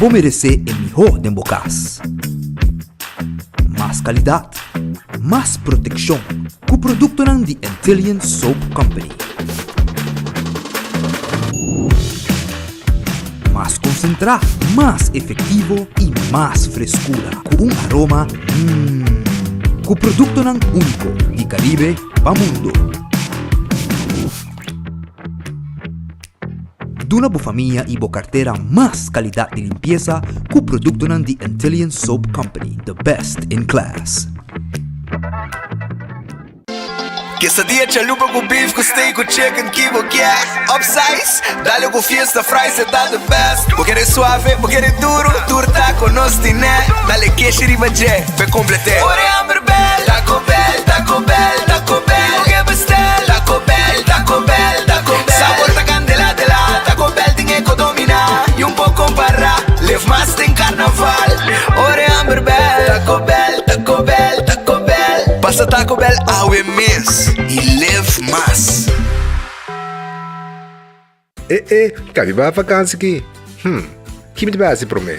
Bo meresé e mihó den bo kas. Mas kalidat, mas protekshon ku produktonan di Antillian Soap Company. Mas konsentrá, mas efektivo i mas freskura ku un aroma mmm. Ku produktonan úniko di Karibe pa mundo. Duna bo famia i bo kartera mas kalidat di limpiesa ku produktonan di Antillian Soap Company, the best in class. Quesadilla chalupa ku beef ku steak ku chicken ki bo kier Upsize, dale ku fiesta fries e ta the best Bo kere suave, bo kere duro, tur taco nos tine Dale keshi riba dje, p'e complete Ora e hamber bel, Taco Bell, Taco Bell, Taco Bell Bo ke bestel, Taco Bell, Taco Bell, Taco Bell Sabor ta candela de la, Taco Bell tin e ko domina Y un por compara, live mas den carnaval Ora e hamber bel, Taco Bell, Taco Bell, Taco Bell Pasa Taco Bell awe mes y live mas. E e, kabi bai vakansi ki? Hm, ki mi ta bai hasi promé?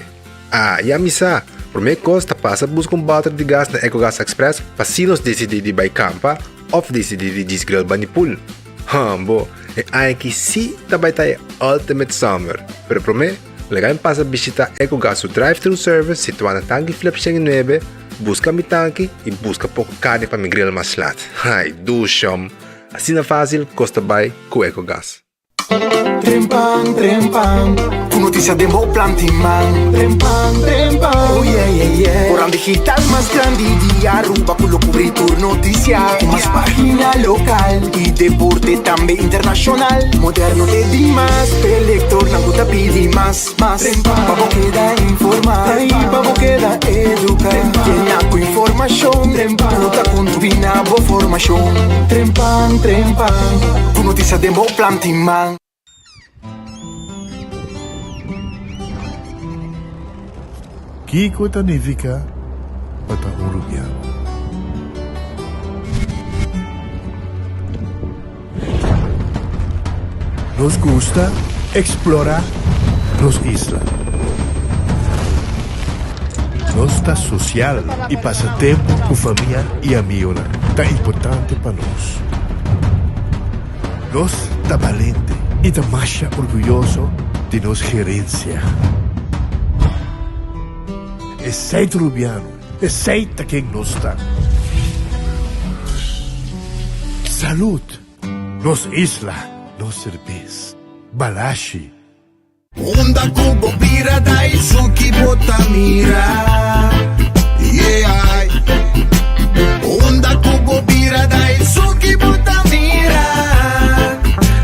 Ah, ya mi sa! Promé kos ta pasa buska un bòter di gas na Ecogas Express pa si nos disidí di bai kampa òf disidí di djis grill bani pool. Hambo, e aña aki sí ta bai ta e ultimate summer! Pero promé, laga mi pasa bishitá Ecogas su drive-thru service situá na Tanki Flip 109, buska mi tanki i buska poko karni pa mi grill mas lat. Ai, dushom! Asina fásil kos ta bai ku Ecogas. Trempan, trempan, ku notisia den bo plan tin man. Trempan, trempan, oh yeah, yeah, yeah. Koran digital mas grandi di Aruba ku lo kubri tur notisia. Ku mas pagina lokal i deporte tambe internashonal. Moderno te dimas, p'e lektornan ku ta pidi mas, mas. Pa bo keda informá i pa bo keda eduká. Yena ku informashon ku ta kontribuí na bo formashon. Trempan, trempan, ku notisia den bo plan tin man. Kiko ta nifiká pa ta un rubiano? Nos gusta eksplorá nos isla. Nos ta sosial i pasa tempu ku famia i amigonan ta importante pa nos. Nos ta balente i ta masha orguyoso di nos gerensia. Esei ta Rubiano, esei ta ken nos ta. Salud! Nos isla, nos serbes. Balashi. Unda ku bo bira da esun ki bo ta mira Yeah Unda ku bo bira da esun ki bo ta mira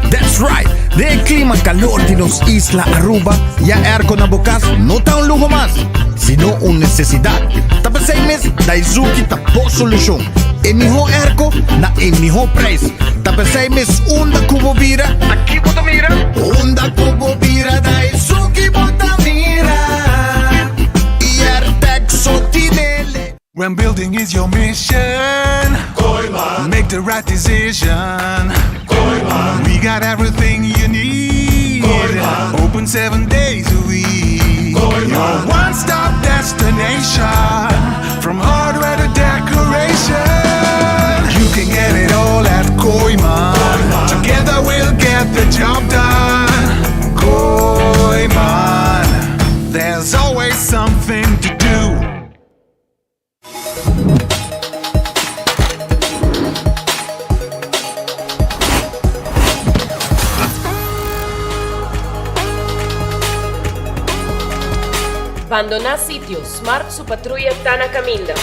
That's right! Den e clima calor di nos isla Aruba, ya airco na bo cas no ta un luho mas, sino un necesidad. Ta p'esey mes Daizuki ta bo solucion. E miho airco na e miho prijs. Ta p'esey mes unda cu bo bira, aki bo ta mira. Unda cu bo bira da esun ki bo ta mira Airtec so tinele. When building is your mission Make the right decision We got everything you need Open seven days a week Your one-stop destination From hardware to decoration You can get it all at Kooiman Together we'll get the job done Kooiman There's always something to do Bandoná sitio, Smart su patruya ta na kaminda.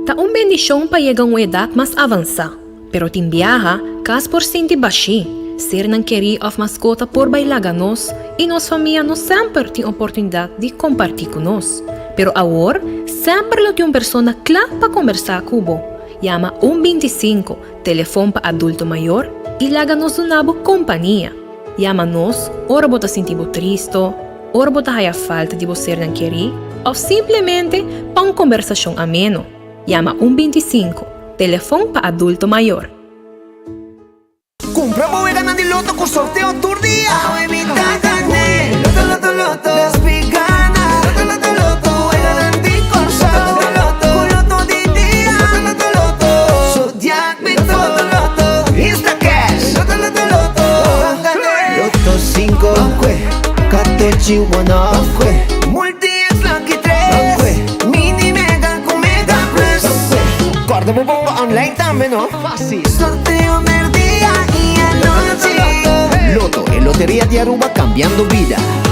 Ta un bendishon pa yega un edat mas avansá, pero tin biaha, kas por sinti bashí, sernan kerí òf maskota por bai laga nos i nos famia no semper tin oportunidat di kompartí ku nos. Pero awor, semper lo tin un persona kla pa kombersá ku bo. Yama un 25, telefon pa adulto mayor, i laga nos duna bo kompania. Yama nos ora bo ta sinti bo tristo, ora bo ta haya falta di bo sernan kerí. òf simplemente pa un kombersashon ameno. Yama un 25, telefon pa adulto mayor. Cumpra bo weganan di loto cu sorteo tur dia. Awe mi ta gane. Loto, loto, loto. Despi gana. Loto, loto, loto. Weganan di Corsou. Loto, loto, Cu loto di dia. Loto, loto, loto. Zodiac Bito. Loto, loto. Instacash. Loto, loto, loto. Ban gane. Loto cinco. Ban cue. Catochi one off. Ban cue. Multi X lucky tres. Ban cue. Mini mega cu mega plus. Ban cue. Corda bo bomba online tambe no. Fácil. Sorteo merdia y anochi. Lotto, e loteria di Aruba cambiando bida.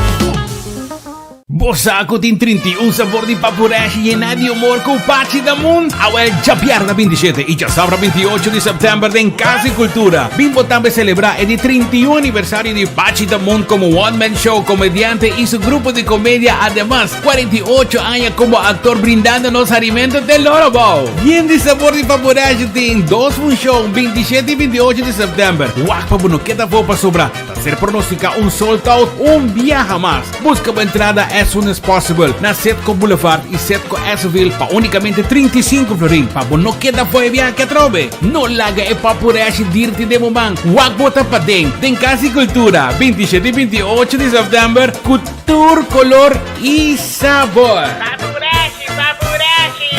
Bo sa cu tin 31 sabor di papureshi yena di humor cu Pachi Damun? Awel djabièrnè 27 y djasabra 28 di september den Cas di Cultura. Bin bo tambe celebra e di 31 aniversario di Pachi Damun como one man show comediante y su grupo di comedia ademas 48 aña como actor brindando nos harimento te loro bou. Yen di sabor di Paporeshi tin dos funcion 27 y 28 di september. Wak pa bo no keda afo pasobra ta ser pronostica un sold out un biaha mas. Busca bo entrada as soon as possible na Setco Boulevard y Setco Esseville pa unicamente 35 florin pa bo no keda afo e biaha aki atrobe. No laga e Paporeshi dirti den bo man. Wak bo ta paden den Cas di Cultura 27 y 28 di september cu Tur color y sabor. Papurashi, papurashi!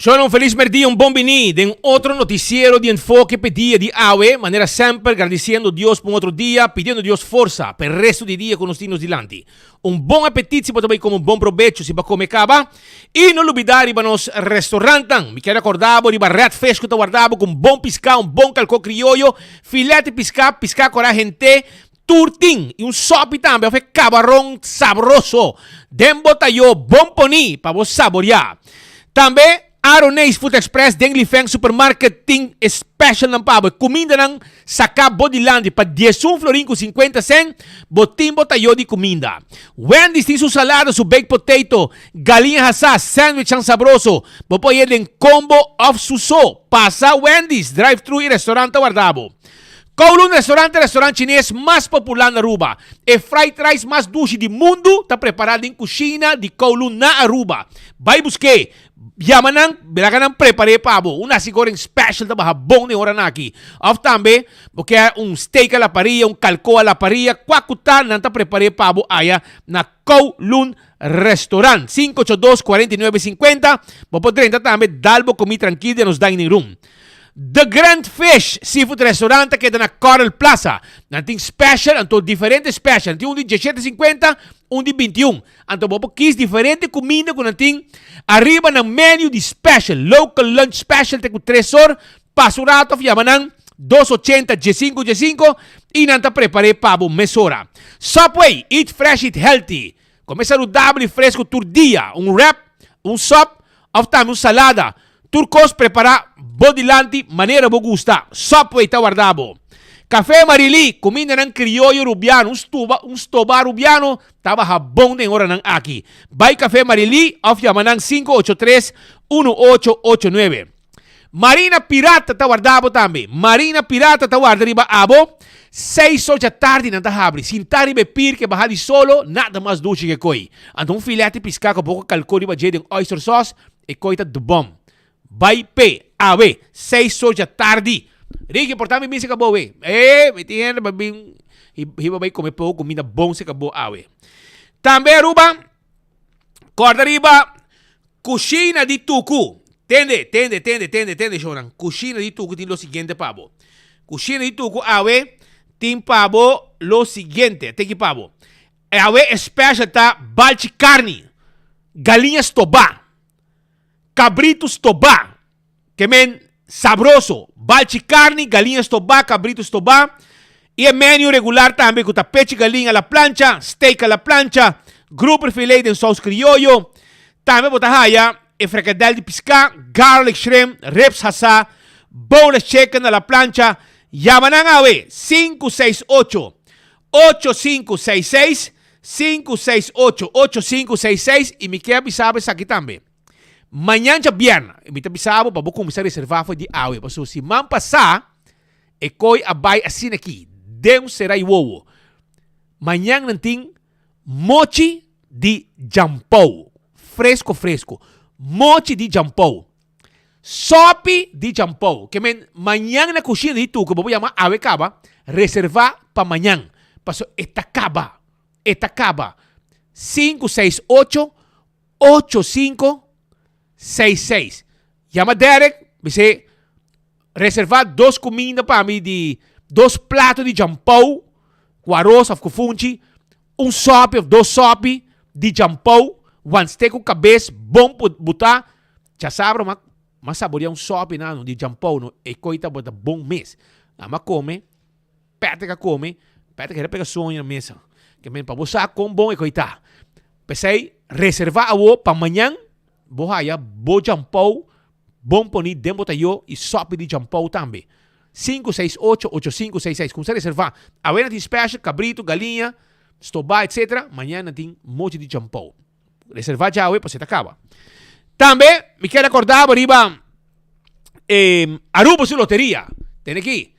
Shon un felis merdia, un bon bini den otro noticiero di Enfoke p'e dia di awe. Manera semper gradiciendo Dios pa un otro dia, pidiendo Dios forsa p'e resto di dia cu nos tin nos dilanti. Un bon apetit si bo ta bai come un bon probecho si bo a come caba. Y no lubida riba nos restaurantnan. Mi kier acorda bo riba Red Fish cu ta warda bo cu un bon pisca, un bon calco crioyo, filet di pisca, pisca cora hente, tur tin. Y un sopi tambe of e cabaron sabroso den bo tayo bon poni pa bo saboria. Tambe Aroneis Food Express den Lifeng Supermarket tin e specialnan pa bo. E kumindanan saká bo dilanti pa diesun florin ku sinkuenta sèn, bo tin bo tayó di kuminda. Wendy's tin su salada, su baked potato, galiña hasá, sandwichnan sabroso. Bo por hañ'é den combo òf su so. Pasa Wendy's, drive-thru i restaurant ta warda bo. Kowloon Restaurant ta e restaurant chines mas popular na Aruba. E fried rice mas dushi di mundu ta prepará den kushina di Kowloon na Aruba. Bai busk'é! Yama nan, laga nan prepar'é pa bo. Un nasi goreng special ta baha bon den oranan aki. Òf tambe bo ke un steak a la parilla, un kalko a la parilla, kua ku ta nan ta prepar'é pa bo aya na Kowloon Restaurant. 582 49 50. Bo por drenta tambe dal bo komí trankil den nos dining room. The Grand Fish Seafood Restaurant ta keda na Coral Plaza. Nan tin special, anto diferente special. Nan tin un di diesshete sinkuenta, un di bintiun. Anto bo por kis diferente kuminda ku nan tin ariba nan menu di special. Local lunch special te ku tres or. Pasa un rato of yama nan dos ochenta diesinku diesinku i nan ta prepar'é pa bo mesora. Subway, eat fresh, eat healthy. Come saludabel y fresco tur dia, un wrap, un sop of tambe un salada. Tur cos prepara bo dilanti manera bo gusta. Subway ta warda bo. Café Marily, cumindanan crioyo Rubiano, un stuba, un stoba Rubiano ta baha bon den oranan aki. Bay Café Marily of yama nan 583 1889. Marina Pirata ta warda bo tambe. Marina Pirata ta warda riba abo. Seis or djatardi nan ta habri. Sinta riba e pir ke baha di solo, nada mas dushi ke koi. Anto un filet di piská ku poko kalkó riba dje den oyster sauce, e koi ta dbòm. Bai p'e, awe, seis or djatardi. Ricky, por ta mi bin seka bo awe? E, mi tin hende pa bin hiba bai kome poko kuminda bon seka bo awe. Tambe Aruba, kòrda riba Cushina di Tucu. Tende, tende, tende, tende, tende, shownan. Cushina di Tucu tin lo siguiente pa bo. Cushina di Tucu awe tin pa bo lo siguiente. Te ki pa bo. Awe e special ta balchi carni, galiña stobá, cabrito stobá. Ke men. Sabroso! Balchi carni, galiña stobá, cabrito stobá y e menu regular tambe cu ta pechi galiña a la plancha, steak a la plancha, grouper filet den saus crioyo. Tambe bo ta haya e frikadel di pisca, garlic shrimp, ribs hasá, boneless chicken a la plancha. Yama nan awe, 568 8566, 568 8566 y mi kier bisa bo esaki tambe. Mañan djabièrnè, i mi ta bisa bo pa bo kuminsá reservá for di awe, pasobra siman pasá e koi a bai asina aki, den un será i wowo. Mañan nan tin mochi di djampou, fresko fresko, mochi di djampou, sòpi di djampou. Ke men mañan na kushina di Tuko bo por yama awe kaba, reservá pa mañan, pasobra e ta kaba, e ta kaba. Sinku seis ocho Ocho sinku seis seis. Yama Derek, bis'é, Reservá dos kuminda pa mi di dos plato di djampou ku aros òf ku funchi, un sòpi òf dos sòpi di djampou, wanste ku kabes bon butá. Djasabra m'a m'a saboreá un sòpi nano di djampou no, e koi tabata bon mes. Nan m'a kome, Patrick a kome, Patrick a hera pega soño na mesa. Ke men pa bo sa kon bon e koi ta. P'esei, reservá awo pa mañan bo haya bo djampou bon poní den bo tayó i sòpi di djampou tambe. Sinku seis ocho, ocho sinku seis seis. Kuminsá reservá. Awe nan tin special, kabritu, galiña, stobá etsetera. Mañan nan tin mochi di djampou. Reservá djawe pasobra e ta kaba. Tambe mi kier rekordá bo riba e Aruba su loteria. Tene aki.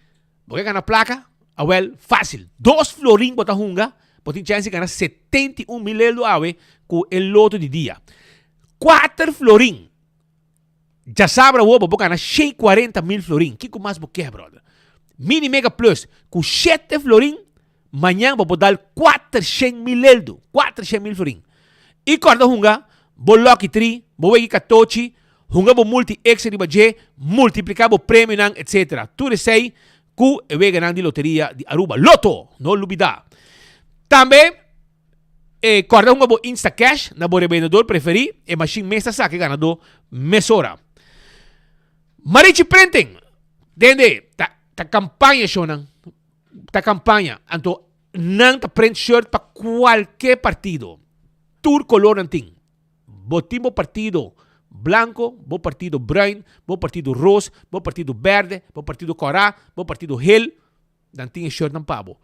Bo ke gana plaka? Awel, fácil. Dos florin bo ta hunga, bo tin chèns di gana 71 mil eldo awe ku e loto di dia. Kuater florin. Djasabra awor bo por gana 140 mil florin. Kiko mas bo ke, brother? Mini Mega Plus ku shete florin, mañan bo por dal 400 mil eldo. 400 mil florin. I kòrda hunga bo Lucky Tree, bo wegi katochi, hunga bo Multi Extra riba dje, multipliká bo premionan, etc. Tur esei ku e weganan di loteria di Aruba. Lotto! No lubidá. Tambe e kòrda hunga bo Instacash na bo rebendedor preferí, e mashin mes ta saka e ganadó mesora. Marichi Printing! Dende, ta ta kampaña shownan, ta kampaña. Anto nan ta print shirt pa kualke partido. Tur kolor nan tin. Bo tin bo partido blanco, bo partido bruin, bo partido roos, bo partido berde, bo partido kòrá, bo partido hel, nan tin e shirtnan pa bo.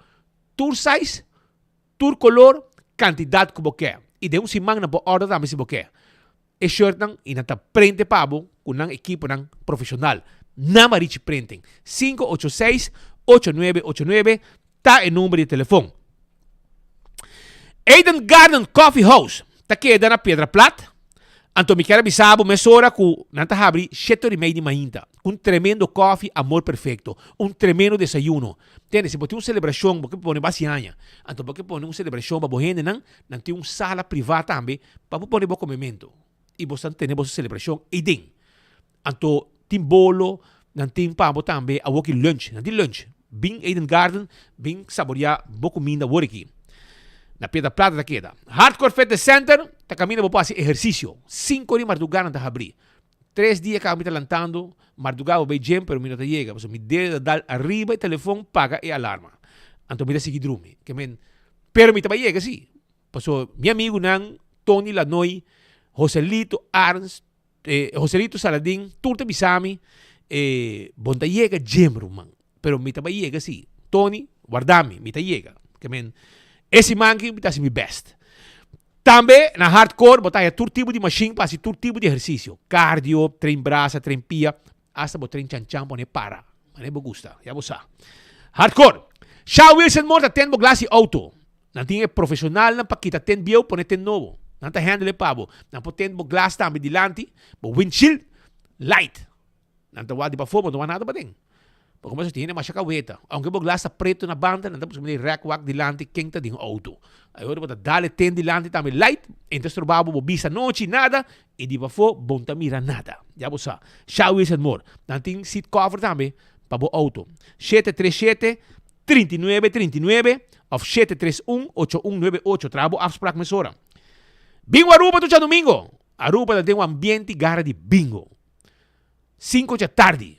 Tur size, tur kolor, kantidat ku bo ke. I den un siman nan por order tambe si bo ke. E shirtnan i nan ta prente pa bo ku nan ekiponan profeshonal. Na Marichi Printing. 586 8989 ta e number di telefon. Eden Garden Coffee House ta keda na Piedra Plat. Anto mi kier a bisa bo mesora ku nan ta habri shete ora i mei di mainta. Un tremendo koffie, amor perfecto. Un tremendo desayuno. Tende, si bo tin un selebrashon, bo ke pone basi aña. Anto bo ke pone un selebrashon pa bo hendenan, nan tin un sala privá tambe pa bo pone bo komementu. I bo sa tene boso selebrashon eiden. Anto tin bolo, nan tin pa bo tambe awoki lunch. Nan tin lunch. Bin Eden Garden, bin saborea bo kuminda awor aki. Na Piedra Plata ta keda. Hardcore Fitness Center ta kaminda bo por hasi ehersisio. Sinku di mardugá nan ta habrí. Tres dia kaba mi ta lantando, mardugá bo bai gym pero mi no ta yega pasobra mi dedo ta dal ariba e telefon paga e alarma. Anto mi ta sigui drumi. Ke men, pero mi ta bai yega si. Pasobra mi amigunan Tony Lanoy, Joselito Arns, Joselito Saladin tur ta bisa mi bo no ta yega gym ruman pero mi ta bai yega si Tony warda mi mi ta yega ke men e siman aki mi ta hasi mi best tambe na hardcore bo ta haya tur tipo di machine pa hasi tur tipo di ehercicio cardio train brasa train pia hasta bo train chanchan pone para manera bo gusta ya bo sa hardcore Sha Wilson Moore ta ten bo glas di auto. Nan tin e profesionalnan pa kita tent bieu pone tent nobo. Nan ta handle e pa bo. Nan por tent bo glas tambe dilanti, bo windshield, light. Nan ta wak di pafó, bo no wak nada paden. Pasobra como tin hende masha kaweta. Aunke bo glas ta preto na banda, nan ta busca manera di rek wak dilanti ken ta den auto. Ayora bo ta dal e tent dilanti tambe light, e no ta stroba bo, bo bisa nochi, nada, i di pafó bo no ta mira nada. Ya bo sa. Shah Wilson Moore. Nan tin seat cover tambe pa bo auto. 737. 39 39 of 731 8198 Traha bo afspraak mesora. Bingo Aruba tur djadumingo! Aruba ta den un ambiente gara di bingo. Cinco dja tardi.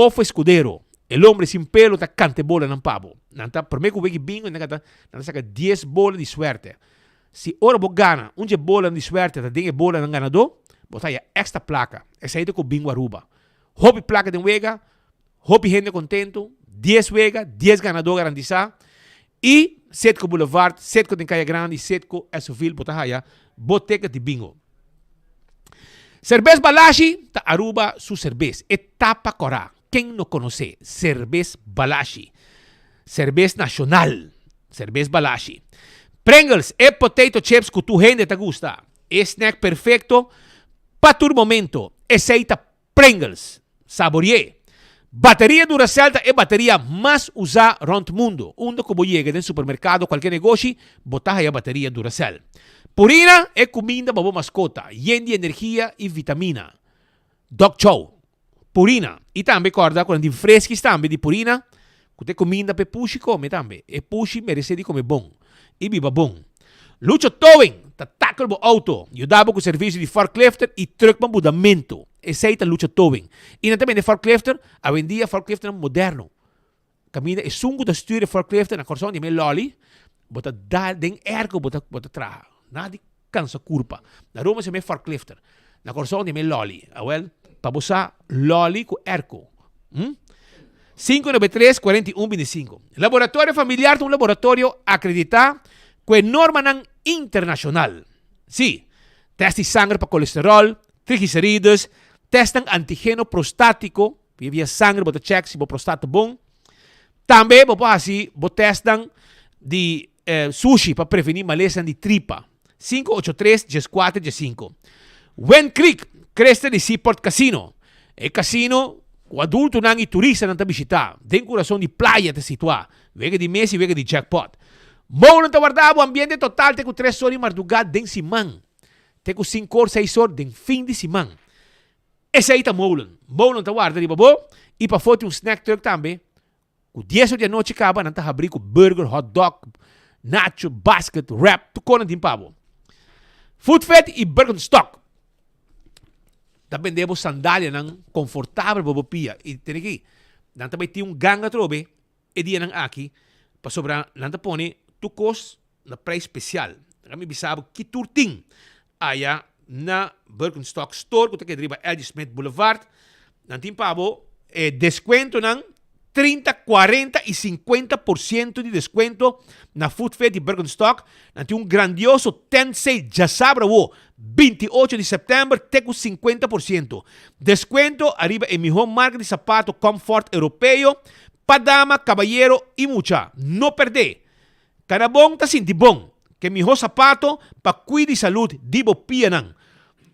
Ofo Escudero, El hombre sin pelo ta canta e bolanan pa bo. Nan ta prome cu weki bingo nan ta nan ta saca dies bola di suerte. Si ora bo gana un dje bolanan di suerte ta den e bolanan ganador, bo ta haya extra placa. Esey ta cu Bingo Aruba. Hopi placa den wega, hopi hende contento, dies wega, dies ganador garantisa y Citgo Boulevard, Citgo den Caya Grandi, Citgo Esoville bo ta haya bo ticket di bingo. Serbes Balashi ta Aruba su serbes. E tapa kòrá. Ken no konosé Serbes Balashi? Serbes nashonal. Serbes Balashi. Pringles, e potato chips ku tur hende ta gusta. E snack perfekto pa tur momento. Esei ta Pringles. Sabori'é. Bateria Duracell ta e bateria mas usá rònt mundu. Unda ku bo yega den supermerkado o kualke negoshi, bo ta haya bateria Duracell. Purina, e kuminda pa bo maskota, yen di energia i vitamina. Dog Chow. Purina. I tambe kòrda ku nan tin freskis tambe di purina, ku ta e kuminda pa e pushi kome tambe. E pushi meresé di kome bon i biba bon. Lucho Towing ta tackle bo auto, yuda bo ku servisio di forklifter i truck pa mudamentu. Esei ta Lucho Towing. I nan ta bende forklifter, awendia forklifternan moderno. Kaminda esun ku ta stuur e forklifter na Kòrsou di me lòli, bo ta dal den èrko bo ta bo ta traha. Nada di kansa kurpa. Na Roma se me forklifter. Na Kòrsou di me lòli. Awèl, pa bo sa lòli ku èrko. Hm? 593 41 25. Laboratorio Familiar ta un laboratorio akreditá ku e normanan internashonal. Sí, tèst di sanger pa kolesteròl, triglicerides, tèstnan antigeno prostátiko, via via sanger bo ta chèk si bo prostat ta bon. Tambe bo por hasi bo tèstnan di sushi pa prevení malesanan di tripa. 583 14 15. Wen Creek, Cresta di Seaport Casino. E casino ku adultonan i turistanan ta bishitá, den kurason di playa ta situá. Wega di mesa i wega di jackpot. Molen ta warda bo ambiente total te ku tres or di mardugá den siman. Te ku sinku or, seis or den fin di siman. Esei ta Molen. Molen ta warda riba bo i pafó tin un snack truck tambe. Ku dies or di anochi kaba nan ta habrí ku burger, hot dog, nacho, basket, wrap, tur kos nan tin pa bo. Food Fit i Birkenstock ta bende bo sandalianan konfortabel pa bo pia. I tene ki, nan ta bai tin un ganga atrobe e dianan aki pasobra nan ta pone tur kos na prijs spesial. Laga mi bisa bo ki tur tin aya na Birkenstock Store ku ta keda riba LG Smith Boulevard. Nan tin pa bo e deskuentonan 30, 40 i 50% di deskuento na Food Fit di Birkenstock. Nan tin un grandioso tent sale djasabra awo, 28 di sèptèmber te ku 50%. Deskuento ariba e mihó marka di sapato comfort europeo pa dama, kabayero i mucha. No pèrdè! Kada bon ta sinti bon. Ke miho sapato pa cuida y salud di bo pianan.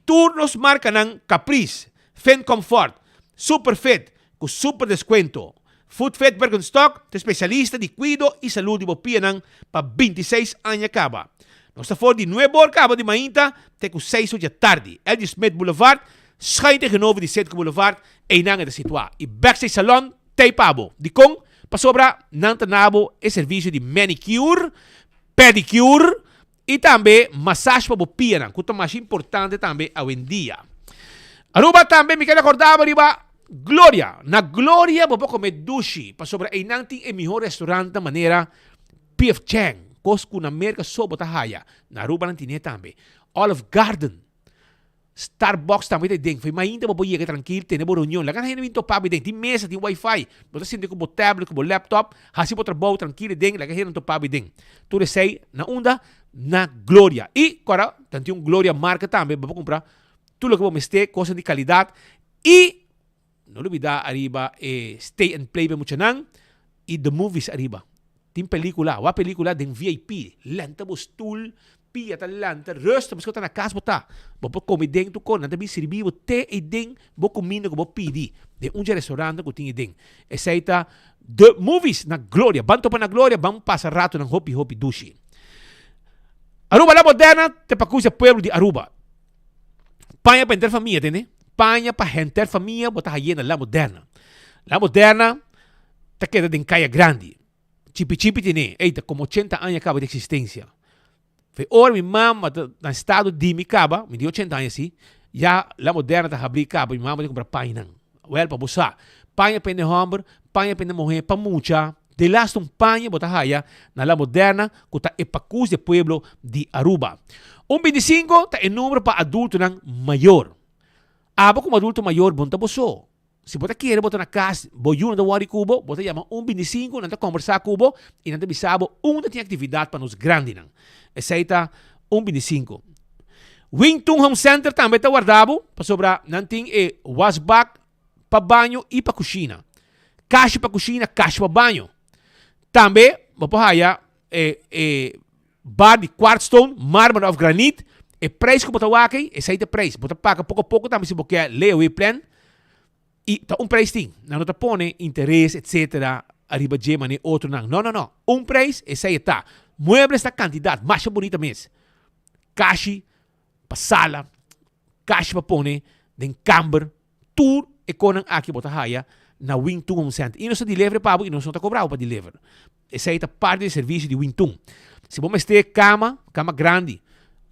Tur nos marcanan Caprice, Finn Comfort, Super Fit cu super descuento. Foot Fit Birkenstock ta especialista di cuido y salud di bo pianan pa 26 aña caba. Nos ta for di nuebe or caba di mainta te cu seis or dja tardi. LG Smith Boulevard, schuin tegenover di Citgo Boulevard, eynan e ta situa. Y Backstage Salon T'ei pa bo. Dikon? Pasobra nan ta na bo e servisio di manicure, pedicure i tambe massage pa bo pianan, ku ta masha importante tambe awendia. Aruba tambe mi ker rekordá bo riba Gloria. Na Gloria bo por kome dushi, pasobra einan tin e mihó restaurantnan manera PF Chang, kos ku na Merka so bo ta haya. Na Aruba nan tine tambe. Olive Garden. Starbucks tambe ta den. Fo'i mainta bo por yega trankil, tene bo reunion. Laga hende bin topa bo den. Tin mesa, tin wifi. Bo ta sinti ku bo tablet, ku bo laptop, hasi bo trabou trankil den, laga hende topa bo den. Tur esei na unda? Na Gloria. I kòrda, ta tin un Gloria marka tambe, bo por kumpra tur loke bo mester, kosnan di kalidat. I no lubida ariba e stay and play pa e muchanan i the movies ariba. Tin pelicula, wak pelicula den VIP, lanta bo stoel, pia ta lanta, rustig, pasobra ta na cas bo ta. Bo por come den tur cos, nan ta bin sirbi bo te eyden bo cuminda cu bo pidi den un dje restaurantnan cu tin eyden. Esey ta The Movies na Gloria. Ban topa na Gloria, ban pasa ratonan hopi hopi dushi. Aruba la Moderna te pa cusa pueblo di Aruba. Paña pa henter famia, tende? Paña pa henter famia bo ta haye na La Moderna. La Moderna ta keda den Kaya Grandi. Chipi chipi tene, ey ta como ochenta aña caba di existencia. Fe ora mi mama ta na estado di mi caba, mi di ochenta aña si, ya La Moderna ta habri caba, mi mama ta cumpra pañanan. Wel pa bo sa. Paña pa hende hòmber, paña pa hende muhé, pa mucha. Delaste un paña bo ta haya na La Moderna ku ta e pakus di e pueblo di Aruba. Un bintisinko ta e numero pa adultonan mayor. Abo komo adulto mayor bo no ta bo so. Si bo ta kere bo ta na kas, bo yu no ta wòri ku bo, bo ta yama un bintisinko, nan ta kòmbersá ku bo i nan ta bisa bo unda tin aktividat pa nos grandinan. Esei ta un bintisinko. Wing Tun Home Center tambe ta warda bo pasobra nan tin e wasbak pa baño i pa kushina. Kashi pa kushina, kashi pa baño. Tambe bo por haya e e bar di quartzstone, marmer of granit. E prijs ku bo ta wak ei, esei ta e prijs. Bo ta paga poko a poko tambe si bo ke layaway plan. I ta un prijs tin. Nan no ta pone interes etcetera ariba dje manera otronan. No, no, no. Un prijs, esei e ta. Muebles ta kantidat, masha bunita mes. Kashi pa sala, kashi pa pone den kamber, tur e konan aki bo ta haya na Wing Tun Home Center. I nos ta deliver pa bo i nos no ta kobra bo pa deliver. Esei ta parti di e servisio di Wing Tun. Si bo mester kama, kama grandi,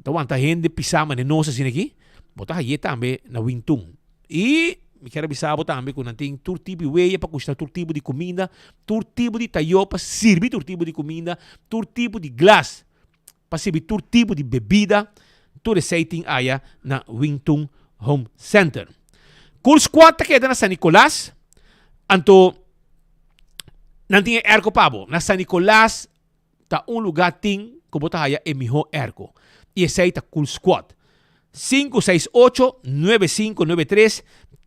ta wanta hende pisa manera nos asina aki, bo ta haye tambe na Wing Tun. I mi kier a bisa bo tambe ku nan tin tur tipo di weya pa kushina tur tipo di kuminda, tur tipo di tayo pa sirbi tur tipo di kuminda, tur tipo di glas pa sirbi tur tipo di bebida, tur esei tin aya na Wing Tun Home Center. Cool Squad ta keda na San Nicolas, anto nan tin e airco pa bo. Na San Nicolas ta un lugar tin ku bo ta haya e miho airco i esei ta Cool Squad. 568 9593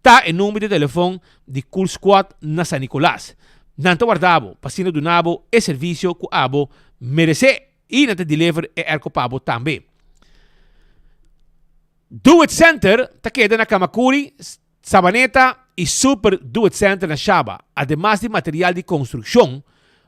ta e number di telefon di Cool Squad na San Nicolas. Nan ta warda bo pa asina duna bo e servisio ku abo meresé i nan ta deliver e airco pa bo tambe. Do It Center ta keda na Kamakuri, Sabaneta i Super Do It Center na Shaba. Ademas di material di konstrukshon,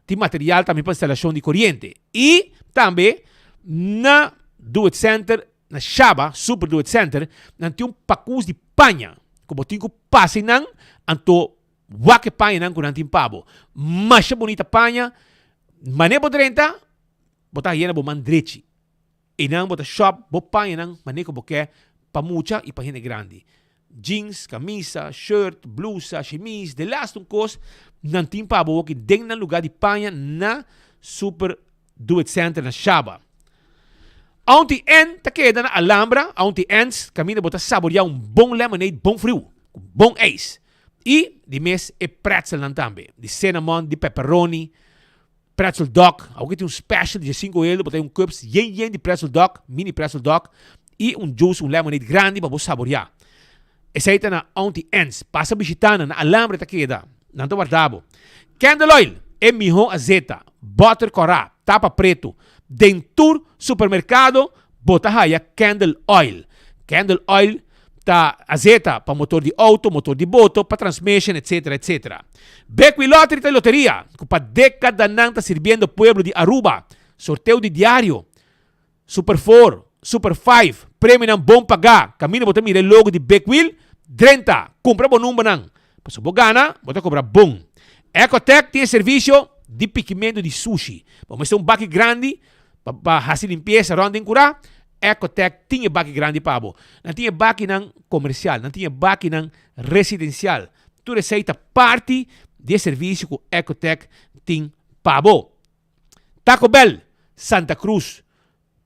tin material tambe pa instalashon di koriente. I tambe na Do It Center na Shaba, Super Do It Center, nan tin un pakus di paña ku bo tin ku pasa einan, anto wak e pañanan ku nan tin pa bo. Masha bunita paña, manera bo drenta, bo ta yena bo man drechi. Einan bo ta shop bo pañanan manera ku bo ke pa mucha i pa hende grandi. Jeans, kamisa, shirt, blusa, shimis, de laatste un kos nan tin pa bo woki den nan luga di paña na Super Do It Center na Shaba. Auntie Ann ta keda na Alhambra, Auntie Ann's kaminda bo ta saborea un bon lemonade bon friu, ku bon ijs. I di mes e pretzelnan tambe, di cinnamon, di pepperoni, Pretzel dog, awor ki tin un special di diesinco euro, bo ta un cups yen yen di pretzel dog, mini pretzel dog, y un juice, un lemonade grandi pa bo saborea. Esey ta na Auntie Anne's. Pasa bishita nan, na Alhambra ta keda. Nan ta warda bo. Candle oil, e miho azeta, butter cora, tapa preto. Den tur supermercado bo ta haya candle oil. Candle oil Ta azeta pa motor di auto, motor di boto, pa transmission, etc. Etc. Bekwee Lottery ta e loteria cu pa decadanan ta sirbiendo pueblo di Aruba. Sorteo di diario, Super Four, Super Five, premionan bon paga. Caminda bo ta mira e logo di Bekwee, drenta, cumpra bo numbernan. Pasobra bo gana, bo ta cobra bon. Ecotec tin e servicio di pikimento di sushi. Bo mester un baki grandi pa haci limpieza rond den cura? Ecotec tin e baki grandi pa bo. Nan tin e bakinan comercial, nan tin e bakinan residencial. Tur esey ta parti di e servicio cu Ecotec tin pa bo. Taco Bell, Santa Cruz,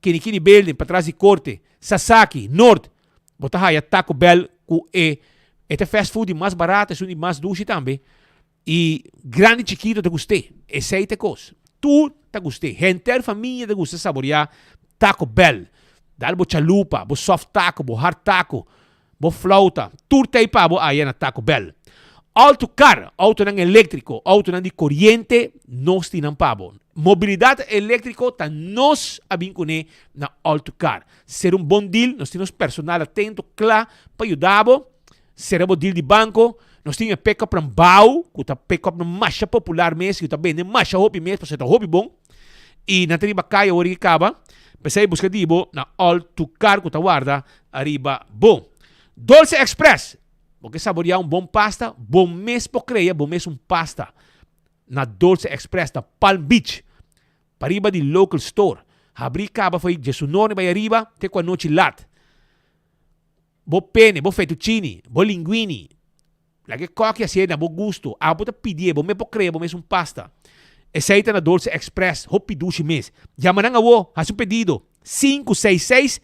Kinikini Building, patras di Corte, Sasaki, Noord. Bo ta haya Taco Bell cu e e ta fast food di mas barato, esun di mas dushi tambe. I grandi chikito ta gust'é. Esei ta e kos. Tur ta gust'é. Henter famia ta gusta saboriá Taco Bell. Dal bo chalupa, bo soft taco, bo hard taco, bo flauta. Tur ta ei pa bo aya na Taco Bell. Auto car, autonan eléktriko, autonan di koriente, nos tin nan pa bo. Mobilidat eléktriko ta nos a bin kuné na Auto Car. Ser un bon deal, nos tin nos personal atento, kla pa yuda bo. Sera bo deal di banco. Nos tin e pick-upnan bao, cu ta pick-upnan masha popular mes, cu ta bende masha hopi mes, pasobra ta hopi bon. Y nan ta riba caya ora ki caba. P'esey busca di bo na All To Car cu ta warda ariba bo. Dolce Express! Bo ke saborea un bon pasta? Bo mes por crea bo mes un pasta na Dolce Express na Palm Beach. Pariba di Local Store. Habri caba fo'i djesunorne bay ariba te cu anochi lat. Bo pene, bo fettuccini, bo linguini. Laga e kòki hasié na bo gusto. Abo ta pidié, bo mes por krea bo mes un pasta. Esei ta na Dolce Express, hopi dushi mes. Yama nan awo, hasi un pedido, 566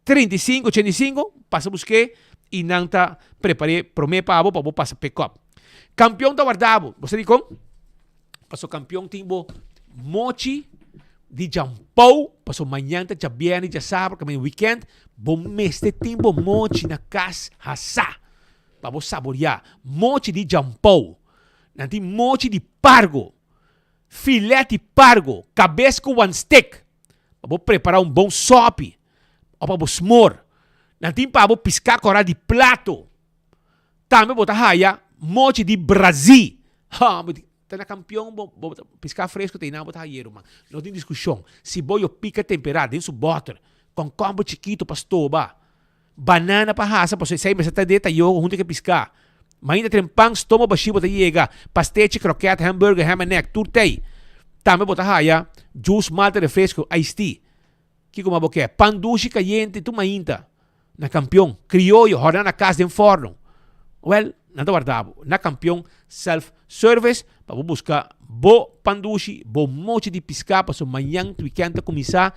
35 85, pasa busk'é i nan ta prepar'é promé pa abo pa bo pasa pick up. Kampion ta warda bo. Bo sa dikon? Paso kampion tin bo mochi di djampou, paso mañan ta djabièrnè i djasabra, kaminda weekend, bo mester tin bo mochi na kas hasá. Pa bo saboreá mochi di djampou. Nan tin mochi di pargo, filet di pargo, kabes ku wan stek. Pa bo prepará un bon sòpi òf pa bo smor. Nan tin pa bo piská kòrá di plato. Tambe bo ta haya mochi di brazí. Ha, bo ta na kampion bo bo piská fresku ta einan bo ta haye ruman. No tin diskushon. Siboyo pika temperá den su bòter, kònkòmber chikitu pa stoba. Banana pa hasa pasobra esei mester ta den tayo hunto ku e piská. Mainta tren pan stoma bashí bo ta yega, pastechi, kroket, hamburger, ham and egg, tur tei. Tambe bo ta haya juice, malta, refresco, iced tea. Kiko mas bo ke? Pan dushi kayente tur mainta na Kampion. Krioyo, hòrná na kas den fòrno. Wèl, nan ta warda bo na Kampion Self Service pa bo buska bo pan dushi, bo mochi di piská pasobra mañan weekend ta kuminsá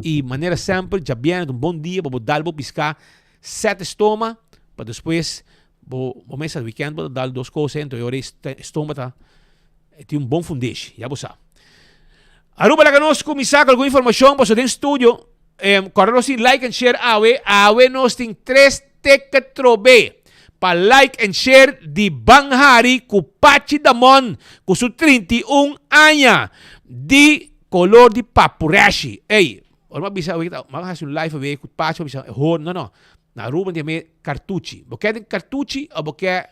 i manera semper djabièrnè ta un bon dia pa bo dal bo piská sèt e stoma pa despues bo bo mesa weekend bo ta dal dos kos ento e ora e stoma ta tin un bon fundeshi ya bo sa. Aruba laga nos kuminsá ku algun informashon pasobra den studio kòrda nos tin like and share awe, awe nos tin tres Teke trobe pa like and share di Ban Hari ku Pachi Damon ku su 31 aña di kolor di papureshi. Ey, ora mi a bisa awe mi a hasi un live awe ku Pachi mi a bisa hoor no no na Aruba nan yam'e kartuchi. Bo ke den kartuchi of bo ke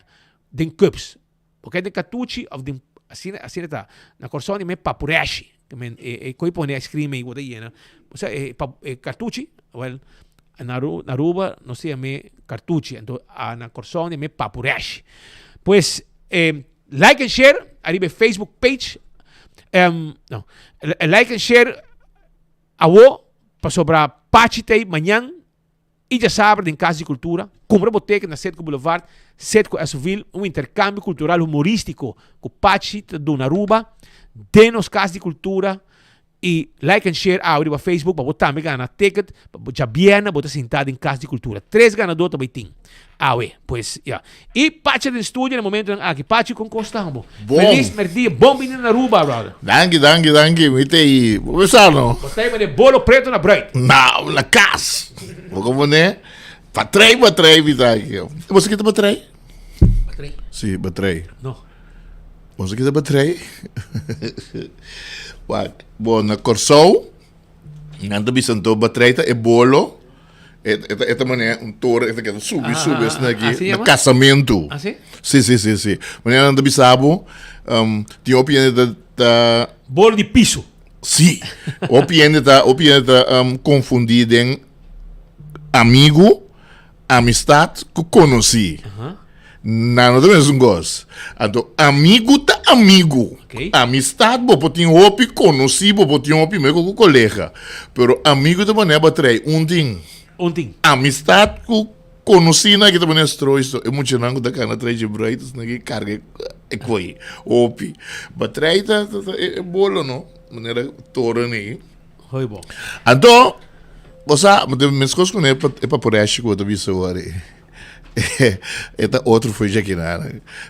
den cups? Bo ke den katuchi of den asina asina ta. Na Kòrsou nan yam'e papureshi. Ke men e e koi pone ice cream ei bo ta yena. Osea e pa e kartuchi wèl na Aru na Aruba nos ta yam'e kartuchi anto na Kòrsou nan yam'e papureshi. Pues e like and share ariba e Facebook page no like and share awo pasobra Pachi ta ei mañan. I djasabra den Kas di Kultura, kumpra bo teken na Setco Boulevard, Setco Esovil, un interkambio kultural humoristiko ku Pachi ta duna Aruba den nos Kas di Kultura. I like and share awe riba Facebook pa bo tambe gana ticket pa bo djabièrnè bo ta sintá den Kas di Kultura. Tres ganadó ta bai tin awe. Pues ya. I Pachi den studio na e momentonan aki. Pachi kon kos ta bo? Bon. Felis merdia. Bon bini na Aruba brother. Danki, danki, danki. Mi te i. Bo bisa no? Bo ta mane bolo preto na bruid. Na, na kas. Bo komo ne? Patrei, patrei mi ta aki. Bo sa kita patrei? Patrei? Si, patrei. No. Bo sa kita patrei? Wak, bo na Kòrsou. Nan ta bisa anto batrei ta e bolo. E, e, e ta manera un toren, e ta keda subi, Ah, subi, ah, asina ah, aki, así na llama? casamentu. Ah, sí? Sí, sí, sí, sí. Manera nan ta bisa bo, um, tin hopi hende ta, ta Bolo di piso. Sí. Hopi hende ta, hopi hende ta um, confundí den amigo, amistad ku konosí. Nan no ta mesun kos. Anto amigu ta amigu. Ok. Amistad bo por tin hopi, konosí bo por tin hopi meko ku kolega. Pero amigu ta manera bo a trae un tin. Un tin. Amistad ku konosí nan ki ta manera stroiso. E muchanan ku ta kana trae dje bruid esnan ki karga e koi hopi. Bo a trae ta ta e bolo no, manera toren ei. Hoi bo. Anto, bo sa, meskos ku e papureshi ku bo ta bisa awor ei. E ta otro foi Jaquinara.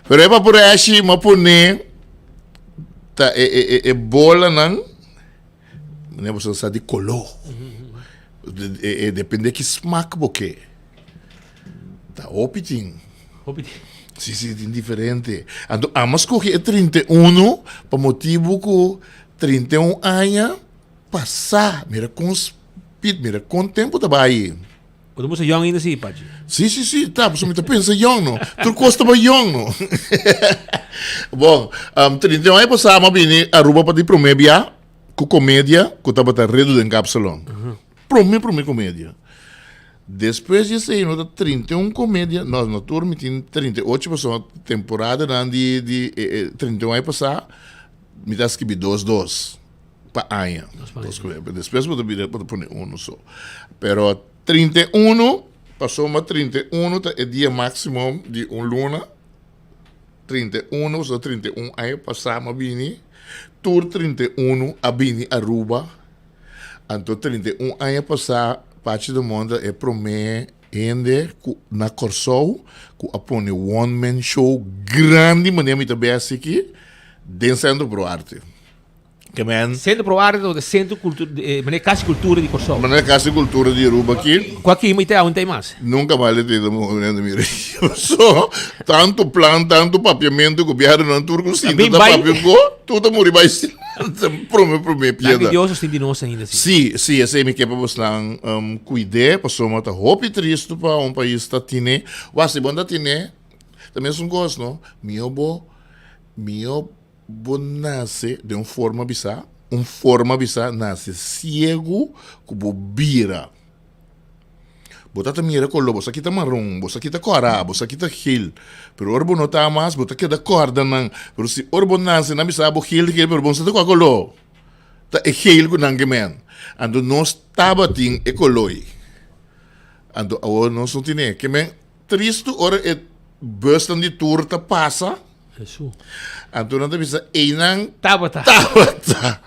Pero e papureshi ma pone ta e e e, e bolanan ne bo sa di color. E, e depende ki smaak bo ke. Ta hopi tin. Hopi tin. Si, si, tin diferente. Anto ama scoge e 31 pa motibo ku 31 aña pasá. Mira kon speed, mira kon tempo ta bai. Bo ta mucha yong ainda si, Pachi? Si, si, si, ta, pasobra mi ta pensa yong no. Tur kos ta bai yong no. Bon, um, 31 aña pasá mi a bini Aruba pa di promé bia ku komedia ku tabata Redu den Kapsalon. Promé, promé komedia. Despues di esei no ta 31 komedia, no, no tur mi tin 38 pasobra temporadanan di di e e 31 aña pasá mi ta skibi dos dos. pa aña. Dos ku despues bo ta bira bo ta pone uno so. Pero 31 pasobra 31 ta e dia máximo di un luna. 31, so 31 aña pasá mi a bini, tur 31 a bini Aruba. Anto 31 aña pasá Pachi de Monda e promé hende ku na Kòrsou ku a pone one man show grandi manera mi ta besi aki den Sentro Pro Arte. Ke men. Sentro Pro Arte ta sentro kultu manera Kas di Kultura di Kòrsou. Manera Kas di Kultura di Aruba aki. Ku aki mi ta aun ta mas. Nunka mas le tin ta mira. So tantu plan tantu papiamentu gobièrnunan tur ku sinta ta papia ku tur ta muri bai Prome prome piedra. Danki Dios nos tin di nos ainda si. Si, si, esei mi ke pa bosnan kuid'é, pasobra ta hopi tristu pa un pais ta tine. Wak, si bo no ta tine, ta mesun kos no. Mihó bo, mihó bo nase den un forma bisá, un forma bisá nase siegu ku bo bira. Bo ta ta mira koló, bo sa kita maron, bo sa kita kòrá, bo sa kita geel. Pero ora bo no ta mas, bo ta keda kòrda nan. Pero si ora bo nase, nan bisa bo geel geel, pero bo no sa ta kua koló. Ta e geel ku nan ke men. Anto nos tabatin e koló ei. Anto awor nos no tine. Ke men tristu ora e busnan di tur ta pasa. Hesu. Anto nan ta bisa, einan Tabata. Tabata.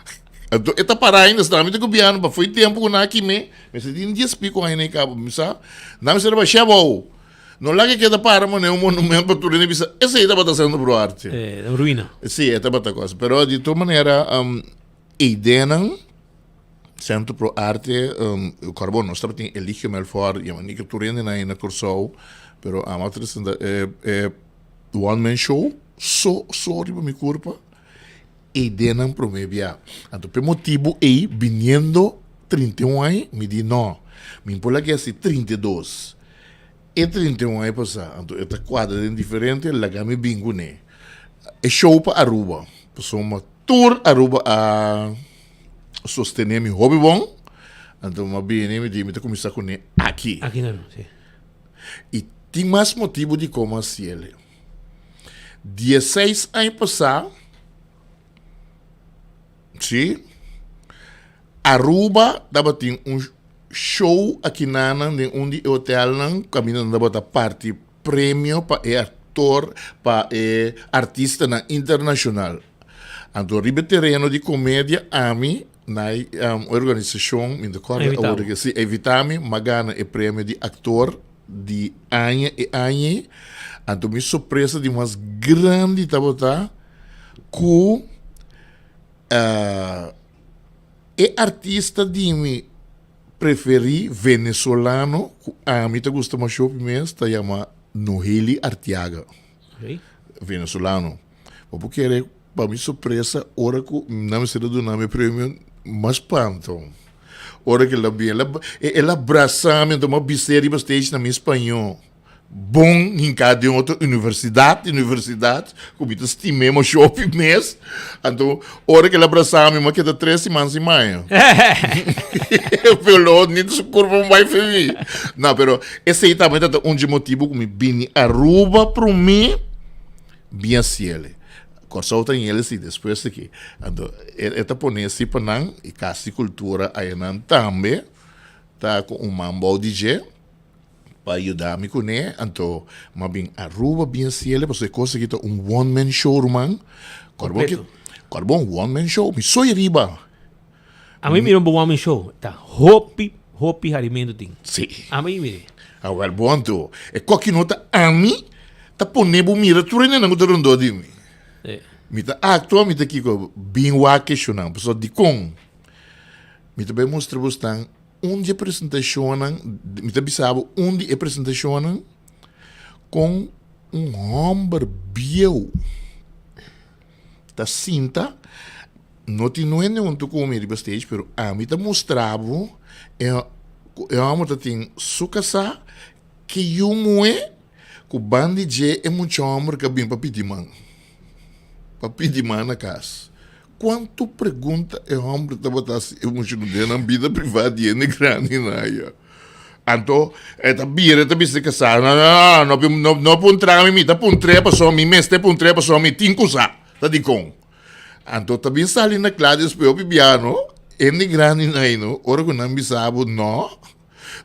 Anto e ta para ainda, stra mi ta gobièrnu, pa foi tempu ku nan a kim'é, mester tin dies piko aña na e kaba. Mi sa, nan mester a basha abou. No laga e keda para manera un monumento pa tur hende bisa, esei tabata Sentro Pro Arte. Eh, un ruina. Sí, e tabata kos. Pero di tur manera, e ideanan, Sentro Pro Arte, kòrda bon, nos tabatin Eligio Melfor, yamanico tur hende nan na Kòrsou, pero amo a presenta e, e One man show so so riba mi kurpa ei den nan prome bia. Anto p'e motibu ei biniendo 31 aña mi di no, mi por laga hasi 32. E 31 aña pasá anto e ta kuadra den diferente laga mi bin kuné. E show pa Aruba pasobra tur Aruba a sostené mi hopi bon anto mi a bini mi di mi ta kuminsá kuné aki. Aki na Aruba si. I tin mas motibu di komo hasi el. Dieseis aña pasá, sí, Aruba tabatin un show akinanan den un di e hotelnan kaminda nan tabata parti premio pa e aktor, pa e artistanan internashonal. Anto riba e tereno di komedia ami na e organisashon, mi no ta kòrda awor ke si, evitá mi, m'a gana e premio di aktor di aña e aña ei. Anto mi sorpresa di mas grandi tabata ku e artista di mi preferí venezolano ku ami ta gusta masha hopi mes ta yama Nohely Arteaga. Venezolano. Bo por kere pa mi sorpresa ora ku nan mester a duna mi e premio mas spanto. Ora ku el a bin el a brasa mi anto mi a bis'é riba stage na mi spañó. Bon hinká den otro universidat, universidat ku mi ta stim'é masha hopi mes. Anto ora ku el a brasa mi mi a keda tres siman sin baña. Pero ni su kurpa no bai fe mi. No, pero esei tambe ta un dje motibu ku mi bini Aruba promé. Bien siele. Kòrsou ta yele si despues aki. Anto e ta pone si pa nan i Kas di Kultura ayanan tambe ta ku un man bou di dje pa yuda mi kuné. Anto m'a bin Aruba bien siele pasobra e kos aki ta un one man show ruman. Kompleto. Kòrda bo un one man show. Mi soy riba. Ami mira un one man show ta hopi hopi harimentu tin. Si. Ami mira. Awel bo anto e koki no ta ami ta pone bo mira tur hende nan ku ta rondó di mi. Mi ta aktua mi ta kiko bin wak keshonan pasobra dikon mi ta bai mustra bo stan un di e presentashonnan mi ta bisa bo un di e presentashonnan kon un hòmber bieu ta sinta No tin no hende huntu ku mi riba stage pero ami ta mustra bo e ku e hòmber ta tin su kasá ke yu muhé ku ban di dje e mucha hòmber ka bin pa pidi man pa pidi man na kas. Kuantu pregunta e hòmber tabata hasi e mucha ku den nan bida privá di hende grandi nan aya. Anto e ta bira e ta bisa e kasá no no no no puntra mi mi ta puntr'é pasobra mi mester puntr'é pasobra mi tin ku sa ta dikon. Anto ta bin sali na kla despues hopi bia no, hende grandi na ei no, ora ku nan bisa bo no,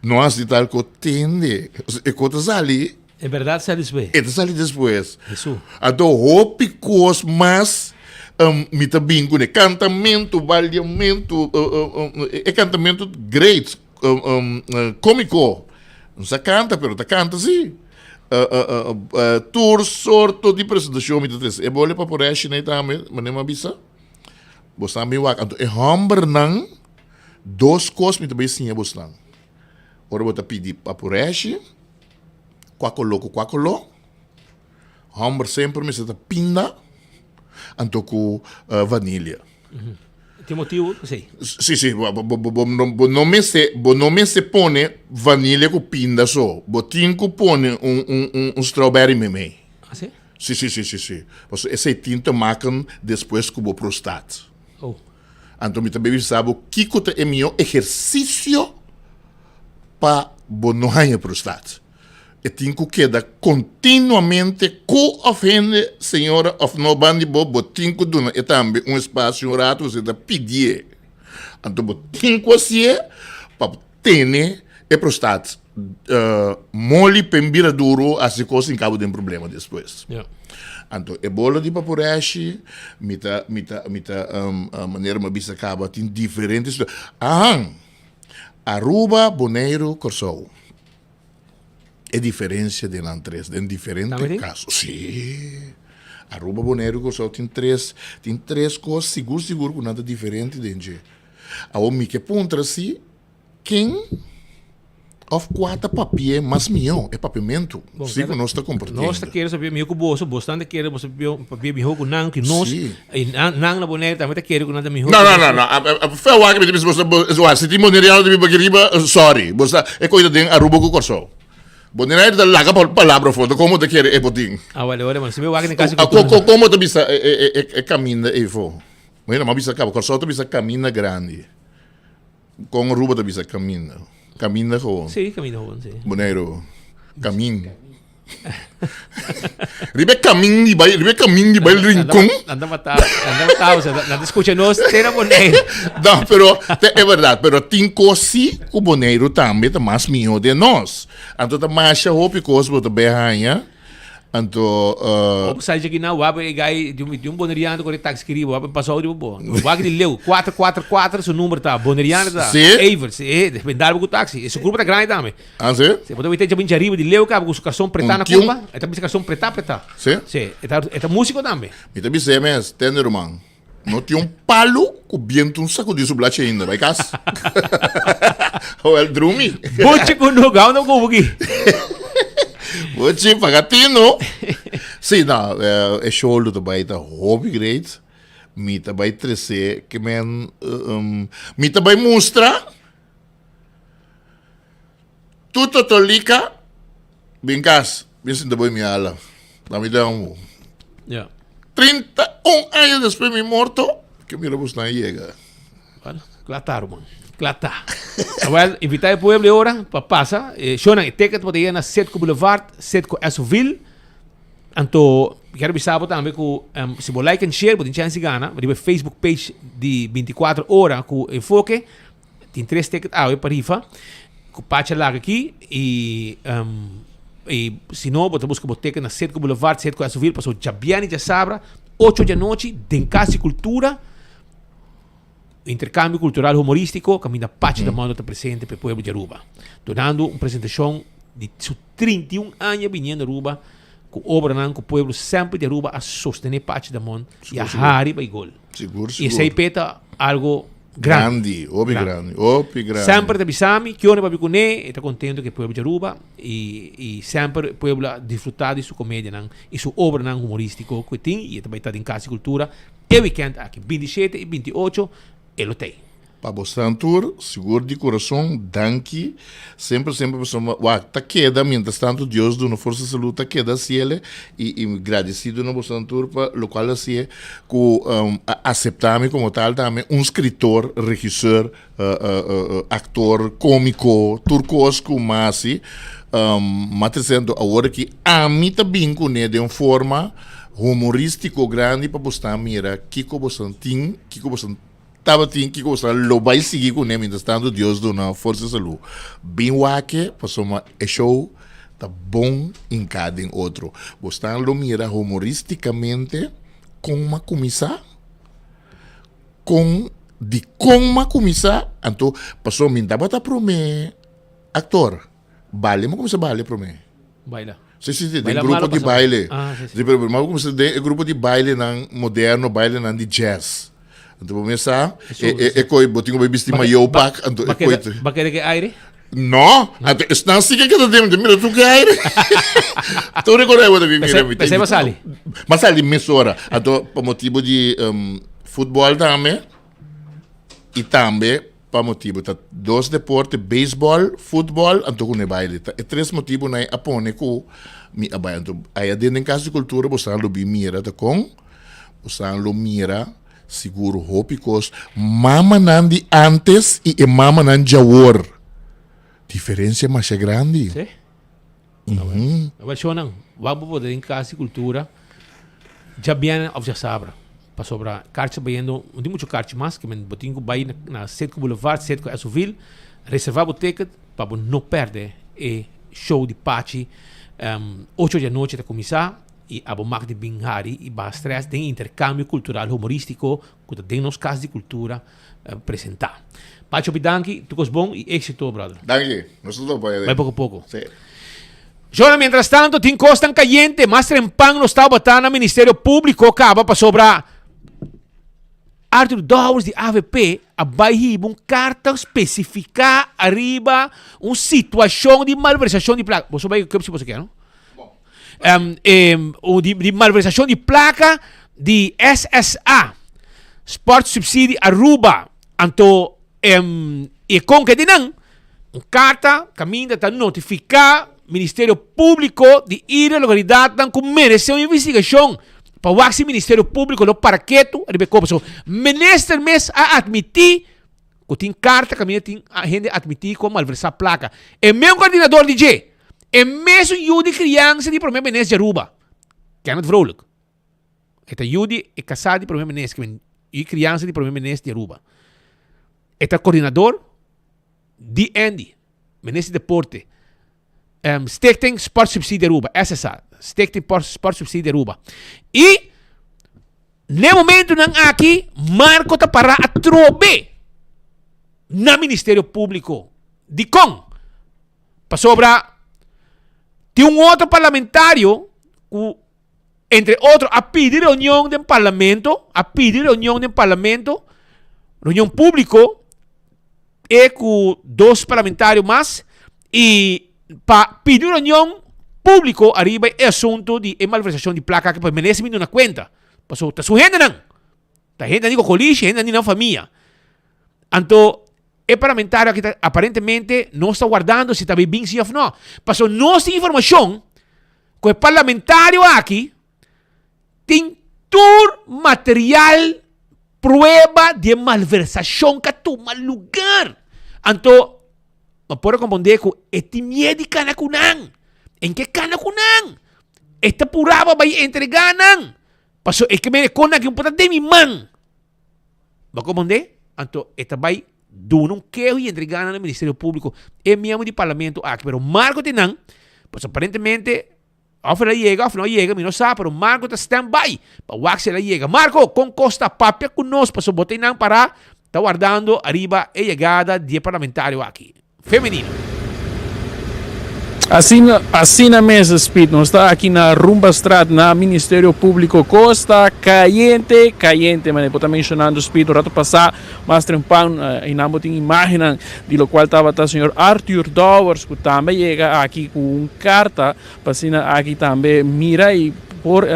no hasi tal ko tende, e ko ta sali. E berdad sali despues. E ta sali despues. Hesu. Anto hopi kos mas um, mi ta bin kuné. Kantamentu, baliamentu, uh, uh, um, e kantamentu great, um, um, uh, komiko. No sa kanta, pero ta kanta si. Uh, uh, uh, uh, tur sorto di presentashon mi ta trese. E bole paporeshi nei tambe, manera mi a bisa. Bosnan bin wak. Anto e hòmbernan, dos kos mi ta bai siña bosnan. Ora bo ta pidi paporeshi, kua koló ku kua koló. Hòmber semper mester ta pinda anto ku vanilia. Tin motibu p'esei? Sí, sí, bo, bo, bo, bo, no, bo no mester, bo no mester pone vanilia ku pinda so. Bo tin ku pone un, un, un, un strawberry meimei. Ah, sí? Sí, sí, sí, sí, sí. Pasobra esei tin te maken despues ku bo prostat. Oh. Anto mi ta bay bisa bo kiko ta e mihó ehersisio pa bo no haña prostat. E tin ku keda kontinuamente ku òf hende, señora òf no ban di bo, bo tin ku duna e tambe un espasio un ratu pasobra e ta pidié. Anto bo tin ku hasié pa bo tene e prostat moli p'e bira duru hasi kos sin kaba den problema despues. Anto e bolo di papureshi mi ta mi ta mi ta manera mi a bisa kaba tin diferente ahan Aruba, Boneiru, Kòrsou. E diferencia den nan tres, den diferente caso. Sí. Aruba, Boneiru y Curaçao tin tres, tin tres cos sigur sigur cu nan ta diferente den dje. Awor mi ke puntra si ken of cua ta papia mas miho, e papiamentu, si cu nos ta compartiendo. Nos ta kere papia miho cu boso, boso ta kere boso papia miho cu nan, cu nos. Y nan na Boneiru tambe ta kere cu nan ta miho. No, no, no, no. Fe wak mi ta bisa boso, si tin boneriano ta biba aki riba, sorry. Bo sa, e koe ta den Aruba ku Kòrsou. Boneriano ta laga palabra afó, komo ta kere e por tin? Ah, wale, wale, man. Si mi wak den kasi kultura. Komo ta bisa e kaminda ei afó? Bueno, mi a bisa kaba, Kòrsou ta bisa kaminda grandi. Kon Aruba ta bisa kaminda? Kaminda gewoon. Sí, kaminda gewoon, sí. Boneiru, kamin. Riba e kamin di bai, riba e kamin di bai Rincon. Nan ta mata, nan ta mata, o sea, nan ta skucha nos te na Boneiru. No, pero te, e berdad, pero tin kos sí ku Boneiru tambe ta mas mihó den nos. Anto ta masha hopi kos bo ta bay haña. Anto, uh, Op sa dje na wabe e gai di un di un boneriano kore taxi kiriba wabe pasou di bo. Wak di leu 444 su number ta boneriano ta. Sí? Evers, sí, dependar ku taxi. E su grupo ta grandi tambe. Ah, sí? Sí, bo ta wete dje binchi ariba di leu kaba ku su karson pretá na kurpa. E ta bisa karson pretá pretá. Sí? Sí, e ta e ta músiko tambe. Mi ta bis'é mes, tende ruman. No tin un palu ku bientu un sakudí su blachi ainda. Bai kas. Wel drumi. Buchi ku no gau no kubo ki. Buchi paga tino. Sí, no, e show lo ta bai ta hopi great. Mi ta bai trese ke men um, mi ta bai mustra Tu totolika bin kas, bin sinta bo mi ala. Na mi ta un. Ja. 31 aña despues mi morto, ke mira bos nan yega. Bueno, kla ta, ruman. Kla ta. Wel, invita e pueblo ora pa pasa. Eh, shownan, e ticket por na Setco Boulevard, Setco Esoville. Anto, quiero bisa bo tambe ku um, si bo like and share, bo tin chance gana. Riba Facebook page di 24 ora ku Enfoke. Tin tres ticket awe pa rifa ku Pacha laga aki i um, i si no bo ta buska bo ticket na Setco Boulevard, Setco Esoville, paso djabièrnè i djasabra, ocho di anochi, den Kas di Kultura, interkambio kultural humorístiko, kaminda Pacha ta manda ta presente pa e pueblo di Aruba, dunando un presentashon di su 31 aña biniendo Aruba ku obranan ku pueblo semper di Aruba a sostene Pacha Damon i a hari bai gol. Sigur, I sigur. esei p'e ta algo grandi. Grandi, hopi grandi, hopi grandi. Semper ta bisa mi, kione papia kuné, e ta kontento ku e pueblo di Aruba i i semper e pueblo a disfrutá di su komedianan i su obranan humorístiko ku e tin i e ta bai ta den Kas di Kultura e wikènt aki, 27 i 28 e lo t'ei. Pa bosnan tur, sigur di kurason, danki. Semper, semper pasobra wak ta keda mientras tanto Dios duna forsa i salud ta keda hasiele i i gradesido na bosnan tur pa lokual hasié ku a aseptá mi komo tal tambe un skritor, regiseur, aktor, komiko, tur kos ku mi hasi. Mi a trese anto awor aki ami ta bin kuné den un forma humoristiko grandi pa bosnan mira kiko bosnan tin, kiko bosnan. Tabatin kiko bo sa lo bai sigui kuné mientras tanto Dios duna forsa i salú. Bin wak pasobra e show ta bon hinká den otro. Bosnan lo mira humorísticamente kon m'a kuminsá, kon dikon m'a kuminsá, anto pasobra mi tabata promé aktor, bale m'a kuminsá bale promé. Baila. Sí, sí, sí, den grupo di baile. Ah, sí, sí. Pero m'a kuminsá den e grupo di bailenan moderno, bailenan di jazz. Anto bo mes sa, e, e, e koi, bo tin ku bai bisti mayo pak, anto e koi. Ba kere ke aire? No, anto esnan sí ke keda den, mira tu ke aire. Tu recorda bo ta bi mira mi. Pesei ba sali? Ma sali mesora. Anto pa motibo di um, futbol tambe i tambe pa motibo ta dos deporte, baseball, futbol, anto ku ne baile. Ta e tres motibo nan a pone ku mi a bai. Anto aya den den Kas di Kultura bo sa lo bi mira ta kon. Bosan lo mira sigur hopi kos. Mamanan di antes i e mamanan djawor. Diferensia masha grandi. Sí. Mm -hmm. Awel shownan, wak bo por den Kas di Kultura djabièrnè òf djasabra. Pasobra karchi ta bayendo, no tin muchu karchi mas, ke men bo tin ku bai na Citgo Boulevard, Citgo Esovil, reservá bo ticket pa bo no pèrdè e show di Pachi. Um, ocho di anochi ta kuminsá. I abo mag di bin hari i baha stress den intercambio cultural humoristico cu ta den nos Cas di Cultura presenta. Pacho hopi danki, tur cos bon i exito brother. Danki, nos ta topa Bai poco poco. Sí. Jona, mientras tanto tin cosnan cayente, mas trempan nos tabata na Ministerio Publico caba pasobra Arthur Dowers di avp a bai hiba un carta specifica ariba un situacion di malversacion di placa. Boso bai cup si boso kier no? Di, di malversacion di placa di SSA, Sport Subsidie Aruba. Anto e con ke di nan un carta caminda ta notifica Ministerio Publico di irregularidadnan cu merece un investigacion pa wak si Ministerio Publico lo para ketu riba e kopa. So, minister mes a admiti cu tin carta caminda tin hende admiti cu a malversa placa. E meun coordinador di dje. E mesun yu di kriansa di prome minister di Aruba, Kenneth Vrolijk. E ta yu di e kasá di prome minister, yu di kriansa di prome minister di Aruba. E ta koordinador di Andy, minister di deporte. Um, Stichting Sport Subsidie Aruba, SSA, Stichting Sport Subsidie Aruba. I n'e momentonan aki Marco ta pará atrobe na Ministerio Públiko. Dikon? Pasobra tin un otro parlamentario ku entre otro a pidi reunion den parlamento, a pidi reunion den parlamento, reunion públiko, e ku dos parlamentario mas i pa pidi un reunion públiko ariba e asunto di e malversacion di plaka aki pa merece mi duna kuenta. Pasobra ta su hendenan, ta hendenan di Cocolishi, hendenan di nan famia. Anto e parlamentario aki ta aparentemente nos ta wardando si ta bay bin si of no. Paso nos tin informacion cu e parlamentario aki tin tur material prueba di e malversacion cu a tuma lugar. Anto bo por a comprende cu e tin miedo di cana cu nan. En ke cana cu nan? E ta puraba bay entrega nan. Paso e ke mene con aki un por ta den mi man. Bo a komprondé? Anto e ta bai duna un keho i entregá nan na Ministerio Públiko, e miembro di Parlamento aki. Pero Marco tin nan, pasobra aparentemente òf el a yega òf no a yega, mi no sa, pero Marco ta stand by pa wak si el a yega. Marco, kon kos ta? Papia ku nos, pasobra bo tin nan pará ta wardando ariba e yegada di e parlamentario aki. Femenino. Asina, asina mes, Speed. Nos ta aki na Rumbastraat na Ministerio Publico. Cos ta cayente, cayente. Mane bo ta mencionando, Speed, un rato pasa, mas trempan, eh, einan bo tin imagennan di locual tabata señor Arthur Dowers, cu tambe yega aki cu un carta Pa asina aki tambe mira y por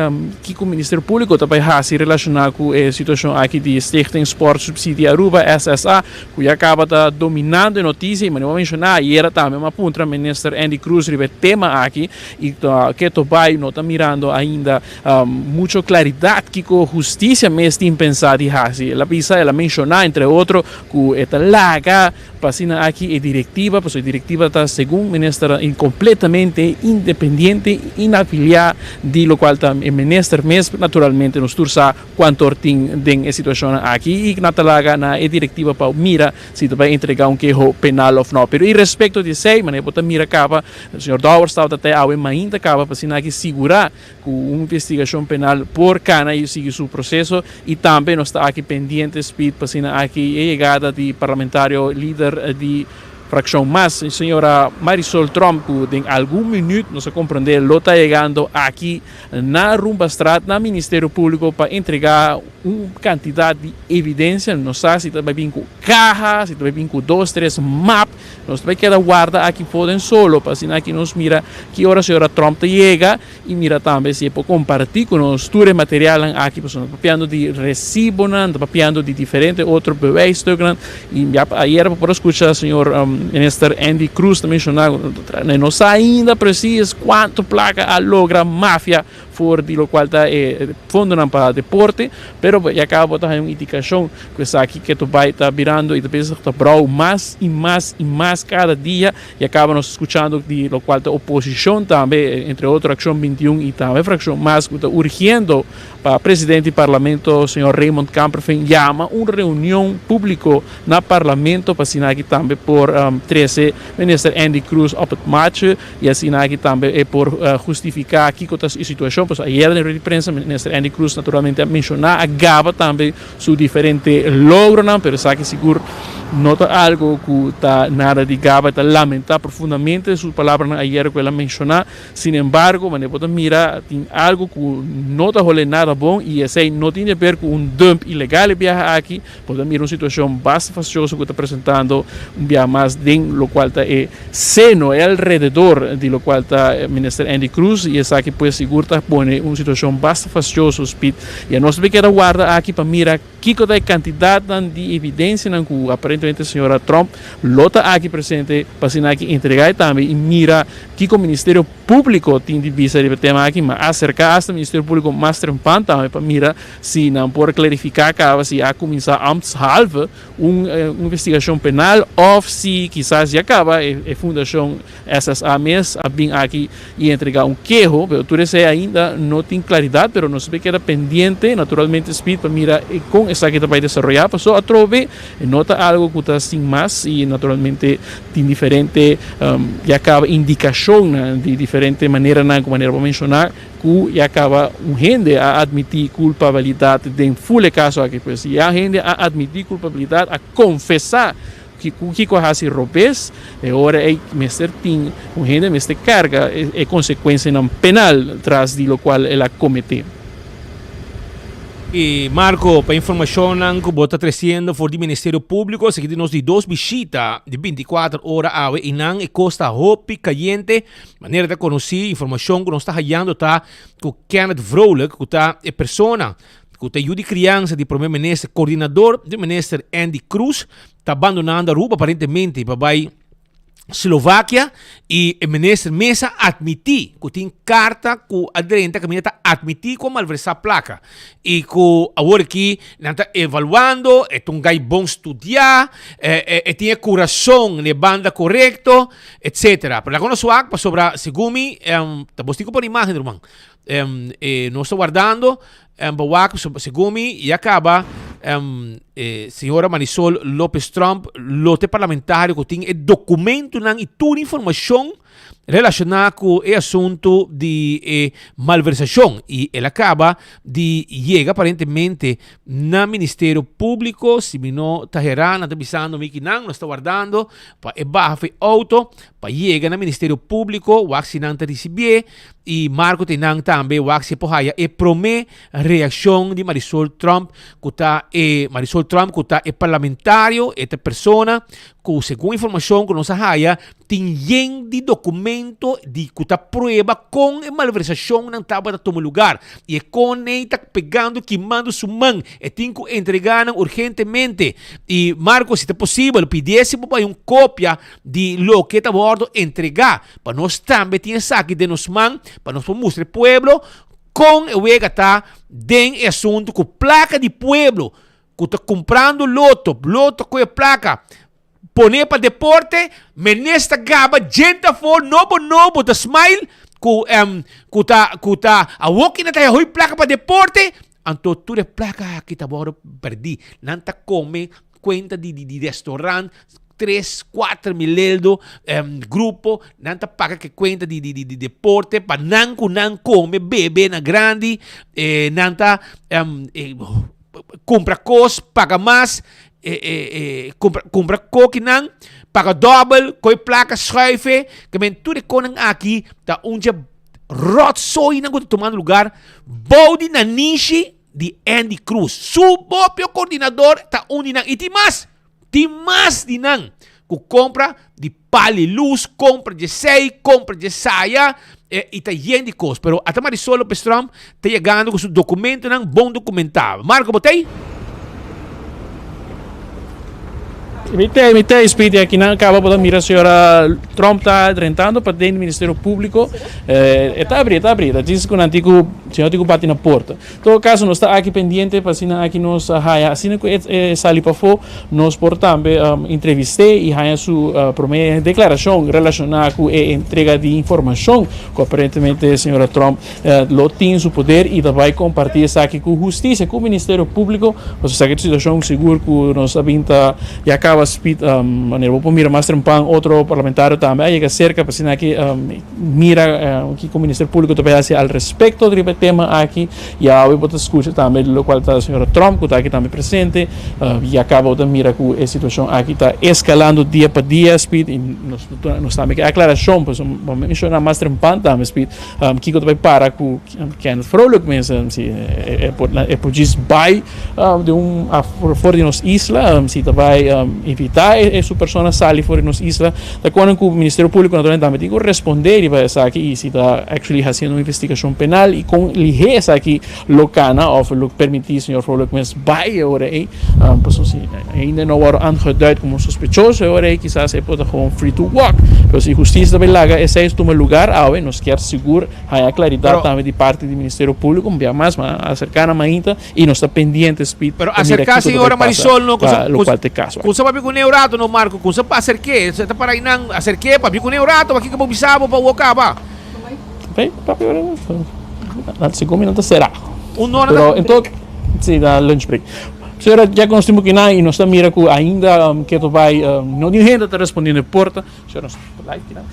kico Ministerio Publico ta bay haci relaciona cu e situacion aki di Stichting Sport Subsidie Aruba, SSA, cu ya caba ta dominando e noticia y manera bo a menciona ayera tambe mi a puntra Minister Endy Croes riba e tema aki y keto bay no ta mirando ainda mucho claridad kico husticia mes tin pensa di haci. El a bisa, el a menciona entre otro cu e ta laga. pa asina aki e directiva, pasobra e directiva ta segun minister completamente independiente, inafiliá di locual ta e minister mes, naturalmente nos tur sa cuanto tin den e situacionnan aki y nan ta laga na e directiva pa mira si ta bay entrega un keho penal of no. Pero irespecto di esey, manera bo ta mira caba, señor Dowers tabata te awe mainta caba pa asina aki sigura cu un investigacion penal por cana y sigui su proceso y tambe nos ta aki pendiente speed pa asina aki e yegada di parlamentario lider di fraccion mas señora Marisol Tromp cu den algun minuut nos a comprende lo ta yegando aki na Rumbastraat na Ministerio Publico pa entrega un cantidad di evidencia no sa si ta bay bin cu caha si ta bay bin cu dos tres map. Nos ta bay keda warda aki for den solo pa asina aki nos mira ki ora señora Trump ta yega y mira tambe si e por comparti cu nos tur e materialnan aki pasobra nos ta papiando di recibonan, ta papiando di diferente otro bewijstuknan y ya ayer bo por a scucha señor Minister Endy Croes ta menciona cu no sa ainda precies cuanto placa a logra mafia for di locual ta e fondonan pa deporte, pero ya caba bo ta haña un indicacion cu esaki ke ta bay ta birando y ta bezig ta brou mas y mas y mas cada dia. Ya caba nos scuchando di locual ta oposicion tambe, entre otro Accion 21 y tambe fraccion mas cu ta urgiendo pa presidente di parlamento señor Raymond Kamperveen yama un reunion publico na parlamento pa asina aki tambe por trece minister Endy Croes op het matje. Y asina aki tambe e por hustifica kico ta e situacion, pasobra ayer den rueda di prensa Minister Endy Croes naturalmente a menciona, a gaba tambe su diferente logronan, pero esaki sigur no ta algo cu ta nada di gaba, e ta lamenta profundamente su palabranan ayer cu el a menciona. Sin embargo, manera bo ta mira, tin algo cu no ta hole nada bon y esey no tin di haber cu un dump ilegal e biaha aki. Bo ta mira un situacion basta fastioso cu ta presentando un biaha mas den locual ta e seno, e alrededor di locual ta Minister Endy Croes y esaki pues sigur ta pone un situacion basta fastioso, Speed. Y anos ta keda warda aki pa mira kico ta e cantidadnan di evidencianan cu aparentemente señora Tromp lo ta aki presente pa asina aki entrega e tambe y mira kico Ministerio Publico tin di bisa riba e tema aki. Ma acerca hasta Ministerio Publico mas trempan tambe pa mira Si nan por klarifiká kaba si a kuminsá ambtshalve un investigashon penal òf si kisas ya kaba e fundashon SSA mes a bin aki i entregá un keho, pero tur esei ainda no tin klaridat, pero nos mester keda pendiente naturalmente Speed pa mira kon esaki ta bai desaroyá, paso atrobe no ta algu ku ta sin mas i naturalmente tin diferente ya kaba indikashonnan di diferente maneranan ku manera bo a menshoná. Ku ya kaba un hende a admití kulpabilidat den ful e kaso aki. Pues ya hende a admití kulpabilidat, a konfesá ku kiko a hasi robes, e ora ei mester tin un hende mester karga e konsekuensianan penal tras di lokual el a kometé. Y Marco, pa informacionnan cu bo ta treciendo for di Ministerio Publico, esaki di nos di dos bishita di 24 ora awe y nan e cos ta hopi cayente. Manera ta conoci, informacion cu nos ta hayando ta cu Kenneth Vrolijk, cu ta e persona cu ta yu di crianza di Prome Minister, coordinador di Minister Endy Croes, ta abandonando Aruba aparentemente pa bay Slovakia y e minister mes a admiti cu tin carta cu a drenta caminda ta admiti cu a malversa placa y cu awor aki nan ta evaluando, e ta un guy bon studia, e tin e curason n'e banda corecto, etcetera. Pero laga nos wak pasobra segun mi ta bos tin cu pone imagen ruman. Nos ta wardando pa wak segun mi ya caba señora Marisol Lopez Tromp lo ta e parlamentario cu tin e documentonan y tur informacion relaciona cu e asunto di e malversacion y el a caba di yega aparentemente na Ministerio Publico, si mi no ta hera nan ta bisando mi kinan nos ta wardando pa e baha for e auto pa yega na Ministerio Publico wak si nan ta ricibié y Marco te nan tambe wak si e por haya e prome reaccion di Marisol Tromp cu ta e Marisol Tromp cu ta e parlamentario e ta persona cu segun informacion cu nos a haya tin yen di documento di cu ta prueba con e malversacionnan tabata tuma lugar y e con ey ta pegando kimando su man e tin cu entrega nan urgentemente y Marco si ta posibel pidi si bo bay un copia di loke ta wordo entrega pa nos tambe tin esaki den nos man pa nos por mustra e pueblo con e wega ta den e asunto cu placa di pueblo cu ta cumprando loto, loto cu e placa. Pone pa deporte, minister gaba djente afó nobo nobo ta smile ku ku ta ku ta awor ki nan ta hoy plaka pa deporte, anto tur e plaka aki ta wòrdu pèrdí. Nan ta kome kuenta di di restaurant tres kuater mileldo grupo, nan ta paga ke kuenta di di di deporte pa nan ku nan kome bebe na grandi, nan ta kumpra kos paga mas. E, e, e, kumpra, kumpra kokinan, paga dòbel, koi plaka schuife, ke men tur e konan aki ta un dje rotzoinan ku ta tumando lugar bou di nanishi di Andy Cruz. Su propio koordinador ta un di nan. I tin mas, tin mas di nan ku kompra di pali luz, kompra dje sei, kompra dje saya, e, i ta yen di kos. Pero ata Marisol Lopez Tromp ta yegando ku su dokumentonan bon dokumentá. Marco, bo t'ei? Mi t'ei, mi t'ei, Speedy. Akinan kaba bo ta mira señora Tromp ta drentando paden di Ministerio Públiko. E ta abrí, e ta abrí. Ta djis ku nan tin ku, señor tin ku bati na porta. Todo caso nos ta aki pendiente pa asina aki nos a haya asina cu e sali pafo nos por tambe entrevist'e y haya su prome declaracion relaciona cu e entrega di informacion cu aparentemente señora Trump lo tin su poder y ta bay comparti esaki cu husticia cu Ministerio Publico pasobra esaki ta un situacion sigur cu nos a bin ta ya caba speed manera bo por mira mas trempan otro parlamentario tambe a yega cerca pa asina aki Mira kiko Minister Públiko ta bay hasi al respekto riba e tema aki. I awe bo ta skucha tambe lokual ta señora Trump ku ta aki tambe presente. Ya kaba bo ta mira ku e situashon aki ta eskalando dia pa dia, Speed. I nos nos tambe ke aklarashon, pasobra bo a menshoná mas trempan tambe, Speed, kiko ta bay para ku Kenneth Vrolijk mes, si e por e por djis bay di un for di nos isla, si ta bay invitá e su persona sali for di nos isla. Ta konen ku Ministerio Públiko naturalmente tambe tin ku respondé riba esaki i si ta actually hasiendo un investigashon penal i kon lihé esaki lo kana òf lo permití señor Vrolijk mes bai e ora ei. Pasobra si ainda no wòrdu aangeduid komo sospechoso e ora ei kisas e por ta gewoon free to walk. Pero si hustisia ta bai laga esei tuma lugar awe nos kier sigur haña klaridat tambe di parti di Ministerio Públiko un bia mas ma aserká nan mainta. Y nos ta pendiente Speed Pero pa mira acerca kiko ta señora bay pasa Marisol no pa kusa locual ta e caso aki. kusa papia cune un rato no Marco kusa pa acerke se ta para einan acerke papia cune un rato pa kiko bo bisa bo pa bo caba. Bay papia ora na segun mi nan ta cera. Un hora Pero en todo si na lunch break. Señora ya cu nos tin bokinan y nos ta mira cu ainda keto bay no tin hende ta respondiendo e porta. Señora nos ta live kinan.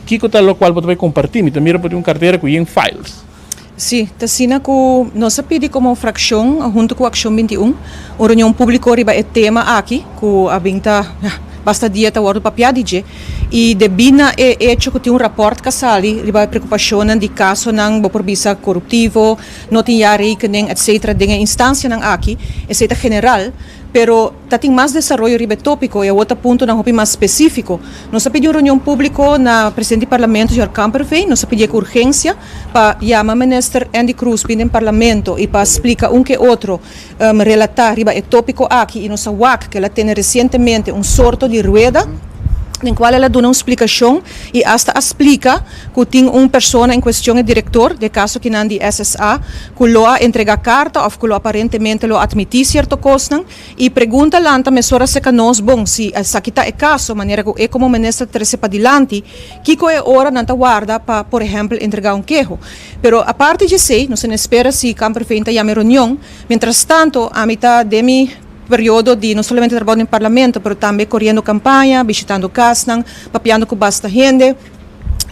Kiko ta locual bo ta bay comparti? Mi ta mira bo tin un cartera cu yen files. Sí, ta asina ku nos a pidi komo frakshon huntu ku Akshon 21 un reunion públiko riba e tema aki ku a bin ta basta dia ta wòrdu papiá di dje i debí na e echo ku tin un rapòrt ku a sali riba e preokupashonnan di kasonan bo por bisa koruptivo, no tin jaarrekening etcetera den e instansianan aki, esei ta general. Pero ta tin mas desaroyo riba e tópiko i awor ta puntonan hopi mas spesífiko. Nos a pidi un reunion públiko na presidente di parlamento, señor Kamperveen. Nos a pidié ku urgensia pa yama minister Endy Croes bin den parlamento i pa splika un ke otro relatá riba e tópiko aki i nos a wak ku el a tene resientemente un sorto di rueda den kual el a duna un splikashon i asta a splika ku tin un persona en kuestion e direktor di e kaso kinan di SSA ku lo a entregá karta òf ku lo aparentemente lo atmití sierto kosnan i pregunta lanta mesora serka nos bon si esaki ta e kaso manera ku e komo minister trese padilanti kiko e ora nan ta warda pa por ehèmpel entregá un keho pero aparte dje esei nos ta espera si Kamperveen ta yama e reunion mientrastanto ami ta den mi periodo di no solamente trabou den parlamento pero tambe koriendo kampaña bishitando kasnan papiando ku basta hende.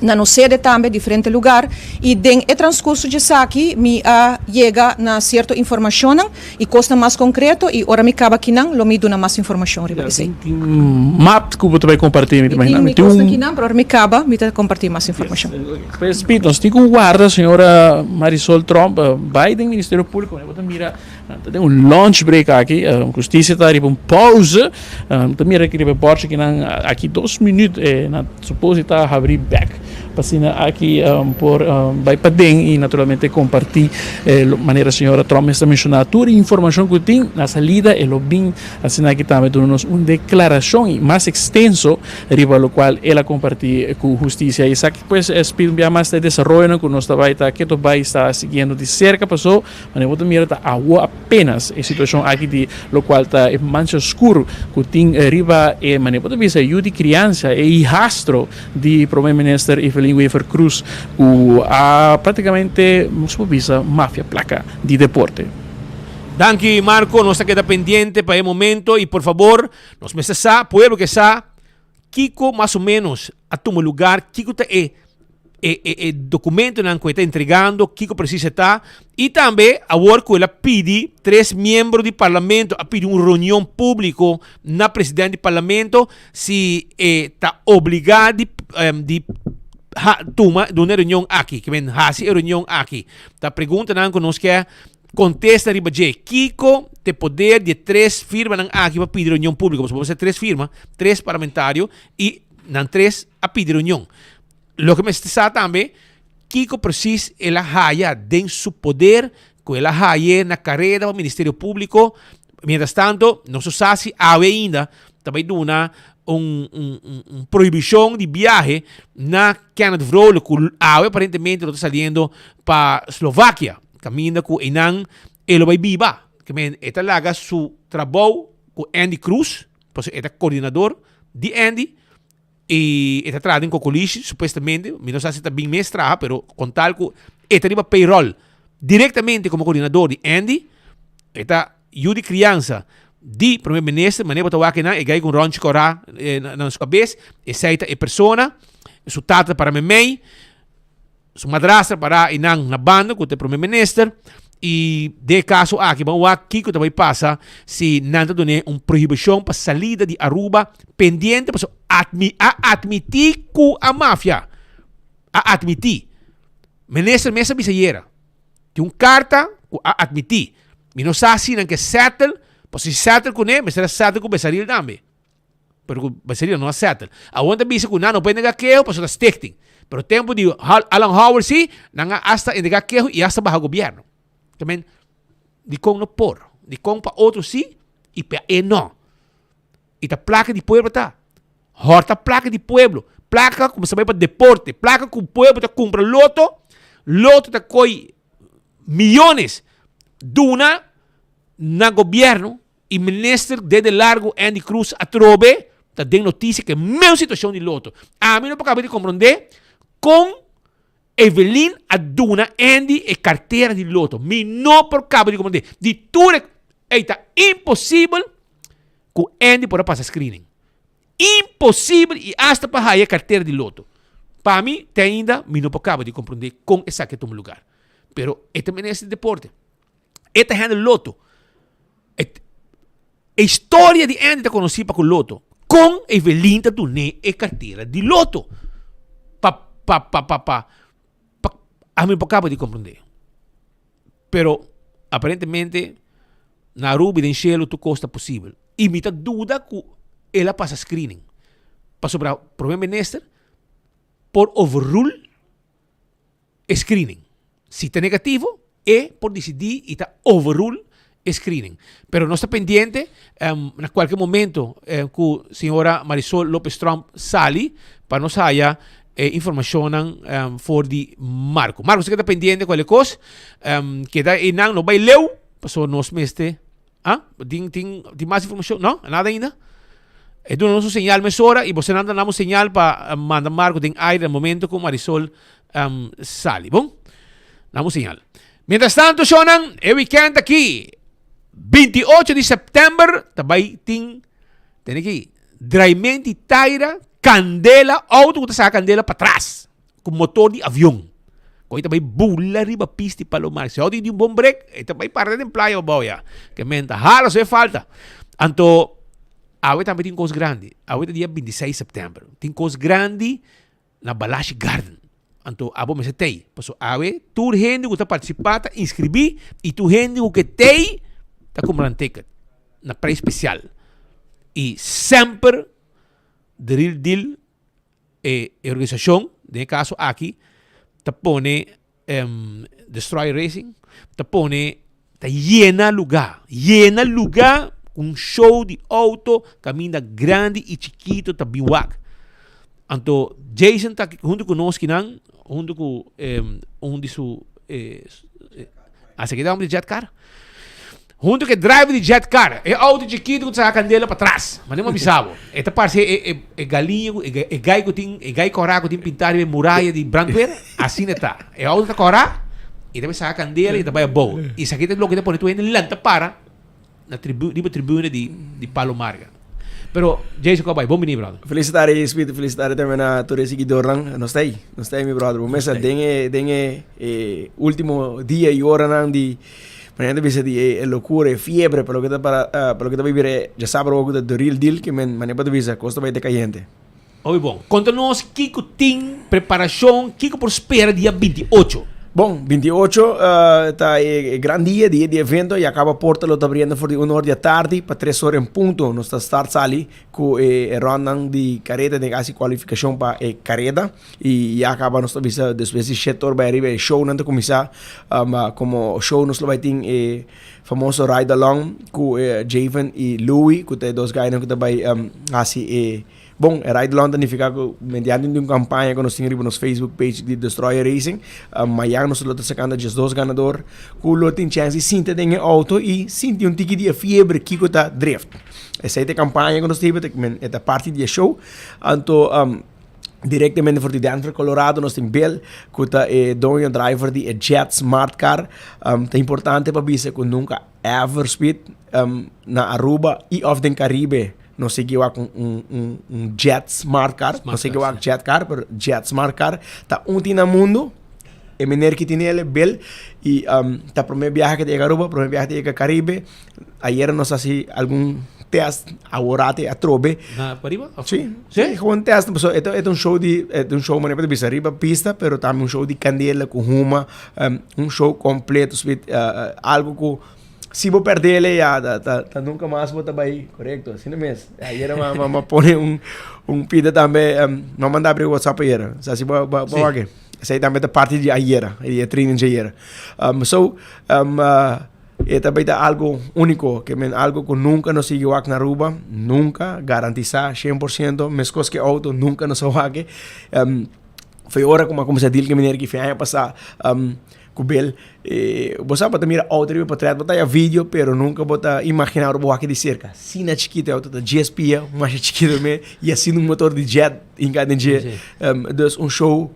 na nos sede tambe diferente lugar y den e transcurso dje esaki mi a yega na cierto informacionnan y cosnan mas concreto y ora mi caba akinan lo mi duna mas informacion riba esey. Tin map cu bo ta bay comparti mi ta Mi imagina. tin Mi mi tin cosnan un akinan pero ora mi caba mi ta comparti mas informacion. Pues Piet nos tin cu warda señora Marisol Tromp bay den Ministerio Publico bo ta mira Nan ta den un lunch break aki, Justicia ta riba un pauze. Ta mira aki riba e bordje ki nan aki dos minuut e nan suppose ta habri bek. Pa asina aki por bai paden y naturalmente comparti manera señora Trump mes ta menciona tur e informacion cu tin na salida e lo bin asina aki tambe duna nos un declaracion mas extenso riba locual el a comparti cu husticia. Esaki pues Speed un bia mas ta e desaroyonan cu nos ta bai ta keto bai sta siguiendo di cerca paso manera bo ta mira ta awo apenas e situacion aki di locual ta e mancha oscuro cu tin riba e manera bo ta bisa e yu di crianza e hijastro di Prome Minister Evelyn Wever Croes cu a practicamente nos por bisa mafia placa di deporte. Danki Marco, nos ta keda pendiente pa e momento y por favor nos mester sa, pueblo ke sa kico mas o menos a tuma lugar, kico ta e e e e documentonan cu e ta entregando, kico precies e ta y tambe awor cu el a pidi tres miembro di parlamento a pidi un reunion publico na president di parlamento si e ta obligá di di ha tuma duna e reunion aki, ke men hasi e reunion aki. Ta preguntanan ku nos ke kontesta riba dje. Kiko te poder di e tres firmanan aki pa pidi reunion públiko? Pasobra bo sa tres firma, tres parlamentario i nan tres a pidi reunion. Loke mester sa tambe, kiko presis el a haya den su poder ku el a haye na kareda pa Ministerio Públiko. Mientras tanto, nos no sa si awe ainda ta bai duna un, un, un, un prohibishon di biahe na Kenneth Vrolijk, ku awe aparentemente lo ta saliendo pa Slovakia, kaminda ku einan e lo bai biba. Ke men e ta laga su trabou ku Endy Croes, pasobra e ta koordinador di Endy, Y e ta traha den Cocolishi, supuestamente. Mi no sa si ta bin mes traha, pero con tal cu e ta riba payroll directamente como coordinador di Endy, e ta yu di crianza di Primer Minister, manera bo ta wak einan, e gai cu un ronchi cora na su cabes, esey ta e persona, su tata ta para memey. Su madrastra pará einan na banda ku ta e prome minister i den e kaso aki ban wak kiko ta bai pasa si nan ta dun'é un prohibishon pa salida di Aruba pendiente pasobra atmi a atmití ku a mafia a atmití minister mes a bisa ayera tin un karta ku a atmití mi no sa si nan ke settle pasobra si settle kuné mester a settle ku Besaril tambe. Pero ku Becerril no a settle. Awor ta bisa ku nan no por entrega keho pasobra ta stichting. Pero tempu di Alan Howard si, nan a hasta entrega keho i hasta baha gobierno. Ta men, dikon no por? Dikon pa otro si i pa e no? I ta plaka di pueblo ta. Hòrta plaka di pueblo. Plaka ku mester bai pa deporte. Plaka ku pueblo ta kumpra loto. Loto ta koi miyones duna na gobierno. Y minister dede largo Endy Croes atrobe ta den noticia cu e meun situacion di Lotto. Ami no por caba di compronde con Evelyn a duna Endy e cartera di Lotto. Mi no por caba di compronde. Di tur e, ey ta imposibel cu Endy por a pasa screening. Imposibel y hasta pa haya e cartera di Lotto. Pa mi te ainda mi no por caba di compronde con esaki a tuma lugar. Pero e ta minister di deporte. E ta hende loto. E, e historia di Andy ta conocí pa cu loto. Con Evelyn ta dun'é e cartera di loto? Pa, pa, pa, pa, pa, pa, ami por caba di comprende. Pero, aparentemente, na Aruba y den cielo tur cos ta posibel. Y mi ta duda cu el a pasa screening. Pasobra Prome Minister por overrule e screening. Si ta negativo, e por disidí i ta overrule e screening. Pero nos ta pendiente na kualke momento ku señora Marisol Lopez Tromp sali pa nos haya e informashonnan for di Marco. Marco si keda pendiente kualke kos, keda einan, no bai leu, pasobra nos mester. Ah, tin, tin, tin mas informacion? No, nada ainda? E duna nos un señal mesora y bosenan ta dam un señal pa eh, manda Marco den aire na momento cu Marisol um, sali. Bon? Dam un señal. Mientras tanto, shonan, e weekend aki, 28 di september, ta bai tin, tene aki, draimenti taira, candela, auto cu ta saca candela pa tras. Ku motor di avion. Ku e ta bai bula riba pista di Palomar. Si outo di un bon brek, e ta bai para den playa abou ya. Ke men ta hala so e falta. Anto, awe tambe tin kos grandi. Awe ta dia 26 september. Tin kos grandi na Balashi Garden. Anto, abo mester tei. Paso awe tur hende ku ta partisipá ta inskribí i tur hende ku ke tei ta kumpra nan ticket na preis spesial. I semper the real deal. E organisashon, den e kaso aki, ta pone Destroyer Racing, ta pone, ta yena lugá, yena lugá ku un show di outo kaminda grandi i chikito ta bin wak. Anto Jason ta huntu ku nos kinan, huntu ku un di su, asaki ta homber di jet car? Huntu ku e driver di jet car, e auto chikitu ku ta saka kandela patras. Mane mi a bisa bo. E ta parse e e e galiña ku e gai ku tin e gai kòrá ku tin pintá riba e muraya di brandweer. Asina e ta. E auto ta kòrá i ta bai saka kandela i ta bai abou. I esaki ta loke ta pone tur hende lanta para na tribu riba tribuna di di Palo Marga. Pero Jason kòp bai. Bon bini brother. Felis tarde Speed, felis tarde tambe na tur e siguidornan. Nos ta ei, nos ta ei mi brother. Bo mester den e den e e ultimo dia i oranan di Manera ta bisa di e locura, e fiebre pa loke ta para pa loke ta bay bira e djasabra awor ku ta the real deal ke men manera bo ta bisa kos ta bay ta kayente. Hopi bon. Konta nos kiko tin preparashon, kiko por spera dia 28. Bon, 28 ta e gran dia, dia di evento, ya kaba porta lo ta abriendo for di un or di atardi pa tres or en punto. Nos ta start sali ku e rondnan di kareda den hasi kualifikashon pa e kareda. Y ya caba nos ta bisa despues di shete or bay ariba e shownan ta cuminsa. Como show nos lo bay tin e famoso ride along cu e Javen y Louie cu ta e dos guynan cu ta bay haci e bon e ride along ta nifica cu mediante di un campaña cu nos tin riba nos Facebook page di Destroyer Racing mayan nos lo ta sacando diesdos ganador cu lo tin chance di sinta den e auto y sinti un tiki di e fiebre kico ta drift. Esey ta e campaña cu nos tin e ta parti di e show anto. Directamente for di Denver, Colorado, nos tin Bill, cu ta e doño driver di e Jet Smart Car. Um, ta importante pa bisa cu nunca ever speed um, na Aruba y of den Caribe no sigui wak un, un, un, un Jet Smart Car. Smart no sigui wak Jet Car, pero Jet Smart Car ta un tin na mundo. E meneer ki tin ele, Bill, y um, ta primer viaje que ta llega Aruba, primer viaje que ta llega Caribe. Ayer nos hasi algun test, aworate atrobe. Na pariba? Sí, sí, gewoon test. So, eto, eto un show di, eto un show manera pa bisa riba pista, pero tambe un show di candela cu huma, um, un show completo, spit, uh, algo cu si bo perdele ya ta, ta, ta nunca mas bo ta bai, correcto, asina mes. Ayer ma, ma, ma pone un, un pida tambe, um, ma manda abri WhatsApp ayer. Sa si bo, bo, bo sí. Esei tambe ta parti di ayer, di e training di ayer. Um, so, um, uh, E ta bay ta algo unico, ke men algo cu nunca nos sigui wak na Aruba, nunca, garantisa cien por ciento, mescos ke auto, nunca nos a wak e. Um, foi ora cu mi a cuminsa deal cu meneer ki fin aña pasa, um, cu Bill, e, bo sa bo ta mira auto riba potret, bo ta haya video, pero nunca bo ta imagina ora bo wak di cerca. Asina chikito e auto ta dies pia, masha chikito me, y asina un motor di jet hinca den dje. Um, dus un show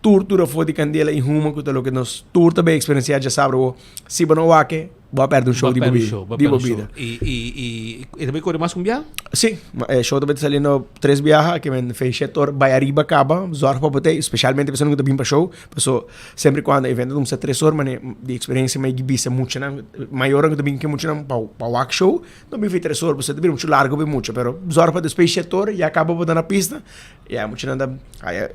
tur tur afo di candela y huma cu ta loke nos tur ta bay experiencia djasabra bo. Si bo no wak e, bo a perde un show di bo bida. Di bo bida. Y, y, y, e ta bay core mas cu un biaha? Si, e show ta bay saliendo tres biaha, ke men fe shete or bay ariba caba, zorg pa bo ta ey, specialmente persona cu ta bin pa show, paso semper y cuando evento ta cuminsa tres or, mane di experiencia mi a bisa muchanan, mayornan cu ta bin ke muchanan pa pa wak show, no bin fe tres or, pasobra ta bira mucho largo pa e mucha, pero zorg pa despues shete or ya caba bo ta na pista. Ya muchanan ta haya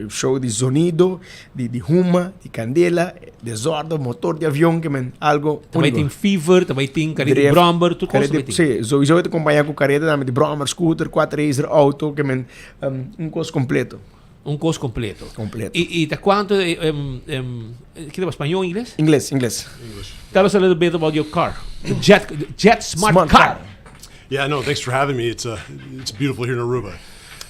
show di zonido, di di huma, di candela, desorden, motor di avion, ke men algo Ta bai tin fever, ta bai tin careta di brommer, tur cosa ta bai tin. Si, sowieso e ta acompaña cu careta tambe di brommer, scooter, quad racer, auto, ke men un cos completo. Un cos completo. Completo. Y y ta cuanto ki ta spañol o ingles? Ingles, ingles. Tell us a little bit about your car, the jet, jet smart, smart car. car. Yeah, no, thanks for having me. It's uh, it's beautiful here in Aruba.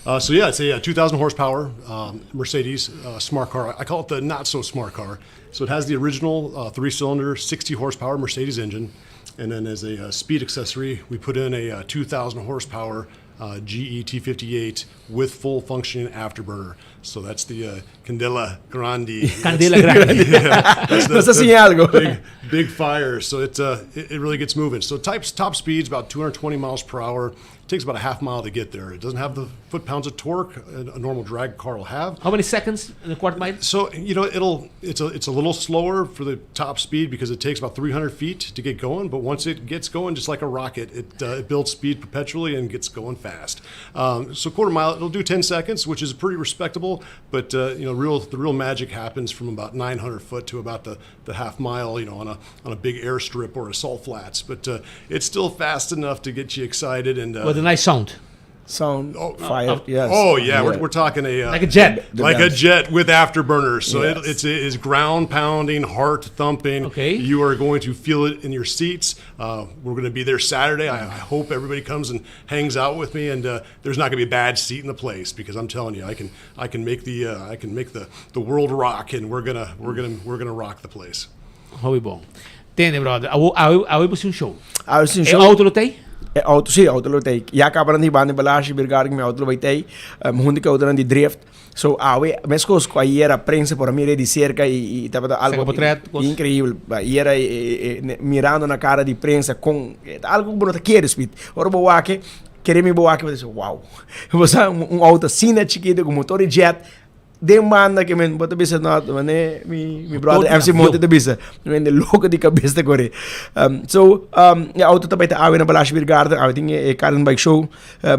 Uh, so yeah, it's a, a 2,000 horsepower um, Mercedes uh, smart car. I call it the not so smart car. So it has the original uh, three-cylinder, 60 horsepower Mercedes engine, and then as a, uh, speed accessory, we put in a, uh, 2,000 horsepower uh, GE T58 with full functioning afterburner. So that's the uh, Candela Grande. Candela Grande. yeah, that's the, Nos a siña algo. Big, big fire. So it, uh, it, it really gets moving. So types, top speed's about 220 miles per hour. It takes about a half mile to get there. It doesn't have the foot pounds of torque a, a normal drag car will have. How many seconds in a quarter mile? So you know it'll it's a it's a little slower for the top speed because it takes about 300 feet to get going. But once it gets going, just like a rocket, it, uh, it builds speed perpetually and gets going fast. Um, so quarter mile, it'll do 10 seconds, which is pretty respectable. But uh, you know, real the real magic happens from about 900 foot to about the, the half mile, you know, on a on a big airstrip or a salt flats. But uh, it's still fast enough to get you excited and uh, with a nice sound. Sound fire, yes. Oh yeah, We're, we're talking a Like a jet. like a jet with afterburners. So it, it's it is ground pounding, heart thumping. Okay. you are going to feel it in your seats. We're going to be there Saturday. I hope everybody comes and hangs out with me. And there's not going to be a bad seat in the place because I'm telling you, I can make the I can make the world rock, and we're gonna rock the place. Hopi bon. Tende, brother. Awe awe awe un show. Awe un E show. auto lo tey? E auto, si, auto lo tey. Ya caba di banda Balashi Beer Garden, mi auto lo bay tey. Hunto cu auto di drift. So, awe, mescos cu ayera prensa por mira di cerca y tabata algo Saca portret, cos. Increibel. Ayera mirando na cara di prensa cu algo cu bo no kier, Speed. Ora bo wak e, kere mi bo wak e, bo bisa, wow. Bo un auto asina chikito cu motor di jet, demanda cu men bo ta bisa no mane mi brother MC Monte ta bisa men de loco di cabes ta core so e auto ta bay ta awe na Balashi Beer Garden. Awe tin e Car and Bike Show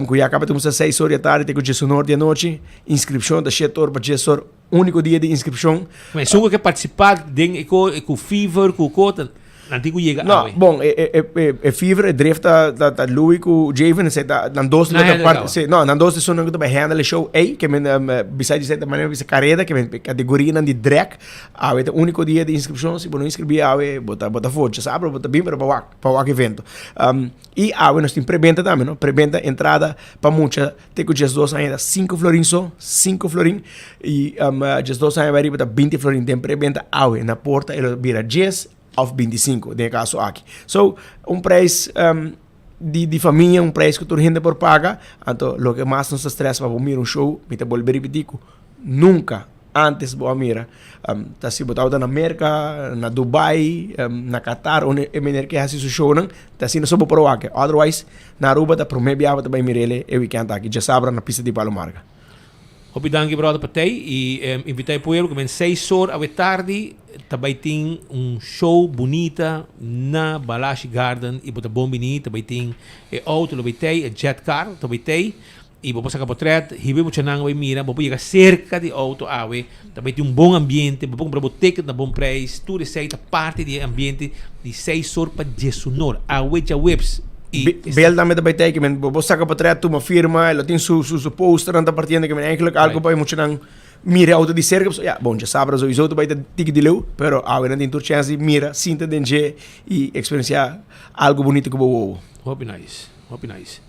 cu ya caba ta 6 or di atardi te cu 10 or di anochi. Inscripcion ta 7 or pa 10 or, unico dia di inscripcion. Ma esun cu participa den e cu Fever cu cota, nan tin cu yega No, awe. Bon, e Fever, e drift ta Louis cu Javen, esey ta nan dos Na ta handle parte, caba. Si, no, nan dos son nan ta handle e show ey, kiermen besides esey ta manera bisa careda, kiermen categoria nan di drag. Awe ta unico dia di inscripcion, si bo no inscribi awe, bo ta for, sabra bo ta bin pero pa wak evento. Y awe nos tin prebenta tambe, no? Prebenta entrada pa mucha te cu 12 aña 5 florin so, 5 florin y 12 aña bay riba ta 20 florin den prebenta awe na porta e lo bira 10 of 25 den caso aki. So, un prijs di famia, un prijs cu tur hende por paga. Anto, loke mas nos stress pa mira un show, mi ta bolbe ripiti cu nunca antes bo a mira. Ta si bo ta na America, na Dubai, na Qatar, unda e meneer ke haci su show nan, ta asina so bo por wak. Otherwise, na Aruba ta prome biaha ta bay mirele e weekend aki, diasabra na pista di Palo Marga. Hopi danki, brother, pa tey y invita e pueblo cu men 6 or awe tardi tambe tin un show bunita na Balashi Garden y bo ta bon bini. Tambe tin e auto lo bay tey, e jet car tambe tey y bo por saca portret, hiba e muchanan bay mira, bo por yega cerca di auto awe. Tambe tin un bon ambiente, bo por cumpra bo ticket na bon prijs. Tur esey ta parti di ambiente di 6 or pa 11 or awe diahuebs. Y Bel tambe ta bay tey, kiermen bo saca portret, tuma firma, lo tin su poster nan ta partiendo, kiermen eigenlijk algo pa muchanan mira auto di cerca. So, ja, bon, diasabra sowieso ta bay ta tiki di leu, pero awe nan tin tur chance di mira, sinta den dje y experiencia algo bunita cu bo wowo. Hopi nice, hopi nice.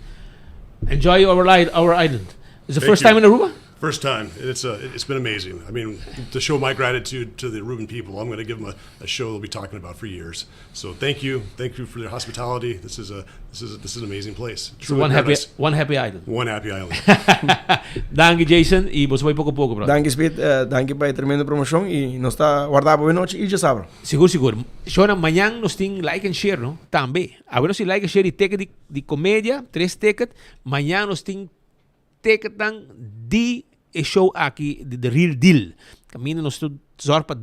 Enjoy our island. It's the Thank first you. time in Aruba? First time. And it's been amazing. I mean, to show my gratitude to the Aruban people, I'm going to give them a show they'll be talking about for years. So thank you for their hospitality. This is an amazing place. It's Truly paradise. one happy island. One happy island. Danki, Jason, y bo bay poco poco, brother. Danki, Speed, danki pa e tremendo promocion y nos ta warda bo anochi y diasabra. Sigur, sigur. Shona, mañan nos tin like and share, no? Tambe. Awe nos tin like and share di ticket di comedia, tres ticket. Mañan nos tin ticket dan di e show aki, di The Real Deal. Caminda nos zorg pa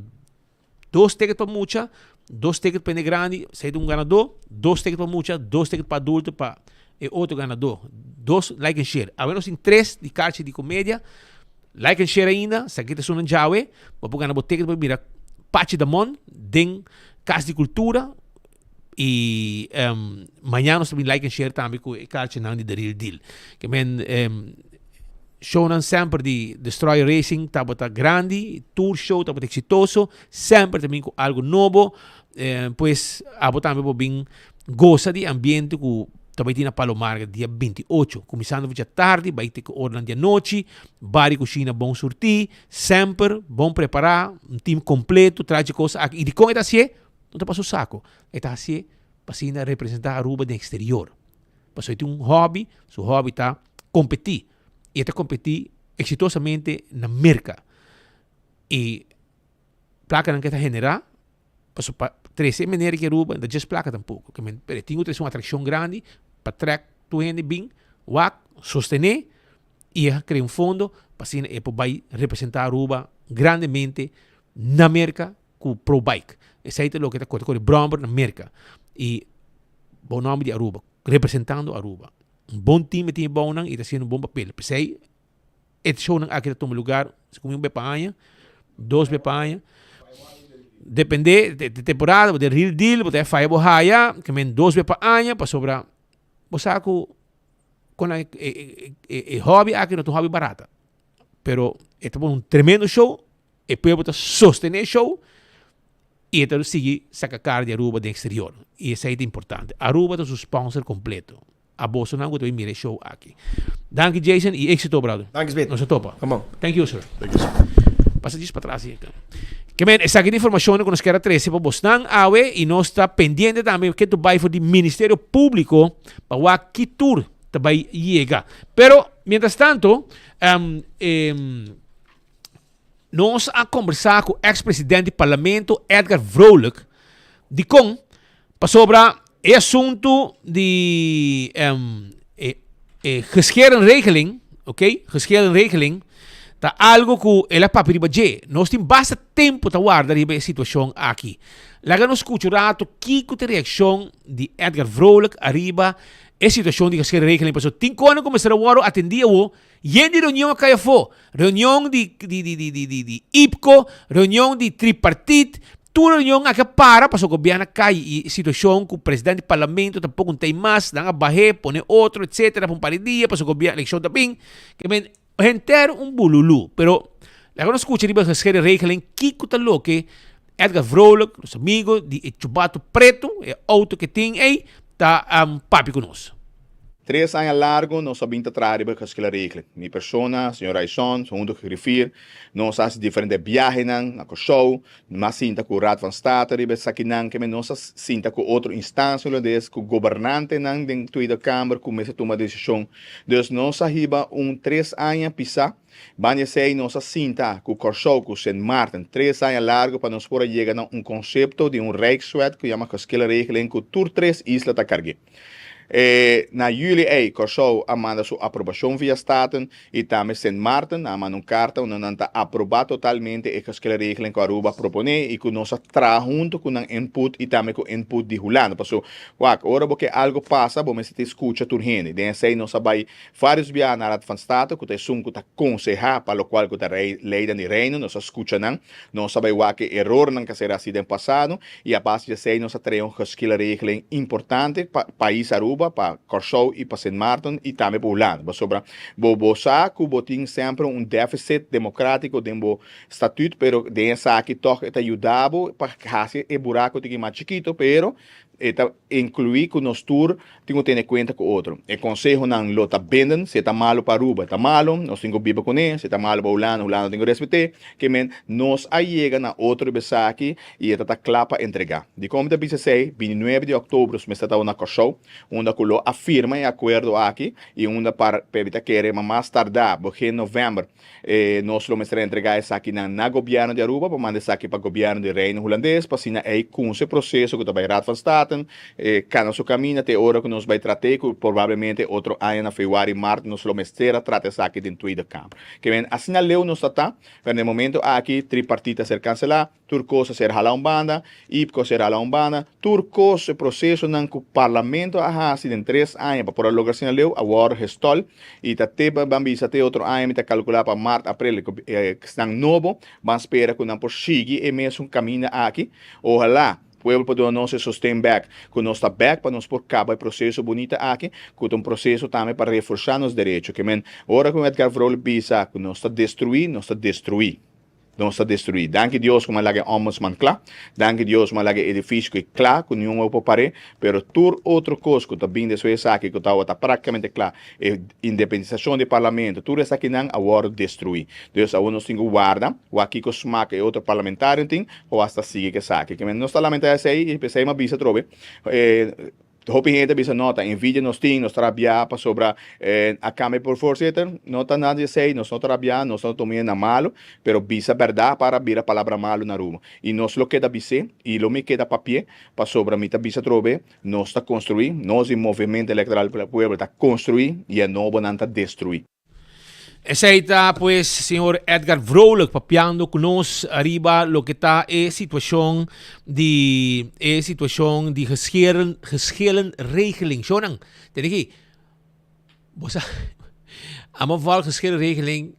dos ticket pa mucha, dos ticket pa grandi, sea un ganador, dos ticket pa mucha, dos ticket pa adulto pa e otro ganador. Dos like and share. Awe nos tin tres di kaarchi di comedia. Like and share ainda, esaki ta esun djawe, pa gana bo ticket pa mira Pachi Damon den Cas di Cultura y mañan nos tambe like and share tambe cu e kaarchi nan di The Real Deal. Kiermen show nan semper di Destroyer Racing tabata grandi, tur show tabata exitoso, semper tambe cu algo nobo, pues abo tambe por bin goza di ambiente cu tambe tin na Palo Marga dia 28, cuminsando for tardi, bay te ora di anochi, bar y cushina bon surti, semper bon prepara, un team completo, trae cos aki. Y di con e ta haci'e? No ta pa su saco, e ta haci'e pa asina representa Aruba den exterior. Pasobra e tin un hobby, su hobby ta competi. Y e ta competi exitosamente na Merca. Y placa nan cu e ta genera, paso pa trece manera cu Aruba, no ta placa tampoco. Kiermen, pero tin un atraccion grandi pa trek tur hende bin, wak, sostene y crea un fondo pa asina e por bay representa Aruba grandemente na Merca cu Pro Bike. Esey ta loke ta core, core brommer na Merca. Y bon nomber di Aruba, representando Aruba. Un bon team tin bon nan y ta haciendo un bon papel. Pesey, e show nan aki ta tuma lugar, como un be pa aña, dos be pa aña. Depende di temporada, di Real Deal, bo ta faya bo haya, kiermen dos be pa aña, pasobra, bo sa cu. Con e, e, e, e hobby aki no ta un hobby barata. Pero e ta pone un tremendo show, e pueblo ta sostene e show y e ta sigui saca cara di Aruba den exterior. Y esey ta importante. Aruba ta su sponsor completo. A bosonan cu ta bin mira e show aki. Danki Jason y exito brother. Danki Smith. Nos a topa. Come on. Thank you sir. Thank you sir. Pasa djis patras hier. Ke men, esaki ta informacionnan cu nos kier a trece pa bosnan awe y nos ta pendiente tambe ke ta bay for di Ministerio Publico pa wak ki tur ta bay yega. Pero, mientras tanto, um, um, nos a conversa cu ex-president di Parlamento Edgar Vrolijk dicon pasobra e asunto di um, e, e geschillenregeling, ok, geschillenregeling, ta algo cu el a papia riba dje. Nos tin basta tempo ta warda riba e situacion aki. Laga nos scucha un rato kico ta e reaccion di Edgar Vrolijk ariba e situacion di geschillenregeling pasobra tin conan cu mester a worde atendi awo. Yen di reunion a kai afó, reunion di di di di di di di IPCO, reunion di tripartit, tur reunion aki a para pasobra gobierno a kai i situacion ku president di parlamento tampoko no ta ei mas, nan a bah'é, pone otro etcetera pa un par di dia pasobra gobierno elekshon ta bin, ke men henter un bululu. Pero laga nos skucha riba geschillenregeling kiko ta loke Edgar Vrolijk, nos amigo di e chubato preto, e auto ke tin ei, ta papia ku nos. Tres aña largo nos a bin ta traha riba e geschillenregeling. Mi persona, señor Raison, hunto ku griffier, nos a hasi diferente biahenan na Kòrsou, mas sinta ku Raad van State riba esakinan, keme nos a sinta ku otro instancia hulandes, ku gobernantenan den Tweede Kamer ku mester tuma desishon. Dus nos a hiba un tres aña pisá. Banda esei nos a sinta ku Kòrsou ku Sint Maarten tres aña largo pa nos por a yega na un konsepto di un Rijkswet ku yama Geschillenregeling ku tur tres isla ta karg'é. E na juli ei Kòrsou a manda su aprobashon via Staten i tambe Sint Maarten a manda un karta unda nan ta aprobá totalmente e geschillenregeling ku Aruba a proponé i ku nos a traha huntu ku nan input i tambe ku input di Hulanda. Pasobra wak ora bo ke algu pasa bo mester ta skucha tur hende. Den esei nos a bai Varios biaha na Raad van State ku ta esun ku ta konsehá pa lokual ku ta leinan di Reino, nos a skucha nan, nos a bai wak e erornan ku a ser hasi den pasado i a base di esei nos a trae un geschillenregeling importante pa pais Aruba, pa Kòrsou i pa Sint Maarten i tambe pa Hulanda. Pasobra bo bo sa ku bo tin semper un deficit demokratiko den bo statuut pero den esaki tòg e ta yuda bo pa hasi e buraku tiki mas chikito pero E ta inkluí ku nos tur tin ku tene kuenta ku otro. E konsehonan lo ta bindend, si e ta malu pa Aruba, e ta malu, nos tin ku biba kuné, si e ta malu pa Hulanda, Hulanda tin ku respet'é. Ke men, nos a yega na otro riba esaki i e ta ta kla pa entregá. Dikon mi ta bisa esei? Bini nuebe di òktober nos mester tabata na Kòrsou, unda ku lo a firma e akuerdo aki i unda par p'e ta kere ma mas tardá begin novèmber E nos lo mester entregá esakinan na Gobièrnu di Aruba pa manda esaki pa Gobièrnu di Reino Hulandes pa asina ei kunse proseso ku ta bai Raad van Staten e kana su kaminda te ora ku nos bai trat'é ku probablemente otro aña na febuari, mart nos lo mester a trata esaki den Tweede Kamer. Ke men asina leu nos ta ta, pero na e momento aki tripartit a ser kanselá. Tur kos a ser hala un banda, IPCO a ser hala un banda, tur kos e prosesonan ku Parlamento a hasi den tres aña pa por a logra asina leu a wòrdu gestòl i ta te ban bisa te otro aña mi ta kalkulá pa mart, aprel e esnan nobo ban spera ku nan por sigui e mesun kaminda aki. Ohalá pueblo por duna nos e sosten bèk ku nos ta bèk pa nos por kaba e proseso bunita aki ku ta un proseso tambe pa reforsá nos derecho. Ke men ora ku Edgar Vrolijk bisa ku nos ta destruí, nos ta destruí. Nos ta destruí. Danki Dios ku mi a laga e Ombudsman kla. Danki Dios ku mi a laga e edifisio ku e kla, ku niun opo par'é. Pero tur otro kos ku ta bin despues esaki ku tabata práktikamente kla, e independisashon di Parlamento, tur esakinan a wòrdu destruí. Dus awor nos tin ku warda, wak kiko smak e otro parlamentarionan tin, o hasta sigui ku esaki. Kimen nos ta lamentá esei i p'esei mi a bisa atrobe, e. Hopi hende ta bisa no ta envidia nos tin, nos ta rabia pasobra a cambia por voorzitter. No ta nada di esey, nos no ta rabia, nos no ta tuma na malo, pero bisa berdad para bira palabra malo na Aruba. Y nos lo keda bis'é y lo mi keda papi'é pasobra mi ta bisa atrobe, nos ta construi, nos di Movimiento Electoral Pueblo ta construi y e nobonan ta destrui. Esei ta pues señor Edgar Vrolijk papiando cu nos ariba loke ta e situacion di e situacion di geschillen geschillenregeling. Shonan, tene aki. Bo sa amo val geschillenregeling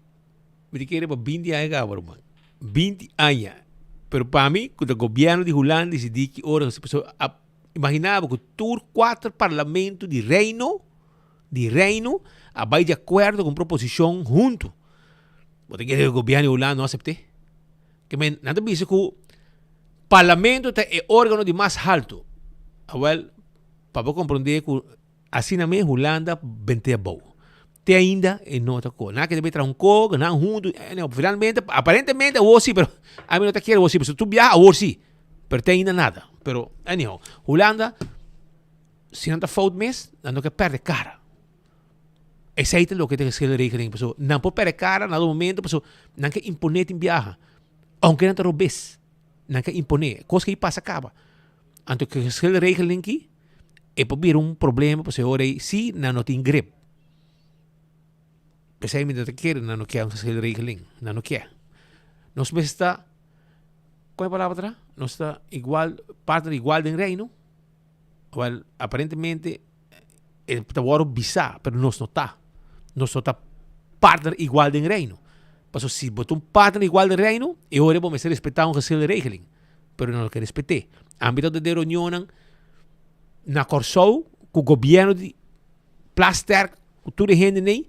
mi ta kere pa binti aña caba ruman. Binti aña. Pero pa mi cu ta gobierno di Hulanda dicidi ki ora pasobra a imagina bo cu tur cuater parlamento di reino. di Reino a bai di akuerdo ku un proposishon huntu. Bo ta kere ku gobièrnu di Hulanda no asept'é? Ke men nan ta bisa ku parlamento ta e órgano di mas haltu. Awèl, pa bo komprondé ku asina mes Hulanda bent'é abou. Te ainda e no ta ko. Nan a kere bai traha un ko, nan huntu, anyhow, finalmente, aparentemente awor si, pero ami no ta kere awor si, pasobra tur biaha awor si, pero te ainda nada. Pero anyhow, Hulanda, si nan ta fout mes, nan no ke pèrdè kara. Esei ta loke ta geschilregeling, pasobra nan por pèrdè kara na algun momento, pasobra nan ke imponé tin biaha, aunke nan ta robes, nan ke imponé. Kos ke pasa kaba. Anto geschilregeling ki, e por bira un problema pasobra e ora ei si nan no tin grip. P'esei mi no ta kere nan no kier un geschilregeling, nan no kier. Nos mester ta, kon e palabra ta? Nos ta igual, partner igual den reino? Wel, aparentemente e ta wòrdu bisá, pero nos no ta. Nos no ta partner igual den reino. Pasobra si bo ta un partner igual den reino, e ora bo mester respetá un geschilregeling. Pero nan no ke respet'é. Ami ta den reunionnan na Kòrsou ku gobièrnu di Plasterk, ku tur e hende nei.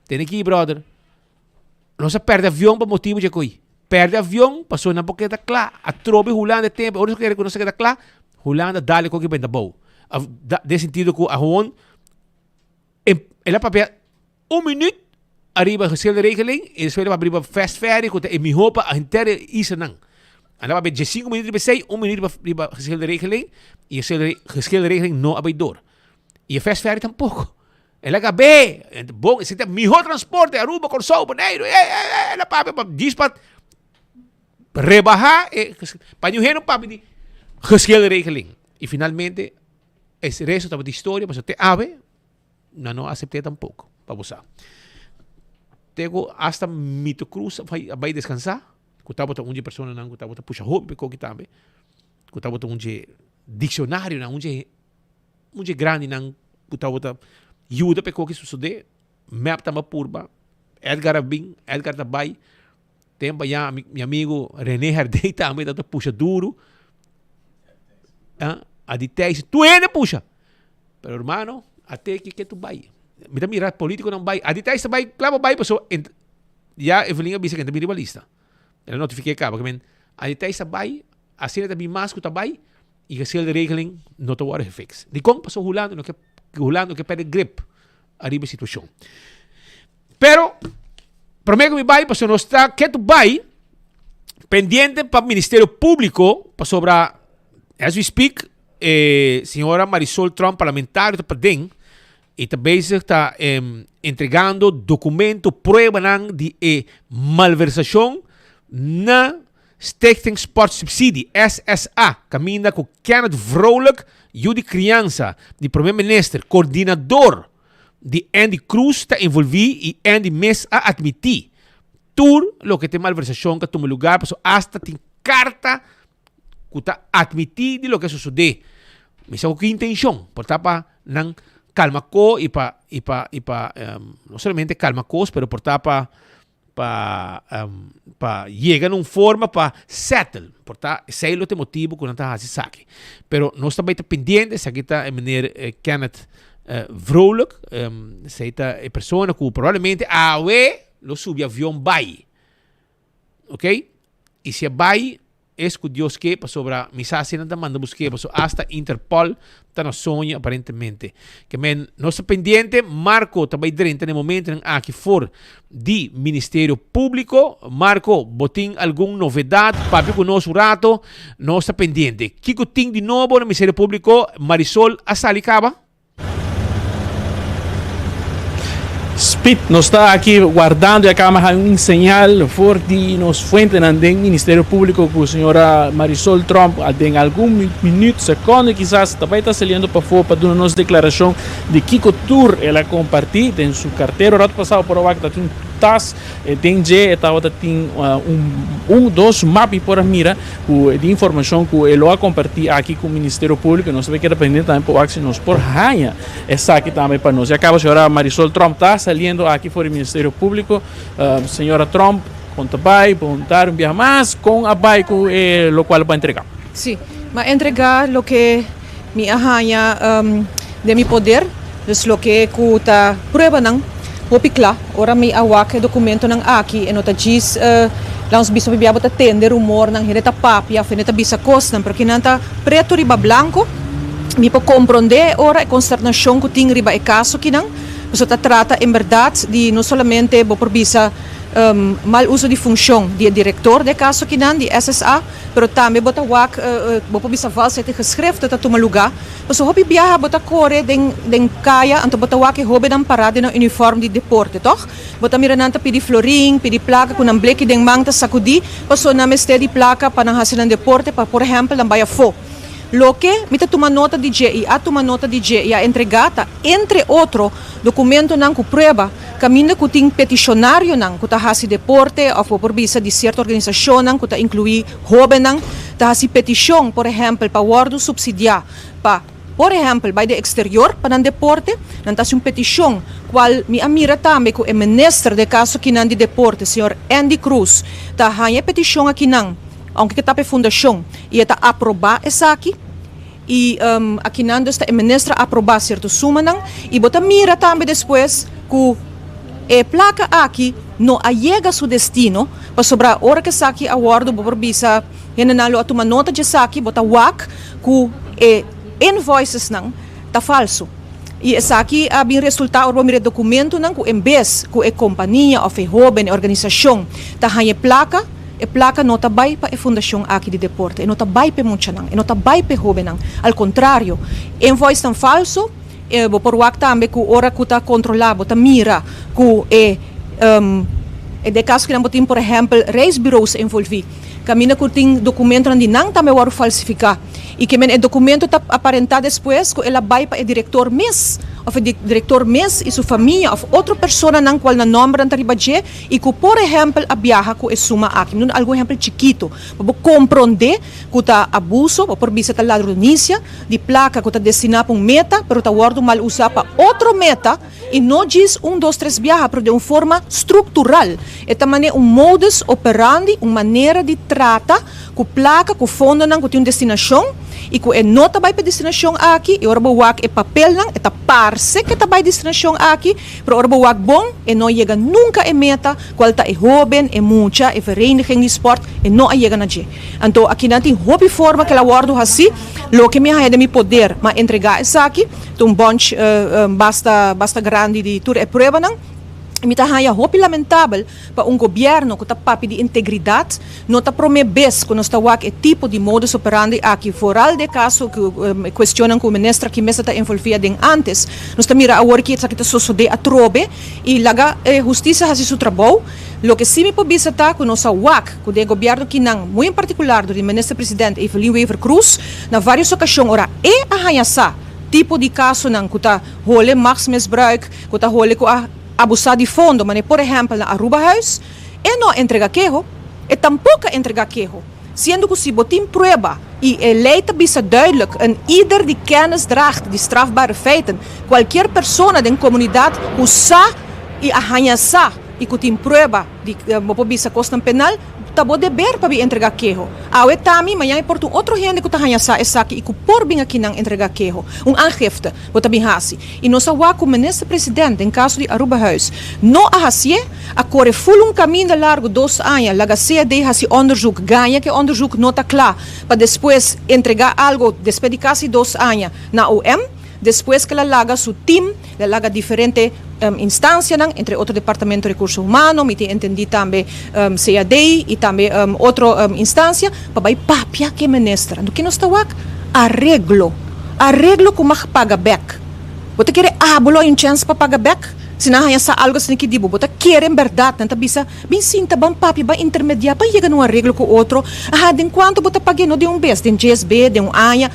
Tene aki brother, nos a pèrdè avion pa motibu dje koi. Pèrdè avion pasobra nan por keda kla. Atrobe Hulanda e tempu, ora nos kere ku nos a keda kla, Hulanda dale koki benta bou. Den sentido ku a hon el a papia un minuut ariba geschilregeling y despues el a papia riba fast ferry ku ta e mihó pa henter e islanan. El a papia diesinku minuut riba esei, un minuut riba geschilregeling y geschilregeling no a bai dor. Y e fast ferry tampoko. El a gab'é, bon, esei ta mihó transporte, Aruba, Kòrsou, Boneiru, e, e, e, el a papia pa djis pa rebahá e, pa niun hende no papia di geschilregeling. Y finalmente e resto tabata historia pasobra te awe nan no a asept'é tampoko, pa bo sa. Te ku asta Mito Cruz a bai deskansá, ku tabata un dje personanan ku tabata pusha hopi pa e koki tambe, ku tabata un dje dikshonarionan, un dje Un dje grandinan ku tabata yuda pa e koki sosodé, mep tamba purba, Edgar a bin, Edgar ta bai, tempo ayá mi amigo Rene Herdé tambe tabata pusha duru, ah, Adi Thijs, tur hende pusha, pero hermano, ate ki ke tu bai, mi ta mira politiconan bai, Adi Thijs ta bai, kla pa bai pasobra ya Evelyn a bisa ku e ta bin riba lista, el a notifiké kaba, Adi Thijs ta bai, asina ta bin mas ku ta bai, Y geschilregeling no ta worde gefixt. Dikon? Pasobra Hulanda no ke, Hulanda no ke perde grip ariba e situacion. Pero, prome ku mi bai, pasobra nos ta ketu bai pendiente pa Ministerio Publico, pasobra as we speak, e señora Marisol Tromp, parlamentario, ta paden y ta bezig ta entregando documento, pruebanan di e malversacion na Stichting Sport Subsidie, SSA, kaminda ku Kenneth Vrolijk, yu di kriansa di Prome Minister, kordinador di Endy Croes ta envolví i Endy mes a atmití tur loke ta e malversashon ku a tuma lugar pasobra asta tin karta ku ta atmití di loke a sosodé. Mi sa ku ki intenshon, por ta pa nan kalma ko i pa i pa i pa no solamente kalma kos pero por ta pa pa pa yega na un forma pa settle. Por ta esei lo ta e motibu ku nan ta hasi esaki. Pero nos ta bai ta pendiente, esaki ta e meneer Kenneth Vrolijk, esei ta e persona ku probablemente awe lo subi avion bai. Ok, i si e bai Es ku Dios ke, pasobra mi sa si nan ta manda busk'é, pasobra asta Interpol ta na soño aparentemente. Ke men, nos ta pendiente, Marco ta bai drenta na e momentonan aki for di Ministerio Públiko. Marco, bo tin algun novedat? Papia ku nos un rato, nos ta pendiente. Kiko tin di nobo na Ministerio Públiko? Marisol a sali kaba? Speed, nos ta aki wardando y a caba haña un señal for di nos fuentenan den Ministerio Publico cu señora Marisol Tromp den algun minuut, secondo kisas, ta bay ta saliendo pafo pa duna nos declaracion di kico tur el a comparti den su cartero. Rato pasado por a wak ta tin tas den dje e tabata tin un, un, dos map y por a mira Ku di informashon ku e lo a kompartí aki ku Ministerio Públiko, nos ta keda pendiente tambe pa wak si nos por haña esaki tambe pa nos. Ya kaba señora Marisol Tromp ta saliendo aki for di Ministerio Públiko. Señora Tromp, kon ta bai? Bon tardi un biaha mas. Kon a bai ku e lokual bo a entregá? Sí, mi a entregá loke mi a haña den mi poder. Dus loke ku ta pruebanan hopi kla. Ora mi a wak e dokumentonan aki e no ta djis laat ons bisa pabia bo ta tende rumornan, hende ta papia of hende ta bisa kosnan, pero kinan ta preto riba blanko. Mi por komprondé e ora e konsternashon ku tin riba e kaso kinan, pasobra ta trata en bèrdat di no solamente bo por bisa mal uso di funshon di e direktor di e kaso kinan di SSA, pero tambe bo ta wak bo por bisa valsheid in geschriften ta tuma lugá. Pasobra hopi biaha bo ta kore den den kaya anto bo ta wak e hobennan pará den nan uniform di deporte, tòg? Bo ta mira nan ta pidi florin, pidi plaka ku nan bleki den man ta sakudí pasobra nan mester di plaka pa nan hasi nan deporte pa por ehèmpel nan bai afó. Loke mi ta tuma nota di dje i a tuma nota di dje i a entregá ta, entre otro, dokumentonan ku prueba kaminda ku tin petishonarionan ku ta hasi deporte òf bo por bisa di sierto organisashonnan ku ta inkluí hóbennan ta hasi petishon, por ehèmpel, pa wòrdu supsidiá pa, por ehèmpel, bai den eksterior pa nan deporte. Nan ta hasi un petishon kual mi a mira tambe ku e minister den kaso akinan di deporte, señor Endy Croes, ta haña e petishon akinan, ounke ke ta pa e fundashon, i e ta aprobá esaki. I akinan dus ta e minister a aprobá sierto sumanan i bo ta mira tambe despues ku e plaka aki no a yega su destino pasobra ora ku esaki a wòrdu bo por bisa hendenan lo a tuma nota di esaki bo ta wak ku e invoicesnan ta falsu i esaki a bin resultá ora bo mira e dokumentonan ku en bes ku e kompania òf e hóben e organisashon ta haña e plaka. E plaka no ta bai pa e fundashon aki di deporte, e no ta bai pa e muchanan, e no ta bai pa e hóbennan. Al kontrario, invoicenan falso, bo por wak tambe ku ora ku ta kontrolá bo ta mira ku e e den kaso kinan bo tin por ehèmpel reisbureaus envolví, kaminda ku tin dokumentonan di nan tambe wòrdu falsifiká i ke men e dokumento ta aparentá despues ku el a bai pa e direktor mes òf e direktor mes i su famia òf otro personanan kual nan nòmbernan ta riba dje. I ku por ehèmpel a biaha ku e suma aki. Mi duna algun ehèmpel chikitu pa bo komprondé ku ta abuso, bo por bisa ta ladronisia, di plaka ku ta destiná pa un meta, pero ta wòrdu mal usá pa otro meta, i no djis un, dos, tres biaha, pero den un forma struktural. E ta manera un modus operandi, un manera di trata ku plaka, ku fondonan ku tin un destinashon. I ku e no ta bai pa e destinashon aki, i ora bo wak e papelnan, e ta parse ku e ta bai destinashon aki, pero ora bo wak bon, e no a yega nunka e meta, kual ta e hóben, e mucha, e vereniging di spòrt, e no a yega na dje. Anto akinan tin hopi forma ku el a wòrdu hasí, loke mi a haña den mi poder, m'a entregá esaki, ta un bònch basta basta grandi di tur e pruebanan. I mi ta haña hopi lamentabel pa un gobièrnu ku ta papia di integridat, No ta prome bes cu nos ta wak e tipo di modus operandi aki, vooral den caso cu e cuestionnan cu minister aki mes a ta envolvi aden antes. Nos ta mira awor ki esaki ta sosode atrobe y laga e husticia haci su trabou. Loke si mi por bisa ta cu nos a wak cu den e gobierno kinan, muy en particular door di minister president Evelyn Wever-Croes, na varios ocasion ora e a haña sa tipo di casonan cu ta hole machtsmisbruik, cu ta hole cu a abusa di fondo, manera por ehempel na Arubahuis, E no a entrega keho, e tampok a entrega keho, siendo ku si bo tin prueba i e lei ta bisa duidelijk een ieder die kennis draagt di strafbare feiten, kualkier persona den komunidat ku sa i a haña sa i ku tin prueba di bo por bisa kosnan penal, ta bo deber pa bin entrega keho. Awe ta mi, mañan e por ta un otro hende ku ta haña sa esaki i ku por bin akinan entrega keho. Un aangifte bo ta bin hasi. I nos a wak ku Minister President den kaso di Arubahuis no a hasié. A kore ful un kaminda largu dos aña, laga CAD hasi onderzoek, gaña ku e onderzoek no ta kla, pa despues entregá algo despues di kasi dos aña na OM. Despues ku el a laga su tim, el a laga diferente instansianan, entre otro Departamento Rekurso Humano, mi tin entendí tambe CAD i tambe otro instansia, pa bai papia ku e minister. Anto ke nos ta wak? Areglo. Areglo ku mag paga bèk. Bo ta kere abo lo hay un chèns pa paga bèk? Si nan haña sa algu asina ki di bo, bo ta kere en bèrdat? Nan ta bisa, Bin sinta, ban papia, ban intermediá, ban yega na un areglo ku otro. Aha, den kuantu bo ta pag'é? No den un bes, den djes be, den un aña.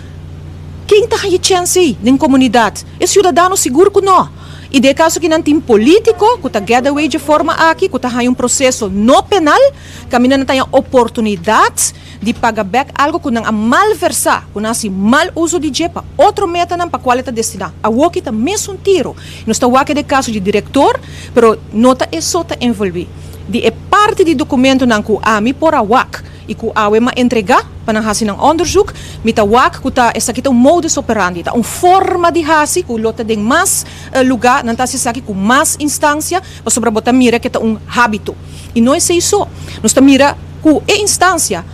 Ken ta haña e chèns ei den komunidat? E siudadano sigur ku nò. I den e kaso ki nan tin polítiko ku ta get away dje forma aki, ku ta haña un proseso no penal, kaminda nan ta haña oportunidat di paga bèk algu ku nan a malversá, ku nan a hasi mal uso di dje pa otro metanan pa kual e ta destiná. Awoki ta mesun tiro. Nos ta wak e kaso di direktor, pero no ta e so ta envolví. Di e parti di dokumentonan ku ami por a wak. i ku awe m'a entregá pa nan hasi nan onderzoek. Mi ta wak ku ta esaki ta un modus operandi, ta un forma di hasi ku lo ta den mas lugá, nan ta hasi esaki ku mas instansia pasobra bo ta mira ke ta un hábito. I no esei so, nos ta mira ku e instansia,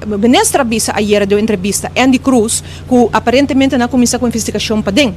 minister a bisa ayera den un entrevista, Endy Croes, ku aparentemente nan a kuminsá ku investigashon paden.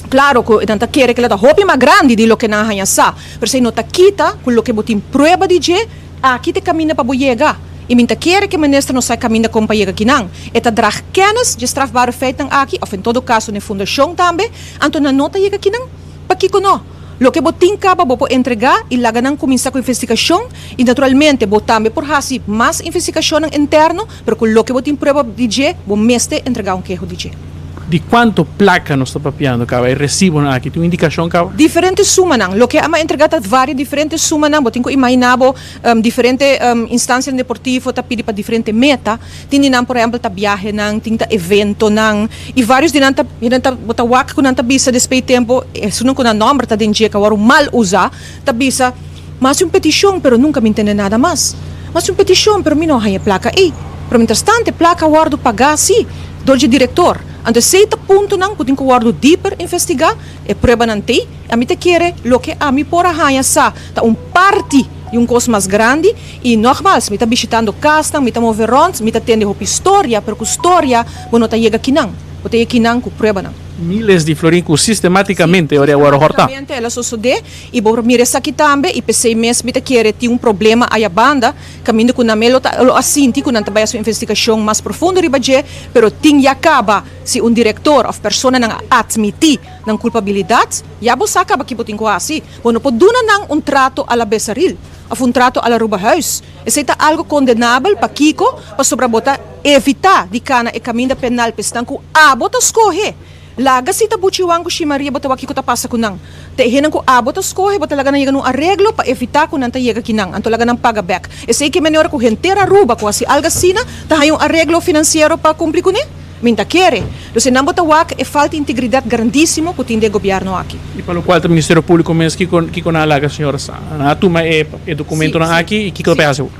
Klaro ku nan ta kere ku lo ta hopi mas grandi di loke nan a haña sa, pero esei no ta kita ku loke bo tin prueba di dje, Aki ta e kaminda pa bo yega. I mi ta kere ku e minister no sa e kaminda kon pa yega kinan. E ta drag kennis dje strafbare feitnan aki, òf en todo kaso n'e fundashon tambe, anto nan no ta yega kinan. Pakiko no? Loke bo tin kaba bo por entregá i laga nan kuminsá ku investigashon i naturalmente bo tambe por hasi mas investigashonnan interno, pero ku loke bo tin prueba di dje, bo mester entregá un keho di dje. Di kuantu plaka nos ta papiando kaba? E resibonan aki tin un indikashon kaba? Diferente sumanan. Loke a entregá ta varia diferente sumanan. Bo tin ku imaginá bo diferente instansianan deportivo ta pidi pa diferente meta. Tin di nan por ehèmpel ta biahenan, tin ta eventonan i vários di nan ta nan ta bo ta wak ku nan ta bisa despues di tempu esunnan ku nan nòmber ta den dje ku a wòrdu mal usá ta bisa mi hasi un petishon pero nunka mi ntende nada mas. Mi hasi un petishon pero mi no a haña e plaka ei. Pero mientrastante plaka a wòrdu pagá sí. Dor dje direktor. Anto esei ta puntonan ku tin ku wòrdu diper investigá, e pruebanan t'ei. Ami ta kere loke ami por a haña sa ta un parti di un kos mas grandi i nògmals mi ta bishitando kasnan, mi ta move rònt, mi ta tende hopi storia, pero ku storia bo no ta yega kinan, bo ta yega kinan ku pruebanan. Miles di florin ku sistematikamente ora e wòrdu hòrtá. Sistemátikamente el a sosodé i bo por mira esaki tambe i p'esei mes mi ta kere tin un problema aya banda. Kaminda ku nan lo ta lo a sinti ku nan ta bai hasi un investigashon mas profundo riba dje, pero tin ya kaba si un direktor òf personanan a atmití nan kulpabilidat, ya bo sa kaba ki bo tin ku hasi. Bo no por duna nan un trato a la Besaril òf un trato a la Arubahuis. Esei ta algu kondenabel. Pakiko? Pasobra bo ta evitá di kana e kaminda penal pa esnan ku abo ta skohe. Laga si ta Buchi Juan ku Shi Maria bo ta wak kiko ta pasa ku nan. Ta e hennan ku abo ta skohe bo ta laga nan yega na un areglo pa evitá ku nan ta yega kinan, anto laga nan paga bèk. Esei ke manera ku henter Aruba ku hasi algu asina ta haña un areglo finansiero pa kumpli kuné? Mi n'ta kere. Dus enan bo ta wak e falta integridat grandísimo ku tin den gobièrnu aki. I pa lokual ta Ministerio Públiko mes kiko kiko nan a laga señora sa? Nan a tuma e e dokumentonan aki i kiko ta bai hasi awor?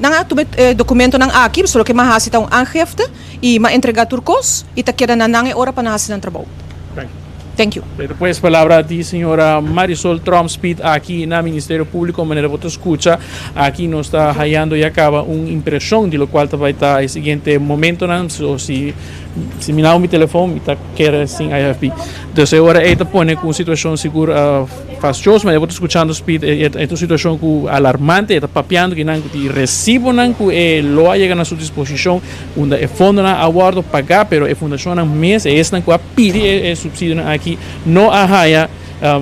Nan a tuma e dokumentonan aki, pasobra loke nan a hasi ta un aangifte. I m'a entregá tur kos i ta keda na nan e ora pa nan hasi nan trabou. Thank you. Pero pues palabra di señora Marisol Tromp Speed aki na Ministerio Publico manera bo ta scucha aki nos ta hayando ya caba un impresion di locual ta bay ta e siguiente momentonan so si si mi nao mi telefon mi ta kere sin IFB dus e ora ey ta pone cu un situacion sigur Fastioso, ma e bo ta scuchando Speed, e ta un situacion cu alarmante, e ta papiando kinan cu tin recibonan cu e lo a yega na su disposicion unda e fondonan a wordo paga, pero e fundacionnan mes, e esnan cu a pidi e subsidionan aki no a haya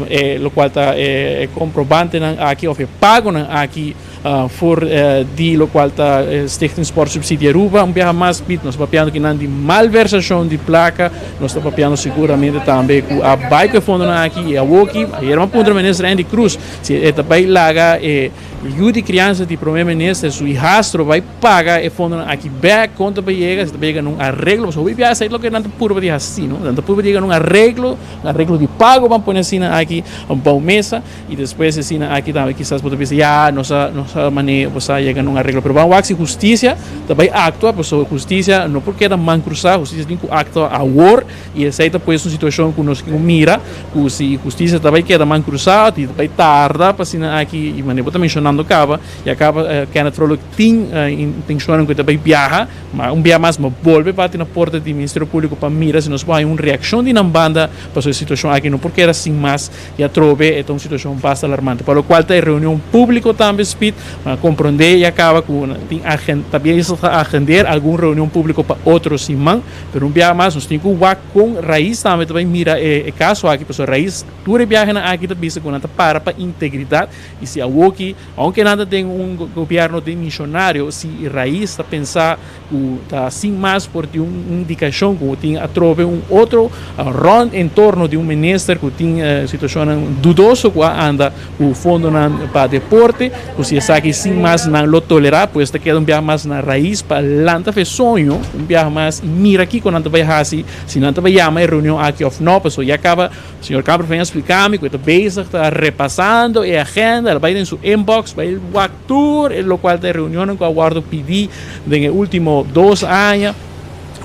e locual ta e comprobantenan aki of e pagonan aki. For di locual ta Stichting Sport Subsidie Aruba, un biaha mas Piet, nos ta papiando kinan di malversacion di placa, nos ta papiando seguramente tambe cu a bay cu e fondonan aki y awoki, ayer mi a puntra Minister Endy Croes si e ta bay laga e yu di crianza di Prome Minister, su hijastro, bay paga e fondonan aki bek, con ta bay yega, si ta bay yega na un areglo, pasobra hopi biaha esey loke nan ta purba di haci, no, nan ta purba di yega na un areglo, un areglo di pago ban pone asina aki bou mesa. I despues e sina aki tambe kisas bo ta bisa, ya, nos a nos a manera bo sa yega na un areglo. Pero ban wak si hustisia ta bai aktua, pasobra hustisia no por keda man krusá, hustisia tin ku aktua awor, i esei ta pues un situashon ku nos tin ku mira, ku si hustisia ta bai keda man krusá, ti ta bai tarda pa asina aki, i manera bo ta menshonando kaba, ya kaba Kenneth Vrolijk tin intenshonnan ku e ta bai biaha, ma un bia mas bo bolbe bati na porta di Ministerio Públiko pa mira si nos por haña un reakshon di nan banda, pasobra e situashon aki no por keda sin mas. I atrobe e ta un situashon basta alarmante. Pa lokual ta e reunion públiko tambe Speed a komprondé i a kaba ku tin agen ta bezig ta agendeer algun reunion públiko pa otro siman. Pero un biaha mas nos tin ku wak kon Raiz tambe ta bai mira e e kaso aki pasobra Raiz tur e biahenan aki ta bisa ku nan ta para pa integridat i si awoki ounke nan ta den un gobièrnu demisionario si Raiz ta pensa ku ta sin mas por tin un indikashon ku tin atrobe un otro rònt en torno di un minister ku tin situashonnan dudoso ku a anda ku fondonan pa deporte ku si esaki sin mas nan lo tolerá pues ta keda un biaha mas na rais pa lanta fe soño un biaha mas i mira kiko nan ta bai hasi si nan ta bai yama e reunion aki òf no pasobra ya kaba señor Kamperveen a splika mi ku e ta bezig ta repasando e agenda el a bai den su inbox. Nos bai wak tur e lokual ta e reunionnan ku a wòrdu pidí den e último dos aña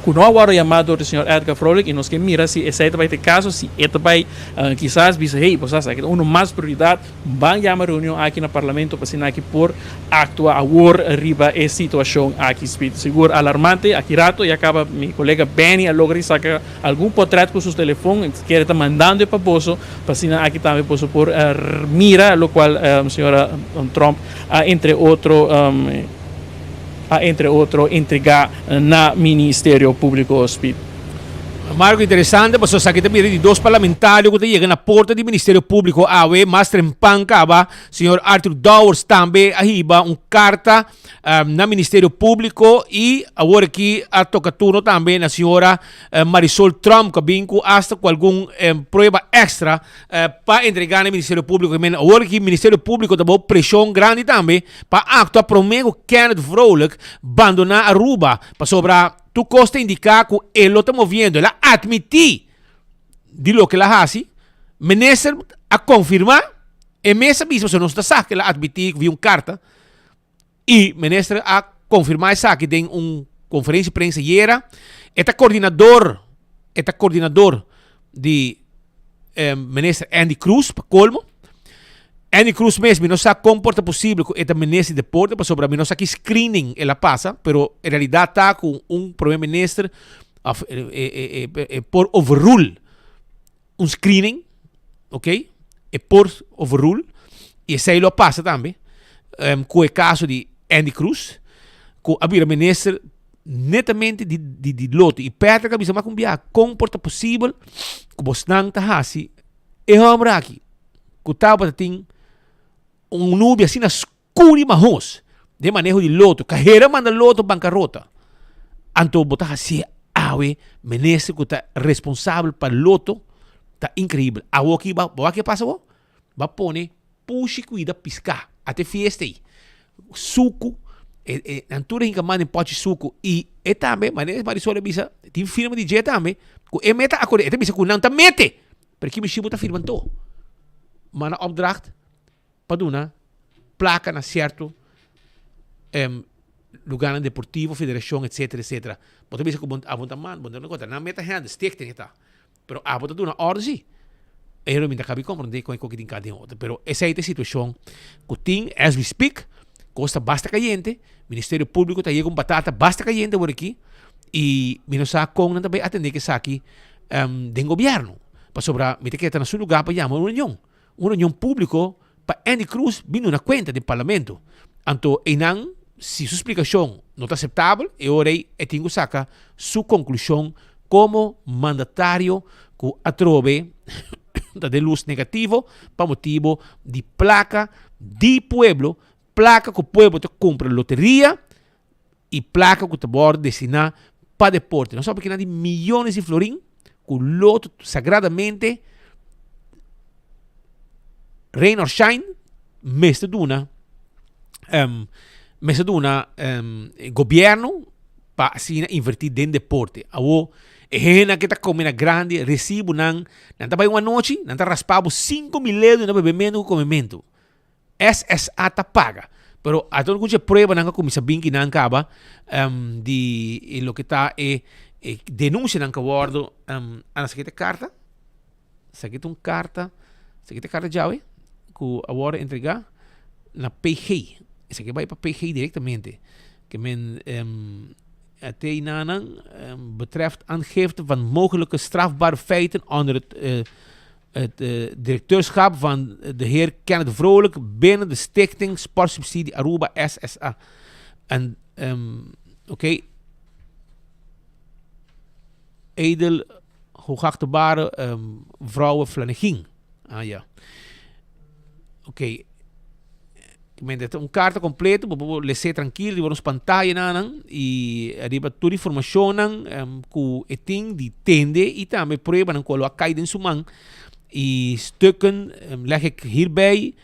ku no a wòrdu yamá dor di señor Edgar Vrolijk i nos ke mira si esei ta bai ta e kaso, si e ta bai kisas bisa hey bo sa esaki ta unu mas prioridat. Ban yama reunion aki na Parlamento pa asina aki por actua awor riba e situacion aki. Speed sigur alarmante. Aki rato ya caba mi colega Benny a logra di saca algun potret cu su telefon y kere ta mandando e pa boso pa asina aki tambe boso por mira locual señora Tromp a entre otro a entre otro entrega na Ministerio Publico. Speed. Marco interesante pasobra esaki ta bira di dos parlamentario cu ta yega na porta di Ministerio Publico awe. Mas trempan caba señor Arthur Dowers tambe a hiba un carta na Ministerio Publico y awor aki a toca turno tambe na señora Marisol Tromp cu a bin cu hasta cu algun prueba extra pa entrega na Ministerio Publico. Awor aki Ministerio Publico ta bao presion grandi tambe pa actua prome cu Kenneth Vrolijk bandona Aruba pasobra Tur kos ta indiká ku e lo ta moviendo. El a atmití di loke el a hasi. Minister a konfirmá. E mes a bisa, pasobra nos ta sa ku el a atmití via un karta. I minister a konfirmá esaki den un konferensia di prensa ayera. E ta koordinador, e ta koordinador di minister Andy Croes pa kolmo. Andy Croes mes mi no sa kon por ta posibel ku e ta minister di deporte pasobra mi no sa ki screening el a pasa pero en realidad ta ku un primer minister of e por overrule un screening ok e por overrule y esei lo a pasa tambe ku e kaso di Andy Croes ku a bira minister netamente di di di loto y Patrick a bisa mas ku un biaha kon por ta posibel ku bosnan ta hasi e homber aki ku tabata tin un nubia asina skur y mahos den maneho di loto kahera manda loto bankarota anto bo ta hasi awe minister ku ta responsabel pa loto ta increibel awoki bo wak ke pasa bo Ba pone pushi kuida piská. Ate fiesta ei. Suku, e, e, nan tur a hinka man den pòchi suku. I e tambe, manera Marisol a bisa, tin firma di dje tambe, ku e meta akord'é. E ta bisa ku nan ta mete. Pero ki mishi bo ta firma anto? Manda opdracht pa duna plaka na sierto em, lugarnan deportivo, federashon, etcetera, etcetera. Bo ta bisa ku bo abo ta manda, bo no ta konta. Nan meta hende, stichting e ta. Pero abo ta duna orde si. Pero mi ta kabi komprendé kon e koki tin ka den otro. Pero esei ta e situashon ku tin as we speak. Kos ta basta kayente. Ministerio Públiko ta yega un batata basta kayente awor aki. I mi no sa kon nan ta bai atendé ku esaki den gobièrnu. Pasobra mi ta kere ta na su lugá pa yama un reunion. Un reunion públiko pa Endy Croes bin duna kuenta den parlamento. Anto einan si su splikashon no ta aseptabel e ora ei e tin ku saka su konklushon komo mandatario ku atrobe ta den lus negativo pa motibo di plaka di pueblo, plaka ku pueblo ta kumpra loteria i plaka ku ta wòrdu destiná pa deporte. Nos a papia kinan di miyones di florin ku loto sagradamente rain or shine mester duna mester duna gobièrnu pa asina invertí den deporte. Awor e hendenan ke ta kome na grandi resibunan nan ta bai un anochi nan ta raspa bo 5000 euro na bebementu ku komementu. SSA ta paga. Pero a todo kuche pruebanan a kuminsá bin kinan kaba di e loke ta e e denuncianan ku a wòrdu ana esaki ta e karta esaki ta un karta esaki ta e karta djawe ku a wòrdu entregá na PG esaki a bai pa PG direktamente ke men a te einanan betreft aangifte van mogelijke strafbare feiten onder het Het directeurschap van de heer Kenneth Vrolijk binnen de Stichting Sportsubsidie Aruba SSA. En, um, oké. Okay. Edel hoogachtbare um, vrouwen Flanegin. Ah ja. Oké. Okay. Ik meen dat un carta completo, bo por lese tranquilo, riba nos pantayanan y riba tur informacionnan um, cu e tin di tende y tambe pruebanan cu lo a cay den su man. Y stukken um, leg ik hierbij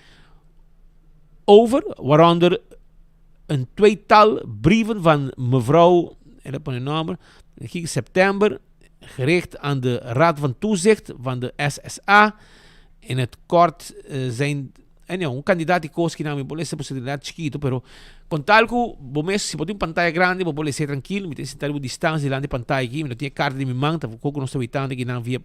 over, waaronder een tweetal brieven van mevrouw, en dat pone nomber, september, gericht aan de Raad van Toezicht van de SSA. In het kort uh, zijn Anyhow, un kandidat di kos kinan mi por lesa posibilidat chikitu, pero kon tal ku bo mes, si bo tin un pantaya grandi, bo por les'é trankil. Mi ta sinta riba un distansia dilanti e pantaya aki, mi no tin e karta den mi man, tampoko ku nos ta witando kinan via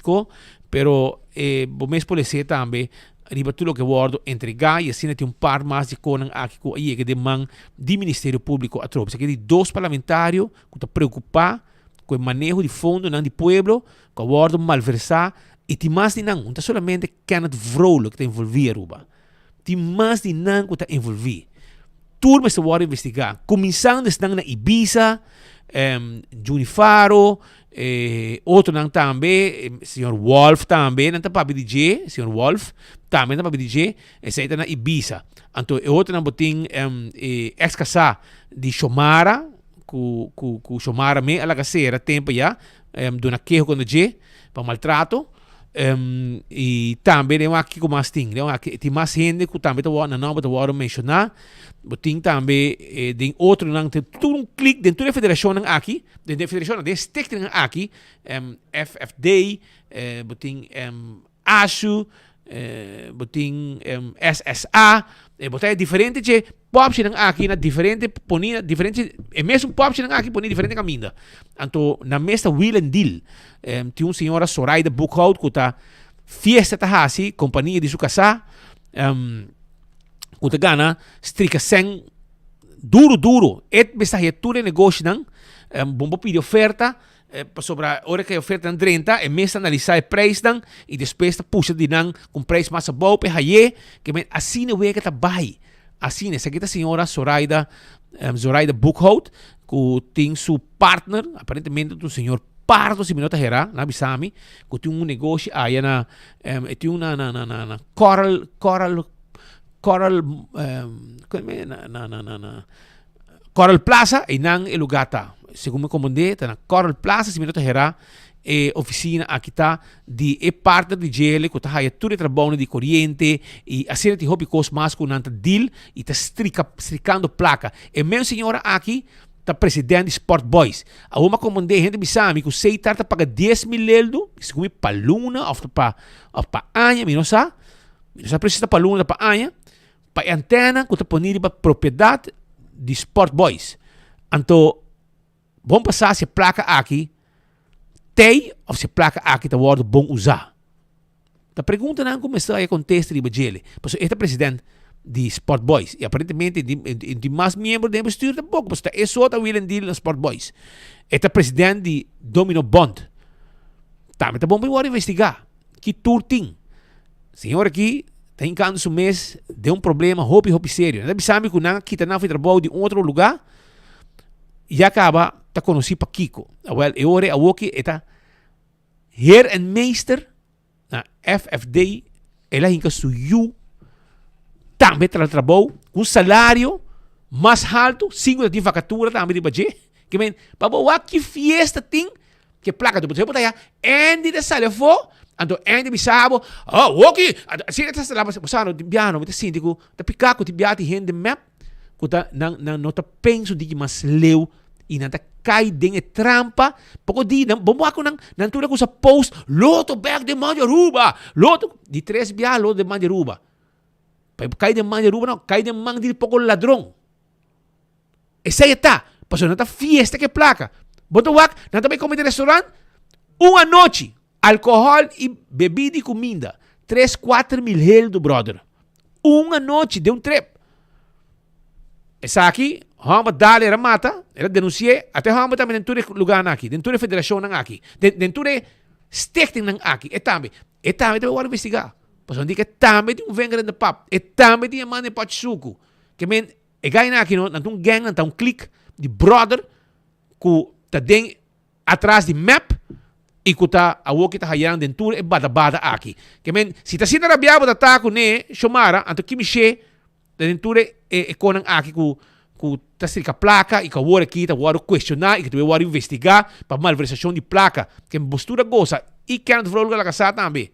ko, pero e bo mes por les'é tambe riba tur loke wòrdu entregá i asina tin un par mas di konan aki ku a yega den man di Ministerio Públiko atrobe. Esaki di dos parlamentario ku ta preokupá ku e maneho di fondonan di pueblo ku a wòrdu malversá i tin mas di nan, no ta solamente Kenneth Vrolijk ta envolví Aruba. Tin mas di nan ku ta envolví. Tur mester wòrdu investigá, kuminsando esnan na Ibiza, Juni Faro, e otronan tambe, señor Wolf tambe, nan ta papia di dje, señor Wolf tambe nan ta papia di dje, esei ta na Ibiza. Anto e otronan bo tin e ex kasá di Shomara, ku ku ku Shomara me a laga sera tempo ya, duna keho kontra dje pa maltrato. I tambe den wak kiko mas tin? Den wak tin mas hende ku tambe ta wòrdu, nan nòmber ta wòrdu menshoná. Bo tin tambe den otronan, tin tur un klik den tur e federashonnan aki, den e federashonnan, den e stichtingnan aki, FFD, bo tin ASU, bo tin SSA, bo ta diferente dje popshinan aki na diferente poni na diferente e mesun popshinan aki poni diferente kaminda. Anto nan mes ta wheel and deal. Tin un señora Soraida Boekhout ku ta fiesta ta hasi kompania di su kasá ku ta gana strika sèn duru duru. E mester haya tur e negoshinan, bo por pidi oferta. Pasobra ora ku e ofertanan drenta, e mes ta analisá e preisnan i despues ta pusha di nan ku un preis mas abou pa e hay'é. Ke men asina wega ta bai. Asina. Esaki ta señora Zoraida, Zoraida Boekhout, ku tin su partner, aparentemente ta un señor pardo si mi no ta herá, nan a bisa mi, ku tin un negoshi aya na, e tin un na na na na Coral, Coral, Coral, na na na na. Coral Plaza, einan e lugá ta. Segun mi komprendé, ta na Coral Plaza, si mi no ta herá, e ofisina aki ta di e partner di djele ku ta haya tur e trabounan di koriente i asina tin hopi kos mas ku nan ta deal i ta strika, strikando plaka. E mes señora aki ta president di Sport Boys. Awor mi a komprendé, hende bisa mi ku Seitar ta paga 10,000 leldu, segun mi pa luna òf ta pa òf pa aña, mi no sa, mi no sa presis ta pa luna òf ta pa aña. Pa e antena ku ta poni riba propiedat di Sport Boys. Anto bon pa sa si e plaka aki tei of si e plaka aki ta wòrdu bon usá. Ta preguntanan ku mester haya kontesta riba djele. Pasobra e ta president di Sport Boys i aparentemente e tin mas miembro den e bestuur tampoko pasobra ta e so ta wheel and deal na Sport Boys. E ta president di Domino Bond. Tambe ta bon pa e wòrdu investigá ki tur tin. Señor aki ta hincando su mes den un problema hopi hopi serio. Nan ta bisa mi cu nan a kita nan for di trabou di un otro lugar, ya caba ta conoci pakico. Awel, e ora awoki e ta heer en meester na FFD, el a hinca su yu tambe tra trabou cu un salario mas halto, sin cu ta tin vacatura tambe riba dje. Ke men, pa bo wak ki fiesta tin Ke plaka tu bo ta ya Andy ta sali afó, anto Andy bisa bo, oh woki, asina ta sali, bo sa no tin biaha no, mi ta sinti ku ta pika ku tin biaha tin hende mep ku ta nan nan no ta pensa un tiki mas leu i nan ta kai den e trampa, poko di nan bo wak ku nan nan tur a kusa post loto bek den man di Aruba, loto, di tres biaha loto den man di Aruba, pa e kai den man di Aruba no, kai den man di poko ladron. Esei e ta, pasobra nan ta fiesta ku e plaka. Bo ta wak, nan ta bai kome den restaurant un anochi, alkohòl i bebida i kuminda, tres kuater mil heldu, bròder. Un anochi den un trip. Esaki, hòmber dal era mata, era denunsi'é, ata e hòmber tambe den tur e lugánan aki, den tur e federashonnan aki, den den tur e stichtingnan aki, e tambe, e tambe ta bai wòrdu investigá. Pasobra nan di ku e tambe tin un vinger in de pap, e tambe tin e man den pòchi suku. Ke men E gainan aki no, nan ta un gang, nan ta un klik di brother ku ta den atras di mep i ku ta awor ki ta hayan den tur e bada bada aki. Ke men, si ta asina rabiá bo ta ta ku ne, Shomara, anto ki mishe ta den tur e e konan aki ku ku ta strika plaka i ku awor aki ta wòrdu kuestioná i ku ta bai wòrdu investigá pa malversashon di plaka. Ke men bos tur a gosa i Kenneth Vrolijk a laga sa tambe.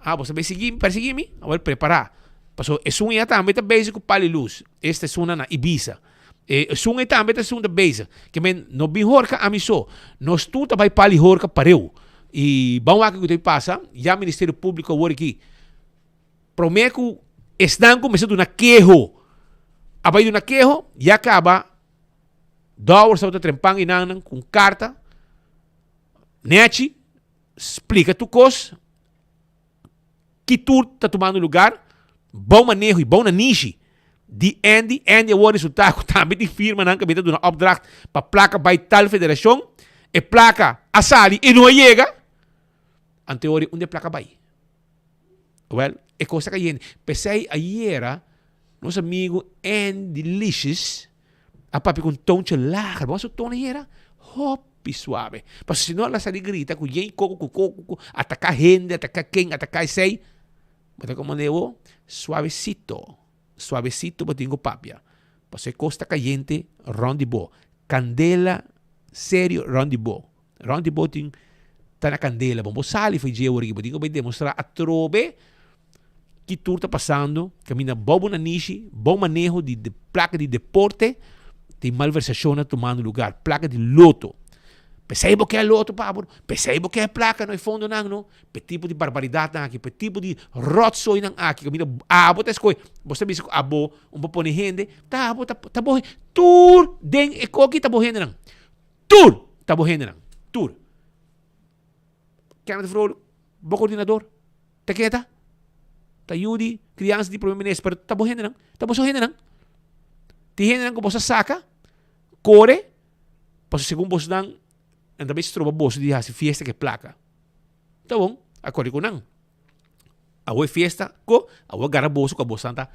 Ah, bo ta bai sigui persiguí mi? Awor prepará. Pasobra esun ya tambe ta bezig ku pal i lus. Esta esunnan na Ibiza. E esun ei tambe ta esun ta bezig. Ke men no bin horka ami so. Nos tur ta bai pal i horka pareu. I ban wak ku ta pasa, ya Ministerio Públiko awor aki. Promé ku esnan ku mester duna keho a bai duna keho, ya kaba Dowers tabata trempan inannan ku un karta nechi splika tur kos ki tur ta tumando lugar, bon maneho i bon nanishi di Andy. Andy awor resulta ku tambe tin firmanan ku a bini ta duna opdracht pa plaka bai tal federashon, e plaka a sali i no a yega, anteori unda e plaka bai? Wel, e kos ta kayente. P'esei ayera nos amigu Andy Licious a papia ku un tontje lager. Bo a su tono ayera? Hopi suave. Pasobra si no el a sali grita ku yen koko ku koko ku ataka hende, ataka ken, ataka esei. Bo ta komand'é bo suavesito, suavesito bo tin ku papia. Pasobra e kos ta kayente rònt di bo. Kandela serio rònt di bo. Rond di bo tin ta na candela. Bon, bo sali for dje ora aki, bo tin ku bai demostrá atrobe ki tur ta pasando, kaminda bou bo nanishi, bon maneho di de plaka di deporte, tin malversashonnan tumando lugar, plaka di loto. P'esei bo ke loto pa bo, p'esei bo ke plaka no e fondonan no, p'e tipo di barbaridatnan aki, p'e tipo di rotzoinan aki, kaminda abo ta eskohe, bo sa bisa ku abo un por pone hende, ta abo ta ta bo tur den e koki ta bo hendenan. Tur ta bo hendenan. Tur. Kenneth Vrolijk, bo coordinador. Ta ken e ta? Ta yu di criansa di Prome Minister, pero ta bo hendenan. Ta boso hendenan. Tin hendenan ku boso a saka, kore, pasobra segun bosonan nan ta bay stroba boso di hasi fiesta ku e plaka. Ta bon, a kore ku nan. Awo e fiesta ko, awo a gara boso ku a boso ta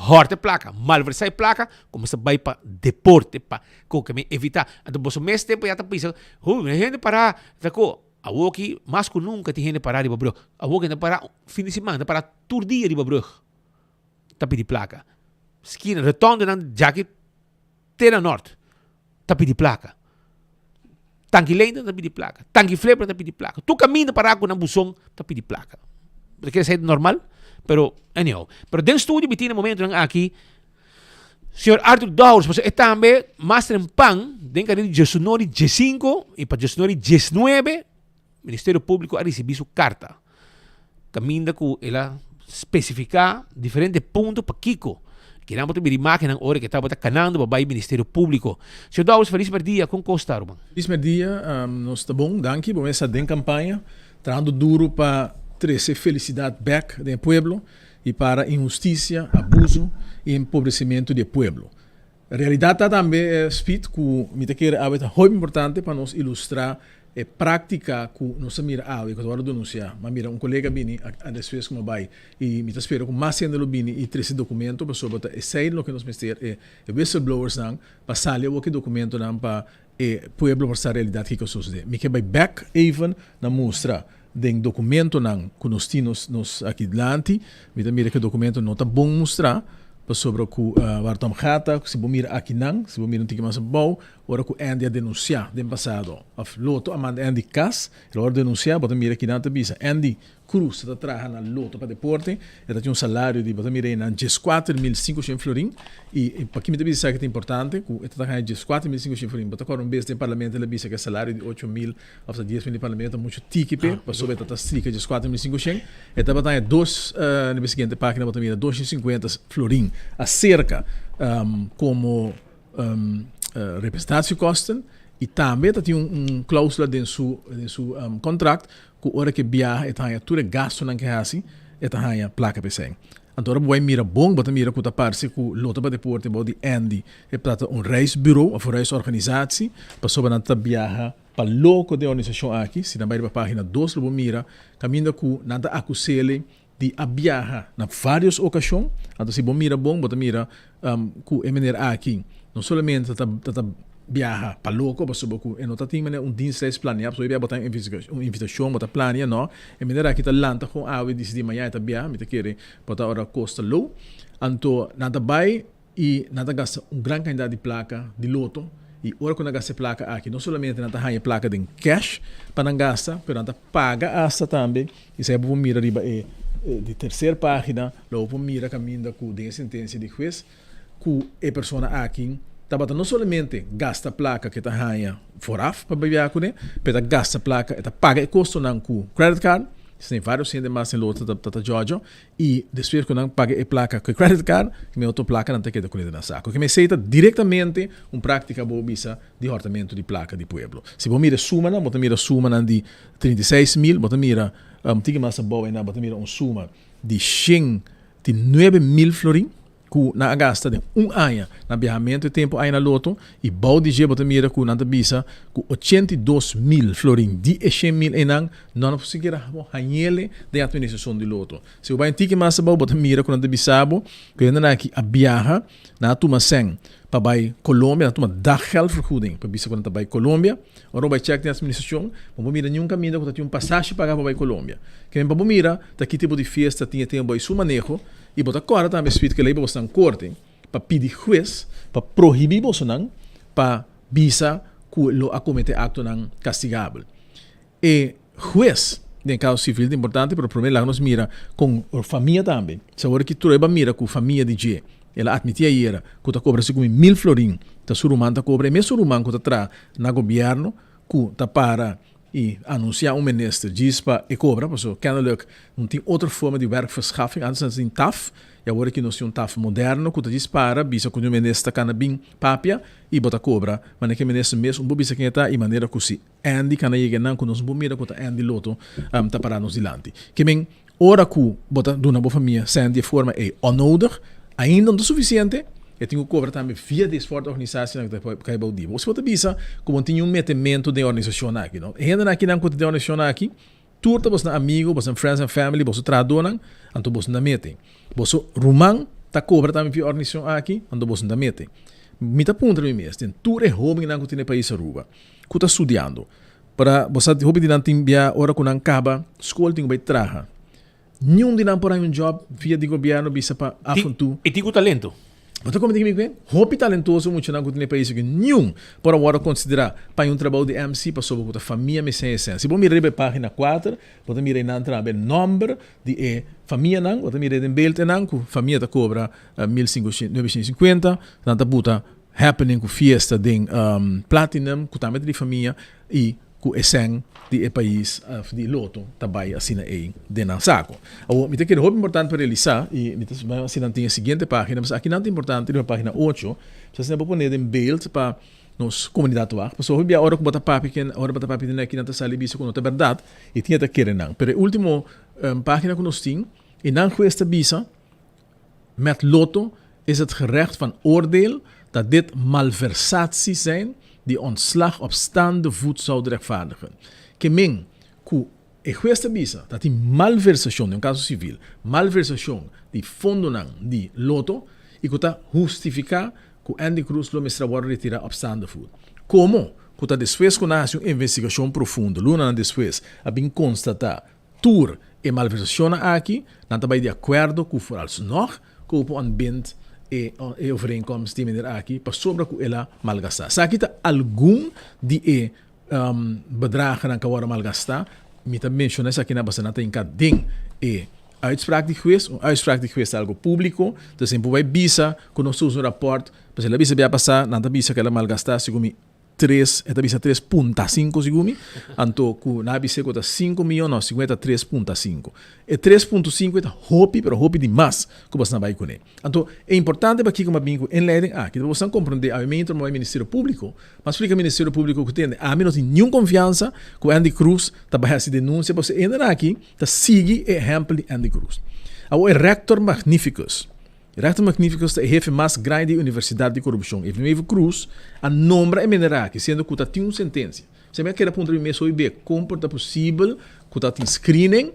hòrta e plaka, malversá e plaka, kuminsá bai pa deporte, pa ko ke men evitá. Anto boso mes tempu ya ta bisa, hu, no hende pará, ta ko. Awo aki mas ku nunka tin hende pará riba brùg. Awo aki nan pará fin di siman, nan pará tur dia riba brùg ta pidi plaka. Skina, rotòndenan djaki te na nòrt ta pidi plaka. Tanki Leendert ta pidi plaka. Tanki Flipper ta pidi plaka. Tur kaminda para ku nan buson ta pidi plaka. Bo ta kere esei ta normal? Pero anyhow. Pero den studio mi tin e momentonan aki señor Arthur Dowers pasobra e tambe mas trempan den kareda di diesunori diesinko i pa diesunori diesnuebe Ministerio Publico a ricibi su carta caminda cu el a specifica diferente punto pakico kinan bo ta mira imagennan ora cu e tabata canando pa bay Ministerio Publico. Señor Dowers, feliz merdia, con cos ta ruman? Feliz merdia, nos ta bon, danki. Bo mester den campaña, trahando duro pa trece felicidad bek den e pueblo y para inhusticia, abuso y empobrecimento di e pueblo. Realidad ta tambe, Speed, cu mi ta kere awe ta hopi importante pa nos ilustra e practica cu nos a mira awe cu ta wordo denuncia. M'a mira un colega bini a despues cu m'a bay y mi ta spera cu mas hende lo bini y trece documento pasobra ta esey loke nos mester e whistleblowersnan pa sali awor cu e documentonan pa e pueblo por sa realidad kico a sucede. Mi ke bay bek even na mustra den documentonan cu nos tin nos nos aki dilanti, mi ta mira cu e documento no ta bon mustra, pasobra cu waar het om gaat ta, si bo mira akinan, si bo mira un tiki mas abou, ora cu Andy a denuncia den pasado, of Lotto a manda Andy cas, el a worde denuncia, bo ta mira kinan ta bisa, Andy Cruz ta traha na Lotto pa Deporte, e ta tin un salario di, bo ta mira einan, 14500 florin, y paki mi ta bisa esaki ta importante, cu e ta ta gana 14500 florin, bo ta acorda un bes den parlamento el a bisa cu e salario di 8000 Of ta 10.000 di parlamento ta mucho tiki p'e, pasobra e ta ta strika djes 4.500. E tabata haña dos, riba e siguiente pagina bo ta mira 250 florin aserka komo representatiekosten. I tambe ta tin un klausula den su den su kontrakt ku ora ku e biaha e ta haña tur e gastunan ku e hasi e ta haña plaka p'esei. Anto ora bo bai mira bon bo ta mira ku ta parse ku Lotto pa Deporte bou di Andy e ta un reisbureau of un reisorganisatie pasobra nan ta biaha Pa loko den organisashon aki, si nan bai riba pagina dos lo bo mira kaminda ku nan ta akus'ele di a biaha na varios okashon. Anto si bo mira bon bo ta mira ku e meneer aki no solamente ta ta biaha pa loko pasobra ku e no ta tin manera un dienstreis plania pasobra hopi bia bo ta un invitashon bo ta plania no. E meneer aki ta lanta kon awe disidi mañana e ta biaha mi ta kere por ta ora kos ta lou. Anto nan ta bai. I nan ta gasta un gran kantidat di plaka di loto, i ora ku nan gasta e plaka aki, no solamente nan ta haña e plaka den kèsh pa nan gasta, pero nan ta paga asta tambe, i esei bo por mira riba e di terser página, lo bo por mira kaminda ku den e sentensia di hues ku e persona aki tabata no solamente gasta plaka ku e ta haña vooraf pa biaha kuné, pero e ta gasta plaka, e ta paga e kostonan ku credit card. Esei varios hende mas den loto ta ta djòdjò i despues ku nan paga e plaka ku e credit card, e otro plaka nan ta keda kuné den nan sako. Keme esei ta direktamente un práktika bo bisa di hòrtamentu di plaka di pueblo. Si bo mira e sumanan, bo ta mira sumanan di 36 mil, bo ta mira un tiki mas abou einan bo ta mira un suma di 109 mil florin ku nan a gasta den un aña na biahamentu e tempu aña na loto i bou di dje bo ta mira ku nan ta bisa ku 82 mil florin di e 100 mil einan no a sikiera hañ'ele den atministrashon di loto. Si bo bai un tiki mas abou bo ta mira ku nan ta bisa bo ku hendenan aki a biaha, nan a tuma sèn pa bai Colombia, nan a tuma daggeldvergoeding pa bisa ku nan ta bai Colombia. Ora bo bai chèk den atministrashon bo por mira niun kaminda ku ta tin un pasashi pagá pa bai Colombia. Ke men pa bo mira ta ki tipo di fiesta tin e tempu bai su maneho. I bo ta kòrda tambe Sweet ku e lei pa bosonan korte pa pidi hues pa prohibí bosonan pa bisa ku lo a kometé aktonan kastigabel. E hues den e kaso sivil ta importante pero promé laga nos mira kon famia tambe. Si awor ki tur e ba mira ku famia di dje el a atmití ayera ku ta kobra segun mi mil florin ta su ruman ta kobra e mesun ruman ku ta traha na gobièrnu ku ta para i anunsiá un minister djis pa e kobra, pasobra kennelijk no tin otro forma di werkverschaffing, antes nan tin taf, i awor aki nos tin un taf moderno ku ta djis para bisa ku un minister kana bin papia i bo ta kobra, manera ku e minister mes un por bisa ken e ta i manera ku si Andy kana yega einan ku nos no por mira ku ta Andy Lotto ta pará nos dilanti. Ke men ora ku bo ta duna bo famia sèn di e forma ei onnodig, ainda no ta sufisiente, e tin ku kobra tambe via di e sportorganisasienan ku ta kai bou di bo. Si bo ta bisa ku bo tin un metementu den e organisashon aki, no? E hendenan akinan ku ta den e organisashon aki, tur ta bosnan amigu, bosnan friends and family, boso trahadónan, anto boso no ta mete. Boso ruman ta kobra tambe via e organisashon aki, anto boso no ta mete. Mi ta puntra mi mes, den tur e hóbennan ku tin na e pais Aruba, ku ta studiando, Para bo sa hopi di nan tin bia ora ku nan kaba skol tin ku bai traha. Niun di nan por haña un job via di gobièrnu bisa pa af en toe. I tin ku talento. Bo ta komprende kimi ku hopi talentoso muchanan ku tin e pais aki niun por a wòrdu konsiderá pa haña un trabou di MC pasobra ku ta famia mester haña esei. Si bo mira riba e página kuater bo ta mira einan traha e nòmber di e famianan bo ta mira den beeld einan ku famia ta kobra 1950 nan ta buta Happening ku fiesta den Platinum ku tambe ta di famia i ku e sèn di e pais of di loto ta bai asina ei den nan sako. Awor mi ta kere hopi importante pa realisá i mi ta bai asina tin e siguiente pagina pasobra akinan ta importante riba pagina ocho pasobra asina bo pone den beeld pa nos komunidat wak pasobra hopi bia ora ku bo ta papia ken ora bo ta papia den akinan ta sali bisa ku no ta bèrdat i tin e ta kere nan pero e ultimo pagina ku nos tin i nan hues ta bisa Met Lotto is het gerecht van oordeel dat dit malversaties zijn die ontslag op staande voet zouden rechtvaardigen. Ke men ku e hues ta bisa ta tin malversacion den un kaso sivil, malversacion di fondonan di Lotto i ku ta hustifiká ku Andy Cruz lo mester a wòrdu retirá op staande voet. Komo ku ta despues ku nan a hasi un investigashon profundo lunanan despues a bin konstatá Tur e malversacionnan aki, nan ta bay di acuerdo cu vooralsnog cu por ontbind e e overeenkomst di meneer aki pasobra cu el a malgasta. Esaki ta algun di e bedragennan cu a wordo malgasta. Mi ta menciona esakinan pasobra nan ta hinca den e uitspraak di hues. Un uitspraak di hues ta algo publico, entonces nan por bay bisa cu nos ta usa un rapport, pasobra el a bisa bia pasa, nan ta bisa cu el a malgasta segun mi. Tres, e ta bisa tres punta sinku segun mi, anto ku nan a bis'é ku ta sinku miyon, no, segun e ta tres punta sinku. E tres punto sinku e ta hopi, pero hopi di mas ku bosnan bai kuné. Anto, e importante pakiko mi a bin ku inleiding aki, ta pa bosnan komprondé, ami mi intro mi bai Ministerio Públiko, mi a splika Ministerio Públiko ku tende, ami no tin niun konfiansa ku Andy Cruz ta bai hasi denunsia, pasobra e hendenan aki ta sigui e ehèmpel di Andy Cruz. Awor e Rector Magnificus. Rector Magnificus ta e hefe mas grandi di e Universidad di Corrupcion. Evenevo Cruz a nombra e meneer aki, siendo cu ta tin un sentencia. Esei mi a keda puntra mi mes hoy be, con por ta posibel cu ta tin screening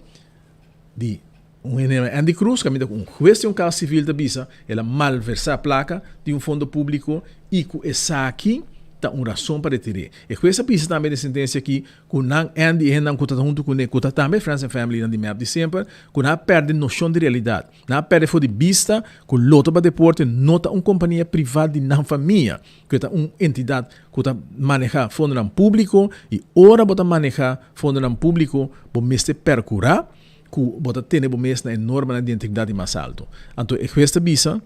di un hende yama Andy Cruz, caminda cu un huez di un caso civil ta bisa el a malversa placa di un fondo publico y cu esaki ta un razon pa retir'é. E huez a bisa tambe den e sentencia aki Ku nan Andy i hendenan ku ta huntu kuné, ku ta tambe friends and familynan di mep di semper, ku nan a pèrdè noshon di realidat. Nan a pèrdè for di bista ku Lotto pa Deporte no ta un kompania privat di nan famia, ku e ta un entidat ku ta manehá fondonan públiko i ora bo ta manehá fondonan públiko bo mester pèrkurá ku bo ta tene bo mes na e normanan di integridat di mas altu. Anto e hues ta bisa,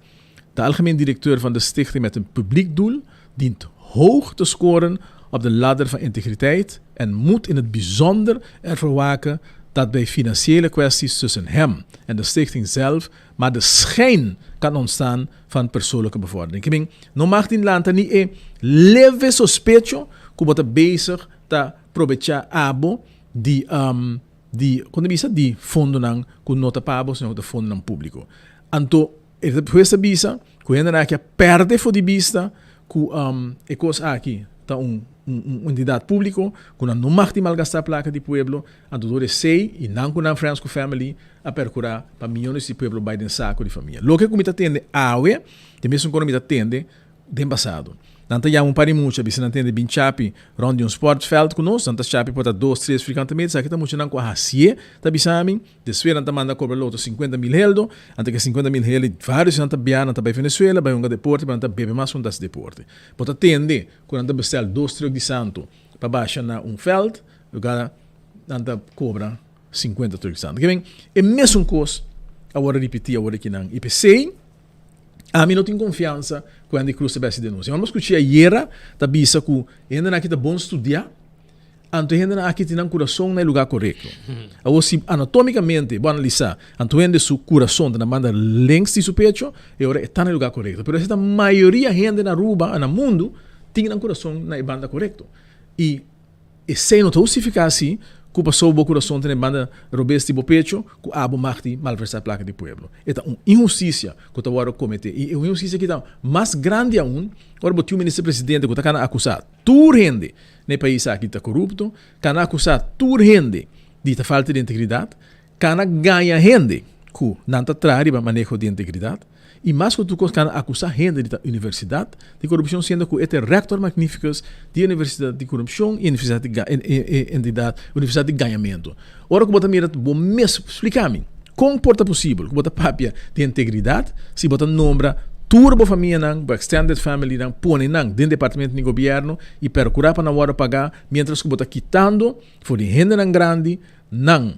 De algemeen directeur van de stichting met een publiek doel dient hoog te scoren op de ladder van integriteit en moet in het bijzonder ervoor waken. dat bij financiële kwesties tussen hem en de stichting zelf maar de schijn kan ontstaan van persoonlijke bevordering. Ke men, no mag tin lanta ni e leve sospecho ku bo ta bezig ta probecha abo di di, kon ta bisa, di fondonan ku no ta pa abo sino ku ta fondonan públiko. Anto e hues ta bisa ku hendenan aki a pèrdè for di bista ku e kos aki ta un un entidat públiko ku nan no mag di malgastá plaka di pueblo. Anto dor esei i nan ku nan friends ku family a perkurá pa miyones di pueblo bai den saku di famia. Loke ku mi ta tende awe ta e mesun kos mi ta tende den pasado. Nan ta yama un par di mucha bisa nan tende bin chapi rond di un sportveld ku nos. Nan ta chapi por ta dos, tres vierkante meter. Esaki ta muchanan ku a hasié, ta bisa mi. Despues nan ta manda kobra loto 50.000 heldo. Anto ke 50.000 heldo varios di nan ta bia, nan ta bai Venezuela, bai hunga deporte, pero nan ta bebe mas ku nan ta hasi deporte. Bo ta tende ku nan ta bestel dos truk di santu pa basha na un veld, lugar nan ta kobra 50 truk di santu. Ke men, e mesun kos a wòrdu ripití awor aki nan. I p'esei ami no tin konfiansa ku Andy Cruz ta bai hasi denunsia. Ora mi skuch'é ayera ta bisa ku e hendenan aki ta bon studiá, anto e hendenan aki tin nan kurason na e lugá korekto. Awor si anatómikamente bo analisá anto hende su kurason ta na banda links di su pecho, e ora e ta na e lugá korekto. Pero esei ta mayoria hende na Aruba, na mundu, tin nan kurason na e banda korekto. I Esei no ta hustifiká si ku pasó bo kurason ta na e banda robes di bo pecho ku abo mag di malversá plaka di pueblo. E ta un inhustisia ku ta wòrdu kometé i e un inhustisia ki ta mas grandi aun ora bo tin un minister presidente ku ta kana akusá tur hende na e pais aki di ta korupto, kana akusá tur hende di ta falta di integridat, Kana gaña hende ku nan ta traha riba maneho di integridat i mas ku tur kos kana akusá hende di ta universidat di korupshon siendo ku e ta e rector magnificus di e universidat di korupshon i universidat di entidat universidat di gañamentu. Ora ku bo ta mira bo mes splika mi kon por ta posibel ku bo ta papia di integridat si bo ta nombra tur bo famianan bo extended familynan pone nan den departamento di gobièrnu i perkurá pa nan wòrdu pagá mientras ku bo ta kitando for di hendenan grandi nan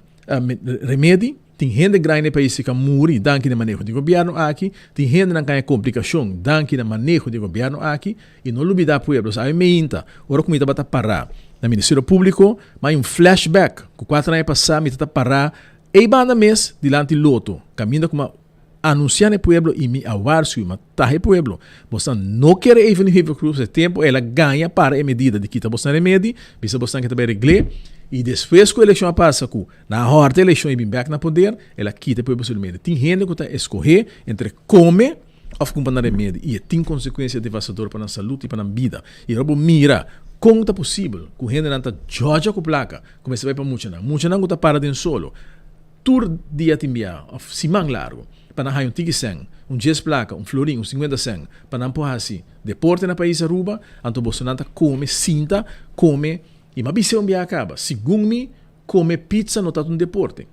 remedi, tin hende grandi na e pais ku a muri danki na maneho di gobièrnu aki, tin hendenan ku a haña komplikashon danki na maneho di gobièrnu aki, i no lubidá pueblo, sa ami meinta ora ku mi tabata pará na Ministerio Públiko, mi a haña un flashback ku kuater aña pasá mi tabata pará ei banda mes dilanti loto kaminda ku mi a anunsiá na e pueblo i mi a warskui, mi a taha e pueblo, bosnan no kere Evelyn Wever Croes, e tempu el a gaña para e medida di kita bosnan remedi, bisa bosnan ke ta bai regl'é, i despues ku elekshon a pasa ku nan a hòrta elekshon i bin bèk na poder, el a kita e pueblo su remedi. Tin hende ku ta eskohé entre kome òf kumpra nan remedi i e tin konsekuensia devastador pa nan salud i pa nan bida. I ora bo mira kon ta posibel ku hendenan ta djòdja ku plaka ku mester bai pa muchanan, muchanan ku ta para den solo, Tur dia tin bia of siman largu pa nan haña un tiki sèn, un djes plaka, un florin, un sinkuenta sèn pa nan por hasi deporte na pais Aruba, anto bosonan ta kome, sinta, kome i m'a bis'é un bia kaba, segun mi kome pizza no ta un deporte.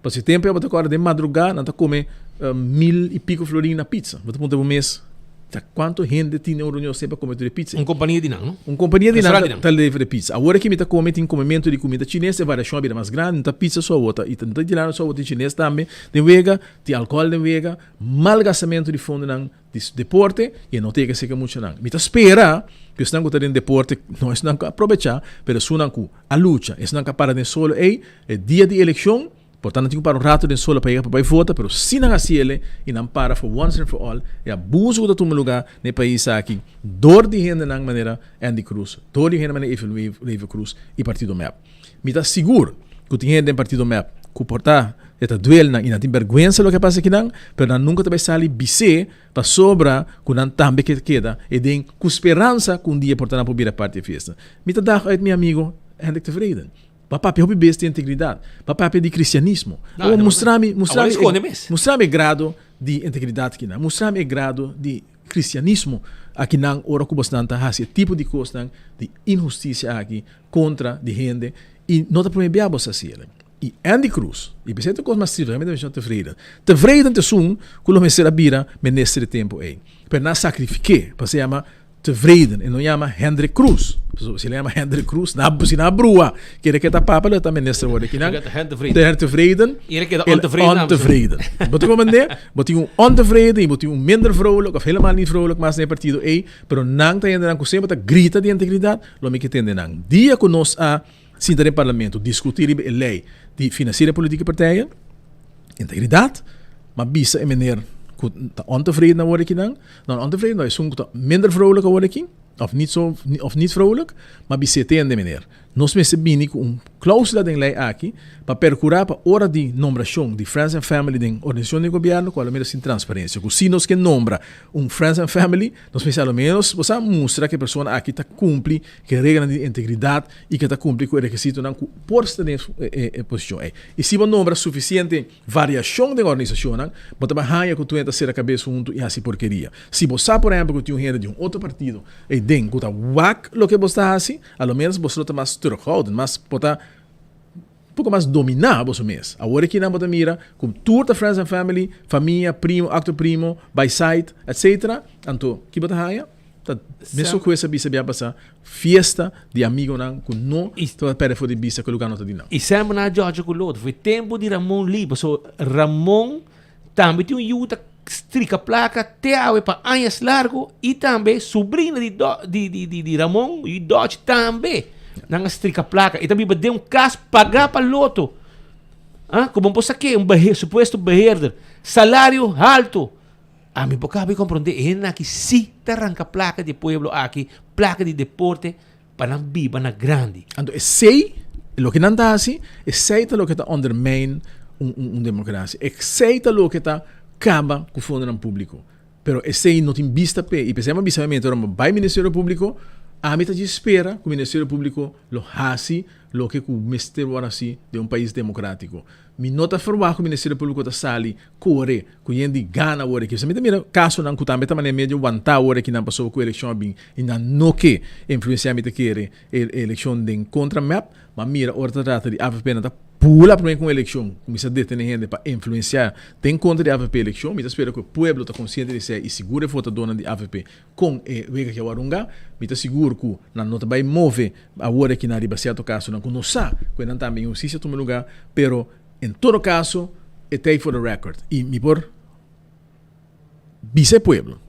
Pasobra e tempu ei bo ta kòrda den madrugá nan ta kome mil i piko florin na pizza. Bo ta puntra bo mes ta kuantu hende tin den un reunion asina pa kome tur e pizza ei. Un kompania di nan, no? Un kompania di nan ta leva e pizza. Awor aki mi ta kome tin komementu di kumida chines, e variashon a bira mas grandi, no ta pizza so awor, ta no ta italiano so awor, tin chines tambe den wega, tin alkohòl den wega, malgastamentu di fondonan di deporte i e no ta yega serka muchanan. Mi ta spera ku esnan ku ta den deporte, no esnan ku a probechá, pero esunnan ku a lucha, esnan ku a para den solo ei, e dia di elekshon, Por ta nan tin ku para un ratu den sola pa yega pa bai vota, pero si nan hasi el i nan para for once and for all e abuso ku ta tuma lugá na e pais aki dor di hendenan manera Andy Cruz, dor di hende manera Evelyn Wever Croes i partido mep. Mi ta sigur ku tin hende den partido mep ku por ta e ta duel nan i nan tin bèrgwensa loke a pasa akinan, pero nan nunka ta bai sali bis'é pasobra ku nan tambe ke keda e den ku speransa ku un dia por ta nan por bira parti di e fiesta. Mi ta dag uit mi amigo Hendrik Tevreden. Bo a papia hopi bes di integridad. Bo a papia di cristianismo. Awor mustra mi, mustra mi, mustra mi e grado di integridad kinan. Mustra mi e grado di cristianismo akinan ora cu bosnan ta haci e tipo di cosnan di inhusticia aki contra di hende y no ta prome bia bos haci el. Y Andy Cruz, y p'esei ta cos mas tristo, mi ta menciona Tevreden. Tevreden ta esun cu lo mester a bira minister e tempo ey. Pero nan a sacrifique, pasobra e yama Tevreden, e no yama Hendrik Cruz. Pasobra si el yama Hendrik Cruz, na, si na brua, kere ke ta papa, lo ta minister worde. Kinan, Tevreden. Ter tevreden. Y el keda ontevreden. Ontevreden. Bo ta comprende? Bo tin un ontevreden y bo tin un minder vrolijk of helemaal niet vrolijk mas den e partido ey, pero nan ta hendenan cu semper ta grita di integridad, lo mi ke tende nan. Dia cu nos a. sinta den parlamento diskutí riba e lei di finansiera e politike partijen, integridat, m'a bisa e meneer ku ta ontevreden awor akinan, no ontevreden no, esun ku ta minder vrolijk awor aki, of niet zo, of niet vrolijk, m'a bis'é tende meneer, Nos mester bini ku un klausula den lei aki pa perkurá pa ora di nombrashon di Friends and Family den organisashon di gobièrnu ku alomenos tin transparensia. Ku si nos ke nombra un Friends and Family, nos mester alomenos bo sa mustra ku e persona aki ta kumpli ku e reglanan di integridat i ku e ta kumpli ku e rekisitonan ku por sta den e posishon ei. I si bo nombra sufisiente variashon den organisashonnan, bo ta bai haña ku tur hende ta sera kabes huntu i hasi porkeria. Si bo sa por ehèmpel ku tin un hende di un otro partido ei den ku ta wak loke bo ta hasi, A lo menos boso lo ta mas terughoudend, mas bo ta un poko mas dominá boso mes. Awor aki nan bo ta mira ku tur ta friends and family, famia, primo, akto primo, by side, etc. Anto ki bo ta haña? Ta mesun ku esa bisa bia pasá, fiesta di amigonan ku no ta pèrdè for di bista ku e lugá no ta di nan. I semper nan a djòdja ku lotro. Foi tempu di Ramon Lee, pasobra Ramon Tambe tin un yu ta strika plaka te awe pa añas largo i tambe subrina di di di di di Ramon i Dodge tambe nan a strika plaka. E ta biba den un kas pagá pa loto. Ah, komo bo sa ke un behe supuesto beheerder, salario halto. Ami por kaba di komprondé e hende aki si ta ranka plaka di e pueblo aki, plaka di deporte pa nan biba na grandi. Anto esei, loke nan ta hasi, esei ta loke ta ondermijn un un democracia. Esei ta loke ta kaba ku fondonan públiko. Pero esei no tin bista p'e. I p'esei mi a bisa mi mente ora mi bai Ministerio Públiko, ami ta djis spera ku Ministerio Públiko lo hasi loke ku mester wòrdu hasi den un pais demokratiko. Mi no ta ferwagt ku Ministerio Públiko ta sali kore ku yen di gana awor aki. Mi ta mira kasonan ku tambe ta manera medio wantá awor aki nan pasobra ku elekshon a bin i nan no ke influensiá mi ta kere e elekshon den kontra mep. Ma mira ora ta trata di avp nan ta pula promé ku un elekshon kuminsá detené hende pa influensiá den kontra di avp elekshon. Mi ta spera ku e pueblo ta konsiente di esei i sigur e votadónan di avp kon e wega ki a wòrdu hungá. Mi ta sigur ku nan no ta bai move awor aki nan riba sierto kasonan ku nos sa ku e nan tambe inhustisia tuma lugá pero En todo caso e ta for the record y mi por bisa e pueblo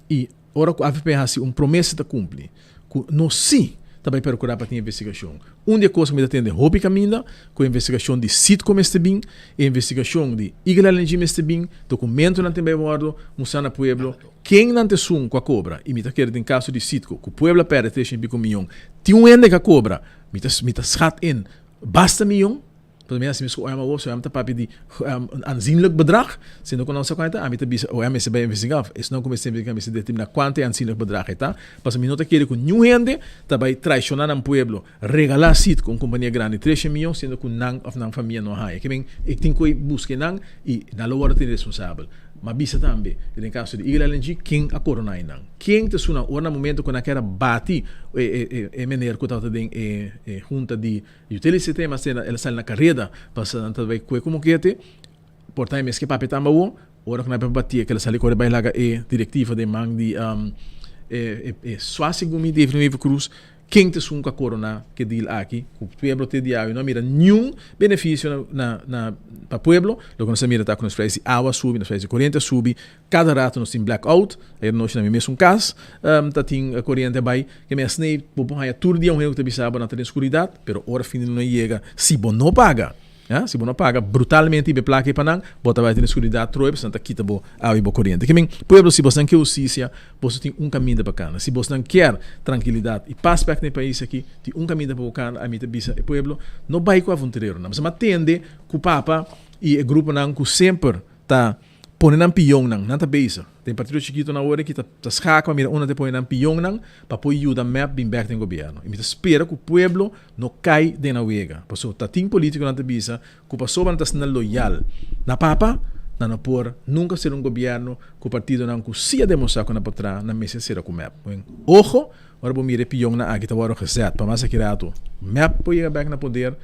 y ora cu avp haci un promesa ta cumpli cu nos si ta bay percura pa tin investigacion. Un di e cos cu mi ta tende hopi caminda cu e investigacion di Citgo mester bin, e investigacion di Eagle LNG mester bin, documentonan tin bay wordo mustra na pueblo ken nan ta esun cu a cobra y mi ta kere den caso di Citgo cu pueblo a perde tres y pico miyon tin un hende cu a cobra mi ta mi ta schat in basta miyon. Pasobra mi a hasi mes ku OM awor, si OM ta papia di un aanzienlijk bedrag, siendo ku nan sa kuantu e ta, ami ta bisa OM mester bai investigá òf esnan ku mester investigá mester determiná kuantu e aanzienlijk bedrag e ta, pasobra mi no ta kere ku niun hende ta bai traishoná nan pueblo, regalá sit ku un kompania grandi tresha mion, siendo ku nan òf nan famia no a haña. Ke men e tin ku buska nan i nan lo wòrdu tene responsabel. Ma bisa tambe, den kaso di Eagle LNG, ken a koroná e nan? Ken ta esun nan ora na momento ku nan kier a bati e meneer ku tabata den e hunta di Utility sistema asina el a sali na kareda pasobra nan ta bai kue ku mokete por ta e mes ke papia tamba awo ora ku nan a batie ke el a sali kore bai laga e direktiva den man di e Swasi Gumi David Nuevo Cruz ken ta esun ku a korona ke deal aki ku pueblo te di awe no a mira niun benefisio na na pa pueblo loke nos a mira ta ku nos prijs di awa a subi nos prijs di koriente a subi Kada rato nos tin black out, ayer nochi na mi mesun kas ta tin koriente a bai, ke mi a snei bo por haña tur dia un hende ku ta bisa bo nan ta den skuridat, pero ora fin di luna yega si bo no paga, ya, si bo no paga brutalmente i be plaka ei pa nan, bo ta bai den skuridat troe pasobra nan ta kita bo awa i bo koriente. Ke men, pueblo si bosnan ke hustisia, boso tin un kaminda pa kana. Si bosnan kier trankilidat i pas bek na e pais aki, tin un kaminda pa bo kana, ami ta bisa e pueblo, no bai ku avontureronan, pasobra mi a tende ku papa i e gruponan ku semper ta Pone nan pionnan, nan ta bezig. Den partido chikitonan awor aki ta ta schakel, mira unda ta pone nan pionnan pa por yuda mep bin bek den gobierno. Y mi ta spera cu pueblo no cay den nan wega. Pasobra ta tin politiconan ta bisa cu pasobra nan ta asina loyal na papa, nan no por nunca ser un gobierno cu partidonan cu si a demostra cu nan por traha, nan mester cera cu mep. Oen, ojo, ora bo mira e pionnan aki ta worde gezet pa mas aki rato mep por yega bek na poder.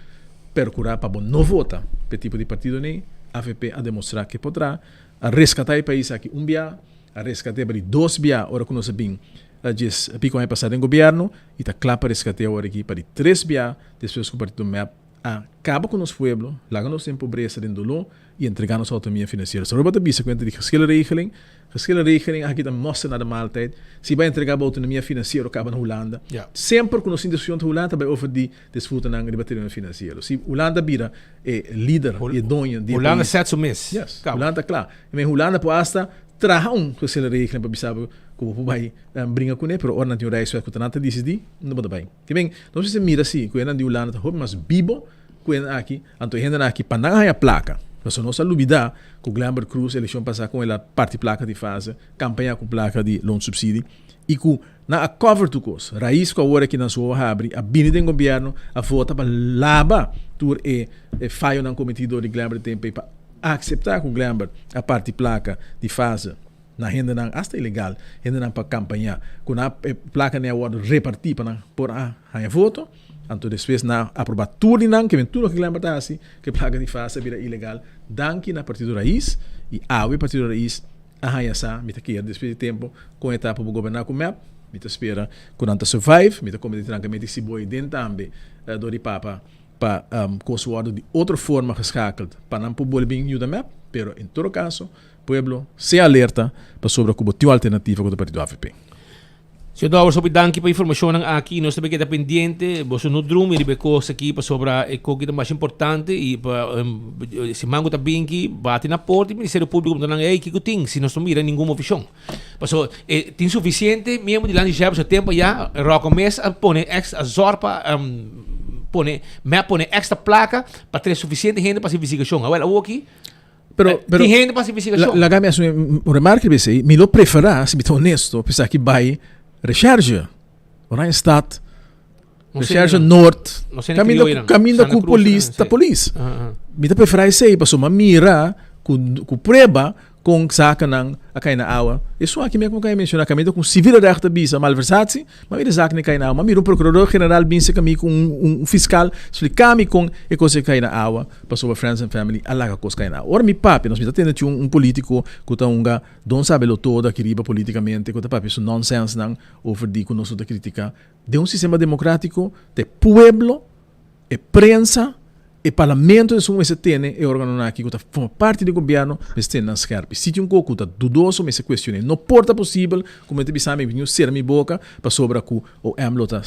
Percura pa bo no vota p'e tipo di partido nei, avp a demostra ke por tra, a rescata e pais aki un bia, a rescat'e pa di dos bia ora cu nos a bin djes pico aña pasa den gobierno y ta cla pa rescat'e awor aki pa di tres bia despues cu partido mep a kaba ku nos pueblo, laga nos den pobresa, den doló i entregá nos outonomia finansiero. Saroba ta bisa kuenta di geschillenregeling, geschillenregeling aki ta mòster na de maaltijd, si bai entregá bo outonomia finansiero kaba na Hulanda. Semper ku nos tin diskushon ta Hulanda ta bai over di disputanan riba tereno finansiero. Si Hulanda bira e lider i e doño di e Hulanda pais. sèt su mes. Yes, Kaba. Hulanda ta kla. I men Hulanda por asta traha un geschillenregeling pa bisa bo ku bo por bai bringa kuné, pero ora nan tin un rijkswet ku ta nan ta disidí, no bo ta bai. Te ben, nos mester mira si ku hendenan di Hulanda ta hopi mas bibo ku hendenan aki, anto e hendenan aki pa nan haña plaka. Pasobra nos a lubidá ku Glenbert Croes elekshon pasá kon el a parti plaka di fase, kampañá ku plaka di loonsubsidie i ku nan a cover tur kos. Rais ku awor aki nan su oho habri a bini den gobièrnu a vota pa laba tur e fayonan kometí dor di Glenbert tempu ei pa akseptá ku Glenbert a parti plaka di fase. Na hendenan asta ilegal, hendenan pa kampañá, ku nan e plakanan a wòrdu repartí pa nan por a haña voto, anto despues nan a aprobá tur di nan, ke men tur loke Glenbert ta hasi, ku e plaka di fase a bira ilegal, danki na Partido Rais, i awe Partido Rais a haña sa, mi ta kere despues di tempu, kon e ta pa bo goberná ku mep, mi ta spera ku nan ta survive, mi ta komete trankamente si bo ei den tambe dor di papa pa kos wòrdu di otro forma geschakeld pa nan por bolbe bin yuda mep, pero en todo kaso Pueblo, sea alerta pasobra cu bo tin un alternativa cu ta partido avp. Señor Dowers, hopi danki pa informacionnan aki. Nos ta bay keda pendiente. Boso no drumi riba e cos aki pasobra e coki ta masha importante y pa siman cu ta binki bati na porta di Ministerio Publico puntra nan, ey, kico tin si nos no mira ningun movicion? Pasobra e tin suficiente miembro di Land Reserve su tempo ya Rocco mes a pone ex a zorg pa pone me a pone extra placa pa trece suficiente hende pa haci investigacion. Awel awoki Pero, pero, Tin hende pa haci investigacion. Laga mi haci un remarke riba esey. Mi lo prefera, si mi ta honesto, pa esaki bai Recherche, Oranjestad, Recherche Noord, caminda, caminda cu polis ta polis. Mi ta prefera esey pasobra mi a mira cu, cu prueba con zakennan a cay na awa. Esun aki mi a como menciona, caminda cu un civil rechter bisa malversatie, Ma mira esaki na kai na awa. Ma mira un procurador general bin cerca mi cu un un fiscal splica mi con e cos a kai na awa pasobra friends and family a laga cos kai na awa. Ora mi papia nos mi ta tende tin un politico cu ta hunga don sabe lo todo aki riba politicamente cu ta papia su nonsense nan over di cu nos no ta critica. Den un sistema democratico ta e pueblo E prensa, e parlamento esun mester tene e organonan aki ku ta forma parti di gobierno mester tene nan skerp. I si tin un kos ku ta dudoso mester kuestion'é. No por ta posibel ku mi ta bisa mi bini sera mi boka pasobra ku OM lo ta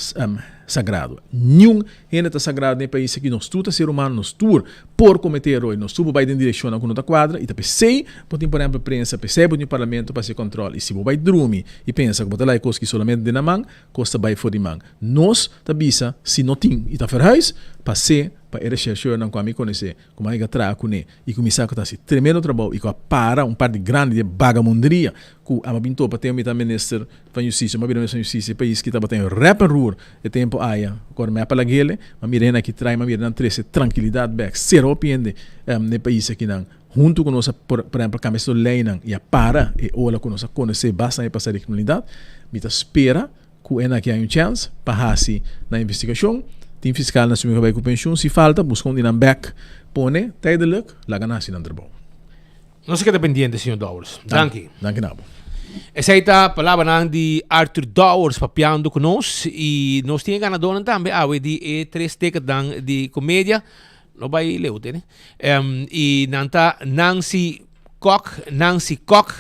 sagrado. Niun hende ta sagrado den e pais aki. Nos tur ta ser humano, nos tur por kometé eror i nos tur por bai den direkshonnan ku no ta kuadra i ta p'esei bo tin por ehèmpel prensa, p'esei bo tin parlamento pa hasi kòntròl. I si bo bai drumi i pensa ku bo ta laga e kos ki solamente den nan man, Kos ta bai for di man. Nos ta bisa si no tin i ta verhuis, pas'é pa e rechercheurnan ku ami konosé, ku mi a yega traha kuné i ku mi sa ku ta hasi tremendo trabou i ku a para un parti grandi di e bagamunderia ku a bin topa tempu mi ta minister van Justisia. Mi a bira minister van Justisia e pais ki tabata en rep en roer e tempu aya. Kor mi a palagele, mi a mira hende aki trai, mi a mira nan trese trankilidat bek, sera hopi hende n'e pais akinan. Huntu ku nos a por ehempel kambia estos leinan i a para e ola ku nos a konosé basta aña pasá di kriminalidat, mi ta spera ku e nan aki haña un chèns pa hasi nan investigashon. Tin fiskalnan su mi ku a bai ku penshun, si falta buska un di nan bèk pone tijdelijk, laga nan hasi nan trabou. Nos a keda pendiente señor Dowers. Danki. Danki na bo. Esei ta palabranan di Arthur Dowers papiando ku nos i nos tin e ganadónan tambe awe di e tres ticketnan di komedia. No bai leu tene. Um, y nan ta Nancy Kok, Nancy Kok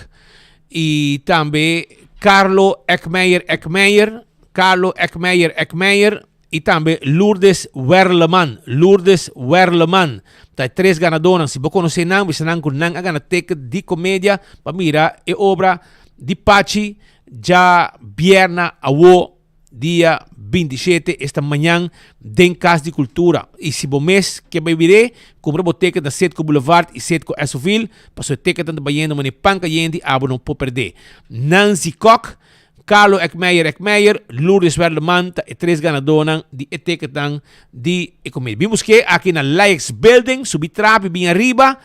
y tambe Carlo Eckmeijer Eckmeijer, Carlo Eckmeijer Eckmeijer y tambe Lourdes Werleman, Lourdes Werleman. Ta e tres ganadonan. Si bo conoce nan, bisa nan cu nan a gana ticket di comedia pa mira e obra di Pachi dja bierna awo. Dia 27, esta mañan, den Cas di Cultura. Y si bo mes ke bay bir'é, cumpra bo ticket na Citgo Boulevard y Citgo Essoville, pasobra e ticketnan ta bayendo manera pan cayente y abo no por perdé. Nancy Kok, Carlo Eckmeijer Eckmeijer, Lourdes Werleman ta e tres ganadónan di e ticketnan di e comida. Bin busk'é aki na Laex Building, subi trapi bin ariba,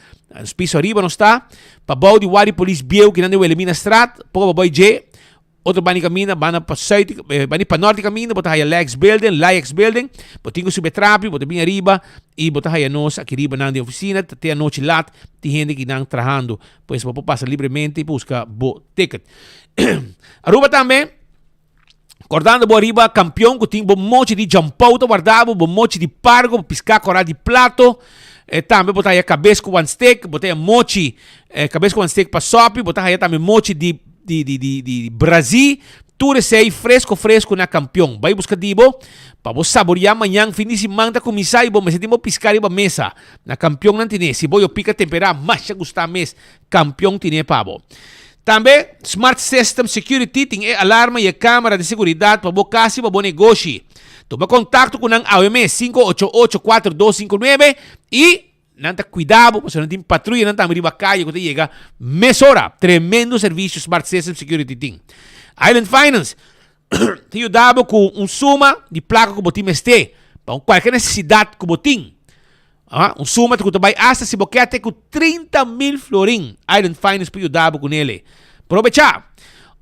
piso ariba nos ta, pabou di Wadi Polis Bieu kinan den Wilhelminastraat, poko pabou dje, Otro banda di kaminda, banda pa suid, banda pa nort di kaminda, bo ta haya Lex Building, Laex Building. Bo tin ku subi e trapi, bo ta bin ariba i bo ta haya nos aki riba nan den ofisina. Ta te anochi lat tin hende ki nan trahando. Pues bo por pasa libremente i buska bo ticket. Aruba tambe. Kordando bo ariba kampion ku tin bo mochi di jampou ta warda bo, bo mochi di pargo, bo piská kòrá di plato. E tambe bo ta haya kabes ku wan stek, bo ta haya mochi eh, kabes ku wan stek pa sòpi, bo ta haya tambe mochi di di di di di brazí. Tur esei fresko fresko na kampion. Bai buska di bo pa bo saboriá mañan fin di siman ta kuminsá i bo mester tin bo piská riba mesa. Na kampion nan tine. Si bo yo pika temperá masha gustá mes. Kampion tine pa bo. Tambe Smart System Security tin e alarma i e kamera di seguridat pa bo kas i pa bo negoshi. Tuma kontakto ku nan awe mes, 588 4259, i nan ta kuida bo pasobra nan tin patruyanan tambe riba kaya ku ta yega mesora. Tremendo servisio Smart System Security tin. Island Finance ta yuda bo ku un suma di plaka ku bo tin mester pa un kualke nesesidat ku bo tin. Ah, un suma ku ta bai asta si bo ke te ku 30 mil florin. Island Finance por yuda bo ku nele. Probechá!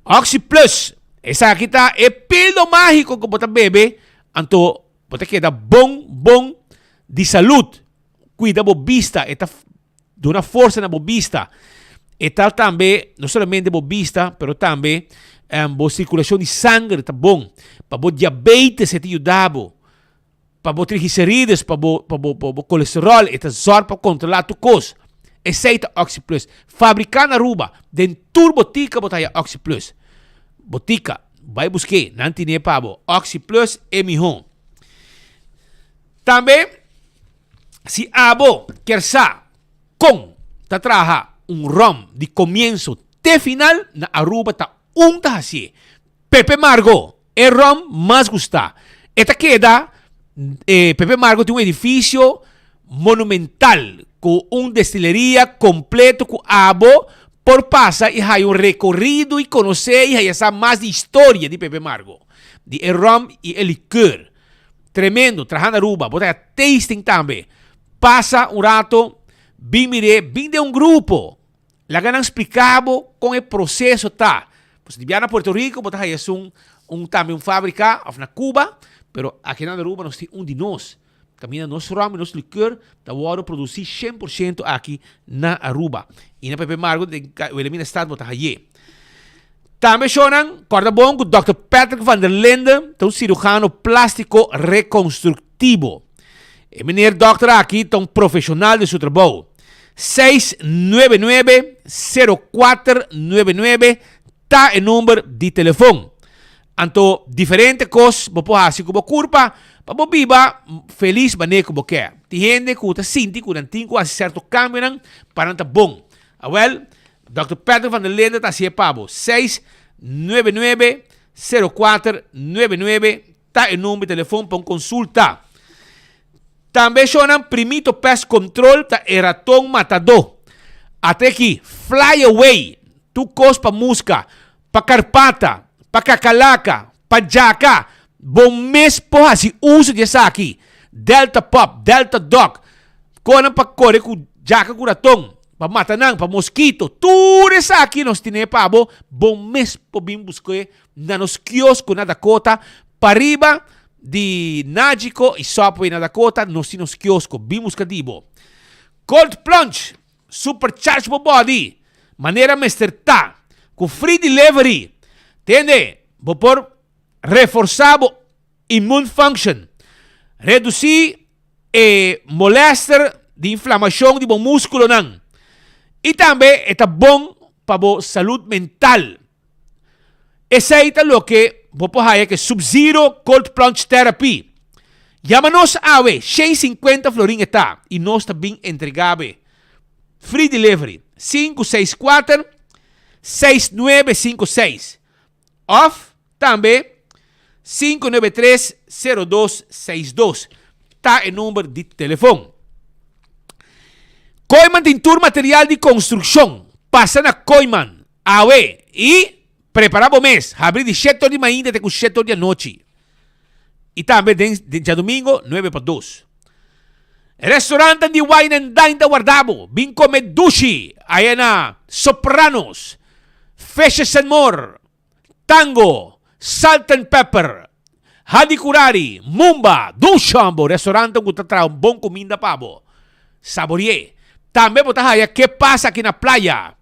Oxi Plus, esaki ta e pildo mágiko ku bo ta bebe, anto bo ta keda bon bon di salud. Kuida bo bista, e ta duna forsa na bo bista. E ta tambe, no solamente bo bista, pero tambe um, bo sirkulashon di sanger ta bon. Pa bo diabetes e ta yuda bo. Pa bo triglicerides, pa bo, pa bo, pa bo colesterol, e ta zorg pa controla tur cos. Esey ta OxyPlus. Fabrica na Aruba, den tur botica bo ta haya OxyPlus. Botica, bay busque, nan tine pa bo. OxyPlus e miho. Tambe, si abo kier sa con ta traha un rom di comienzo te final, na Aruba ta un ta hacié. Pepe Margo, e rom mas gustá. E ta keda, e Pepe Margo tin un edifisio monumental ku un destileria kompleto ku abo por pasa i haya un rekorido i konosé i haya sa mas di historia di Pepe Margo, di e rom i e likeur. Tremendo, traha na Aruba, bo ta haya tasting tambe. Pasa un rato, bin mir'é, bin den un grupo. Laga nan spliká bo kon e proseso ta. Pasobra di bia na Puerto Rico bo ta haya esun un tambe un fabrika òf na Cuba, pero aki na Aruba nos tin un di nos. Kaminda nos rum i nos likeur ta wòrdu produsí 100% aki na Aruba. I na Pepe Margo den Wilhelminastraat bo ta hay'é. Tambe shownan, kòrda bon ku Dòkter Patrick van der Linden ta un sirujano plástiko rekonstruktivo. E meneer dòkter aki ta un profeshonal den su trabou. 699 0499 ta e number di telefon. Anto diferente kos bo por hasi ku bo kurpa pa bo biba felis manera ku bo ke. Tin hende ku ta sinti ku nan tin ku hasi serto kambionan pa nan ta bon. Awel, Dòkter Patrick van der Linden ta hasié pa bo. 699 0499 ta e number di telefon pa un konsulta. Tambe shownan Primito Pest Control ta e raton matadó. Ate aki, Fly Away, tur kos pa muska, pa karpata, pa kakalaka, pa djaka, bo mes por hasi uso di esaki. Delta Pop, Delta Dog, konan pa kore ku djaka ku raton, pa mata nan, pa moskito, tur esaki nos tine pa bo, bo mes por bin busk'e na nos kiosko na Dakota, pariba Di Nagico y Subway na Dakota nos tin nos kiosko. Bin busca di bo. Cold plunge, supercharge bo body manera mester ta cu free delivery. Tende, bo por reforsa bo immune function, reduci e molester di inflamacion di bo musculonan y tambe e ta bon pa bo salud mental. Esei ta loke bo por haya ku e Sub-Zero Cold Plunge Therapy. Yama nos awe, 650 florin e ta i nos ta bin entregá bo e. Free delivery, 564 6956 òf tambe 593 0262 ta e number di telefon. Kooyman tin tur material di konstrukshon. Pasa na Kooyman. Awe, i prepara bo mes, habri di shete or di mainta te ku shete or di anochi, i tambe den djadumingo nuebe pa dos. Restaurantan di Wine and Dine ta warda bo, bin kome dushi aya na Sopranos, Fishes and More, Tango, Salt and Pepper, Hadicurari, Mumba, Dushi hombo, restaurantan ku ta traha un bon kuminda pa bo. Sabori'é. Tambe bo ta haya Ke Pasa Aki na Playa.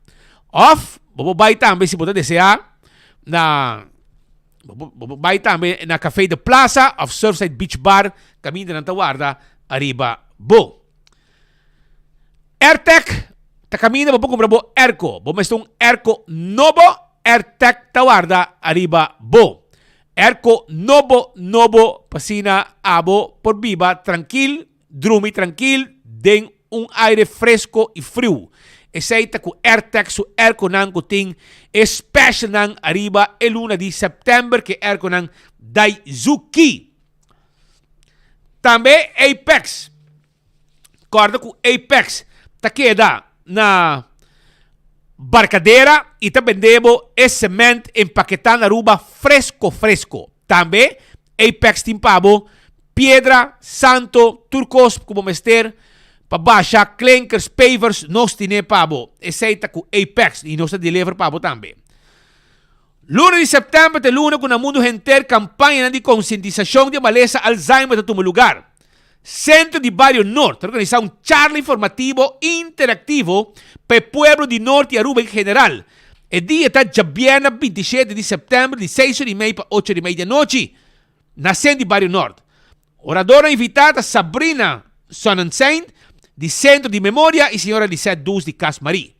Òf bo por bai tambe si bo ta deseá na. Bo por bai tambe na Café de Plaza of Surfside Beach Bar, kaminda nan ta warda ariba bo. Airtec ta kaminda bo por kumpra bo airco. Bo mester un airco nobo, Airtec ta warda ariba bo. Airco nobo nobo pa asina abo por biba trankil, drumi trankil den un aire fresco y friu. Esey ta cu Airtec su airconan cu tin e specialnan ariba e luna di september cu e airconan Daizuki. Tambe Apex. Corda cu Apex ta keda na Barcadera y ta bende bo e cement empaketa na Aruba fresco fresco. Tambe Apex tin pa bo piedra, santo, tur cos cu bo mester pa basha klinkers, pavers, nos tine pa bo. Esey ta cu Apex y nos ta deliver pa bo tambe. Luna di september ta e luna cu na mundo henter campañanan di concientisacion di e malesa Alzheimer ta tuma lugar. Centro di Bario Noord ta organisa un charla informativo interactivo pa e pueblo di Noord y Aruba en general. E dia ta djabièrnè 27 di september di seis ora y mei pa ocho ora y mei di anochi na Centro di Bario Noord. Oradornan invitá ta Sabrina Sonnenschein di Centro di Memoria y señora Lisette Does di Cas Marie.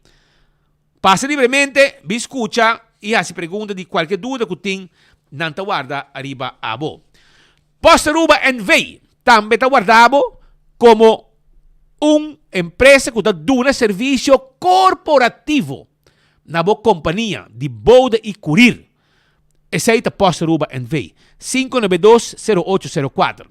Pasa libremente, bin skucha i hasi pregunta di kualke duda ku tin, nan ta warda ariba abo. Post Aruba NV. tambe ta warda bo komo un empresa ku ta duna servisio korporativo na bo kompania di bode i kurir. Esei ta Post Aruba NV. 592 0804.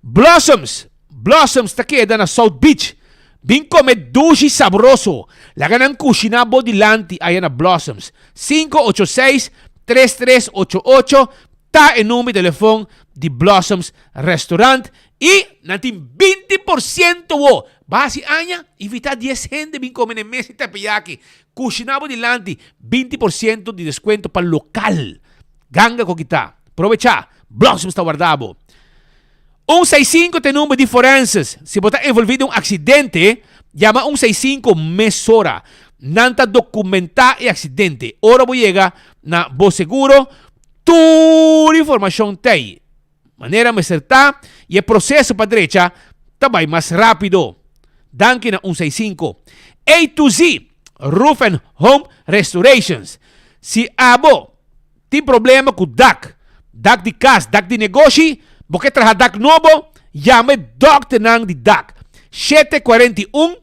Blossoms Blossoms ta keda na South Beach. Bin kome dushi sabroso. Laga nan kushiná bo dilanti aya na Blossoms. 586 3388 ta e number di telefon di Blossoms Restaurant i nan tin 20% wo. Ba hasi aña, invitá dies hende bin kome na e mesa di teppanyaki. Kushiná bo dilanti, 20% di deskuento pa lokal. Ganga ku kita. Probechá, Blossoms ta warda bo. Un seis sinku ta e number di forenses. Si bo ta envolví den un aksidente, yama un seis sinku mesora. Nan ta dokumentá e aksidente. Ora bo yega na bo seguro, tur informashon ta ei. Manera mester ta i e proseso pa drecha ta bai mas rápido. Danki na un seis sinku. A to Z Roof and Home Restorations. Si abo tin problema ku dak, dak di kas, dak di negoshi, bo ke traha dak nobo, yama e dòkternan di dak. 741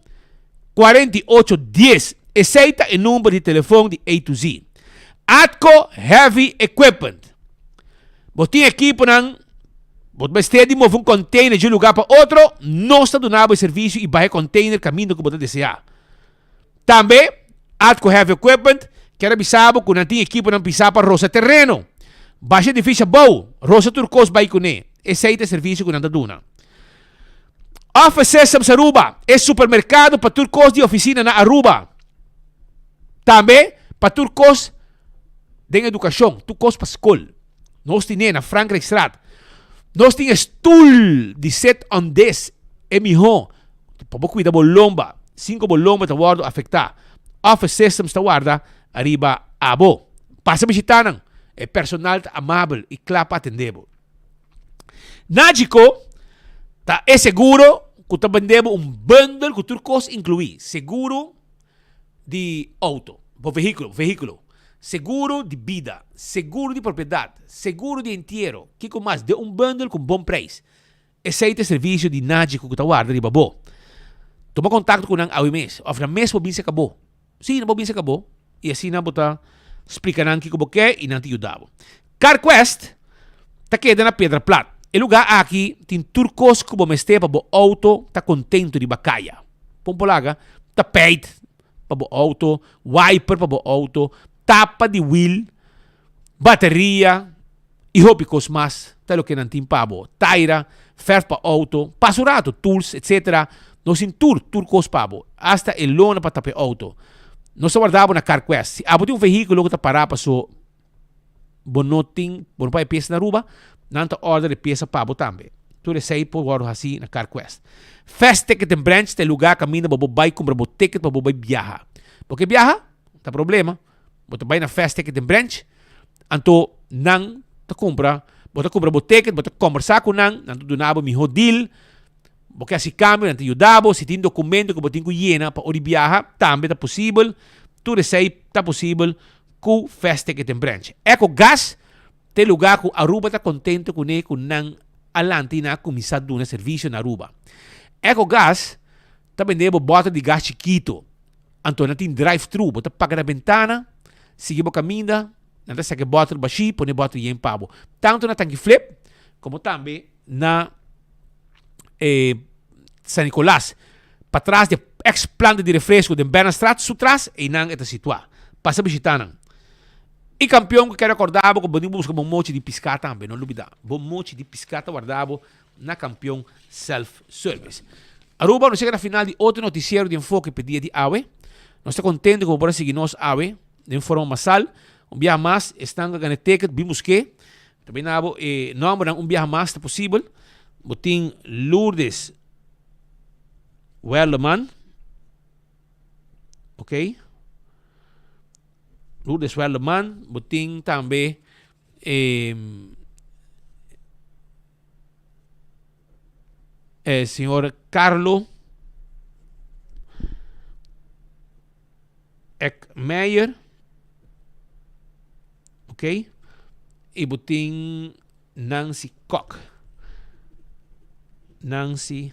48 10. Esei ta e number di telefon di A to Z. Atco Heavy Equipment. Bo tin ekiponan, bo ta mester di move un container di un lugar pa otro, nos ta duna bo e servicio y baha e container caminda cu bo ta desea. Tambe, Atco Heavy Equipment kier a bisa bo cu nan tin ekiponan pisa pa rosa tereno. Basha edificio abou, rosa tur cos bay cune. Esey ta e servicio cu nan ta duna. Office Systems Aruba, e supermercado pa tur cos di oficina na Aruba. Tambe pa tur cos den educacion, tur cos pa scol. Nos tine na Frankrijkstraat. Nos tin e stoel di sit on this, e miho pa bo cuida bo lomba, sin cu bo lomba ta wordo afecta. Office Systems ta warda ariba abo. Pasa bishita nan, e personal ta amabel y cla pa atende bo. Nagico ta e seguro cu ta bende bo un bundle cu tur cos inclui. Seguro di auto, bo vehiculo, vehiculo, seguro di bida, seguro di propiedad, seguro di entiero, kico mas den un bundle cu un bon prijs. Esey ta e servicio di Nagico cu ta warda riba bo. Tuma contacto cu nan awe mes of nan mes por bin seca bo. Sí, nan por bin seca bo y asina bo ta splica nan kico bo ke y nan ta yuda bo. CarQuest ta keda na Piedra Plat. E lugar aki tin tur cos cu bo mester pa bo auto ta contento riba caya. Pompolaga, tapijt pa bo auto, wiper pa bo auto, tapa di wiel, bateria y hopi cos mas ta loke nan tin pa bo. Taira, verf pa auto, pasa un rato, tools, etc. Nos tin tur, tur cos pa bo. Hasta e lona pa tapa e auto. Nos ta warda bo na CarQuest. Si abo tin un vehiculo cu ta para paso bo no tin, bo no por haya pieza na Aruba, nan ta order e pieza pa bo tambe. Tur esey por wordo haci na CarQuest. Fast Ticket and Branch ta e lugar caminda bo por bay cumpra bo ticket pa bo bay biaha. Bo ke biaha? Ta problema. Bo ta bay na Fast Ticket and Branch, anto nan. ta kumpra, bo ta kumpra bo ticket, bo ta kombersá ku nan, nan ta duna bo mihó deal. Bo ke hasi kambio, nan ta yuda bo. Si tin dokumento ku bo tin ku yena pa ora di biaha, tambe ta posibel. Tur esei ta posibel ku Fast Ticket den Branch. Ecogas ta e lugá ku Aruba ta kontento kuné ku nan a lanta i nan a kuminsá duna servisio na Aruba. Ecogas ta bende bo bòter di gas chikito. Anto nan tin drive-thru, bo ta paga na bentana, sigui bo kaminda, nan ta saka e bòter bashí, pone e bòter yen pa bo. Tantu na Tanki Flip komo tambe na e San Nicolas, patras di e ex planta di refresco den Bernardstraat, su tras, einan e ta situá. Pasa bishitá nan. I kampion ku kere rekordá bo ku bo tin buska bo mochi di piská tambe, no lubidá. Bo mochi di piská ta warda bo na Kampion Self Service. Aruba, nos yega na final di otro noticiero di Enfoke p'e dia di awe. Nos ta contento cu bo por a sigui nos awe den forma masal. Un biaha mas, esnan cu a gana e ticket, bin busk'é. Ta bina bo e nombernan un biaha mas ta posibel. Bo tin Lourdes Werleman. Ok. Lourdes Werleman. Bo tin tambe eh, eh, señor Carlo Eckmeyer. Ok. Y bo tin Nancy Kok. Nancy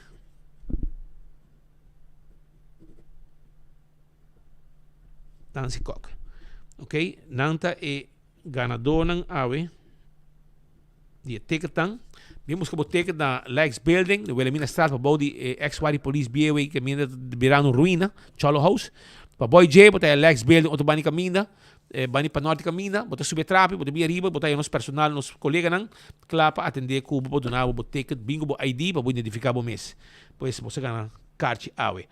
Nancy Kok. Ok, nan ta e ganadornan awe di e ticketnan. Bin buska bo ticket na Lex Building, de Wilhelmina Straat, pa bou di e ex Wari Police Bieway, que mientras birando ruina, Cholo House. Pa boy J, bo ta e Lex Building, otro bani caminda, eh, bani pa norte caminda, bo ta subi e trapi, bo ta bin ariba, bo ta haya nos personal, nos coleganan, kla pa atende cu bo, pa duna bo bo ticket, bin cu bo ID pa bo identifica bo mes. Pues bo sa gana karchi awe.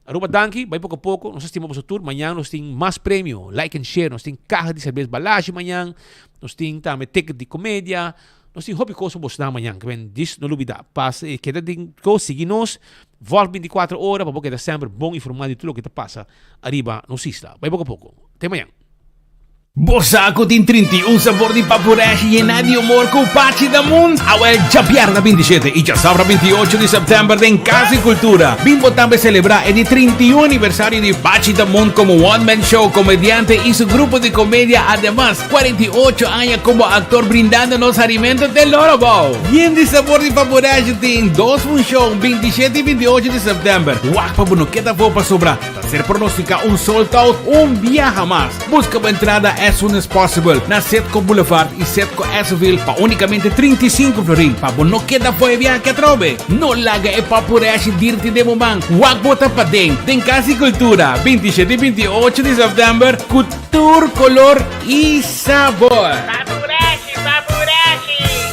Aruba danki, bai poko poko, nos a stima boso tur, mañan nos tin mas premio, like and share, nos tin kaha di serbes Balashi mañan, nos tin tambe ticket di komedia, nos tin hopi kos pa boso nan mañan, kiben dis no lubida, pas e keda den kos, sigui nos, vòlg 24 ora pa bo keda semper bon informa di tur loke ta pasa ariba nos isla. Bai poko poko, te mañan. Bo sa ku tin 31 sabor di papureshi yená di humor ku Pachi Damun? Awel djabièrnè 27 i djasabra 28 di sèptèmber den Kas di Kultura. Bin bo tambe selebrá e di 31 aniversario di Pachi Damun komo one man show, komediante i su grupo di komedia. Ademas, 48 aña komo aktor brindando nos harimentu te loro bou. Yen di sabor di papureshi tin dos funshon, 27 i 28 di sèptèmber. Wak pa bo no keda afó pasobra ta ser pronosticá un sold out un biaha mas. Busca bo entrada as soon as possible na Setco Boulevard y Setco Esseville pa unicamente 35 florin pa bo no keda foe biaha atrobe. No laga e papureshi dirti den bo man. Wak bo ta paden den Cas di Cultura 27 y 28 di september cu tur color y sabor. Papureshi, papureshi!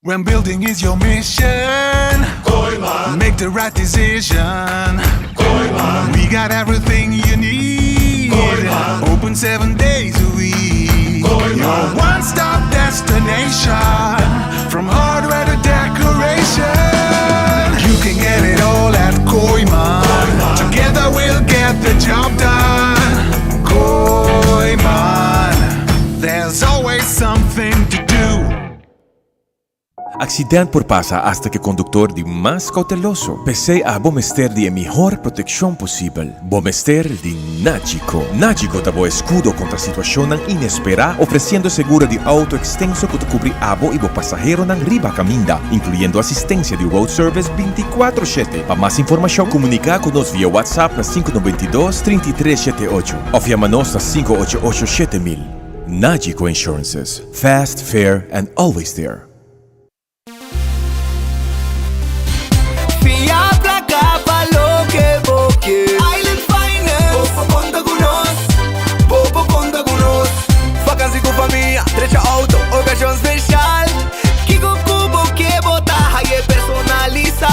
When building is your mission, Kooyman. Make the right decision. Kooyman. We got everything you need. Kooyman. Open seven days a week. Kooyman. Your one-stop destination. From hardware to decoration. You can get it all at Kooyman. Kooyman. Together we'll get the job done. Kooyman. There's always something to do. Accident por pasa hasta cu e conductor di mas cauteloso. P'esey abo mester di e mihor proteccion posibel. Bo mester di Nagico. Nagico ta bo escudo contra situacionnan inespera, ofreciendo seguro di auto extenso cu ta cubri abo y bo pasaheronan riba caminda, incluyendo asistencia di road service binticuatro shete. Pa mas informacion, comunica cu nos via WhatsApp na sinku noventa i dos, trinta i tres shete ocho of yama nos na sinku ocho ocho shete mil. Nagico Insurances. Fast, fair and always there. Fia placa pa loke bo ke. Island Finance. Bo por conta cu nos. Bo por conta cu nos. Vakantie cu famia, drecha auto, ocasion special. Kico cu bo ke bo ta haye personalisa.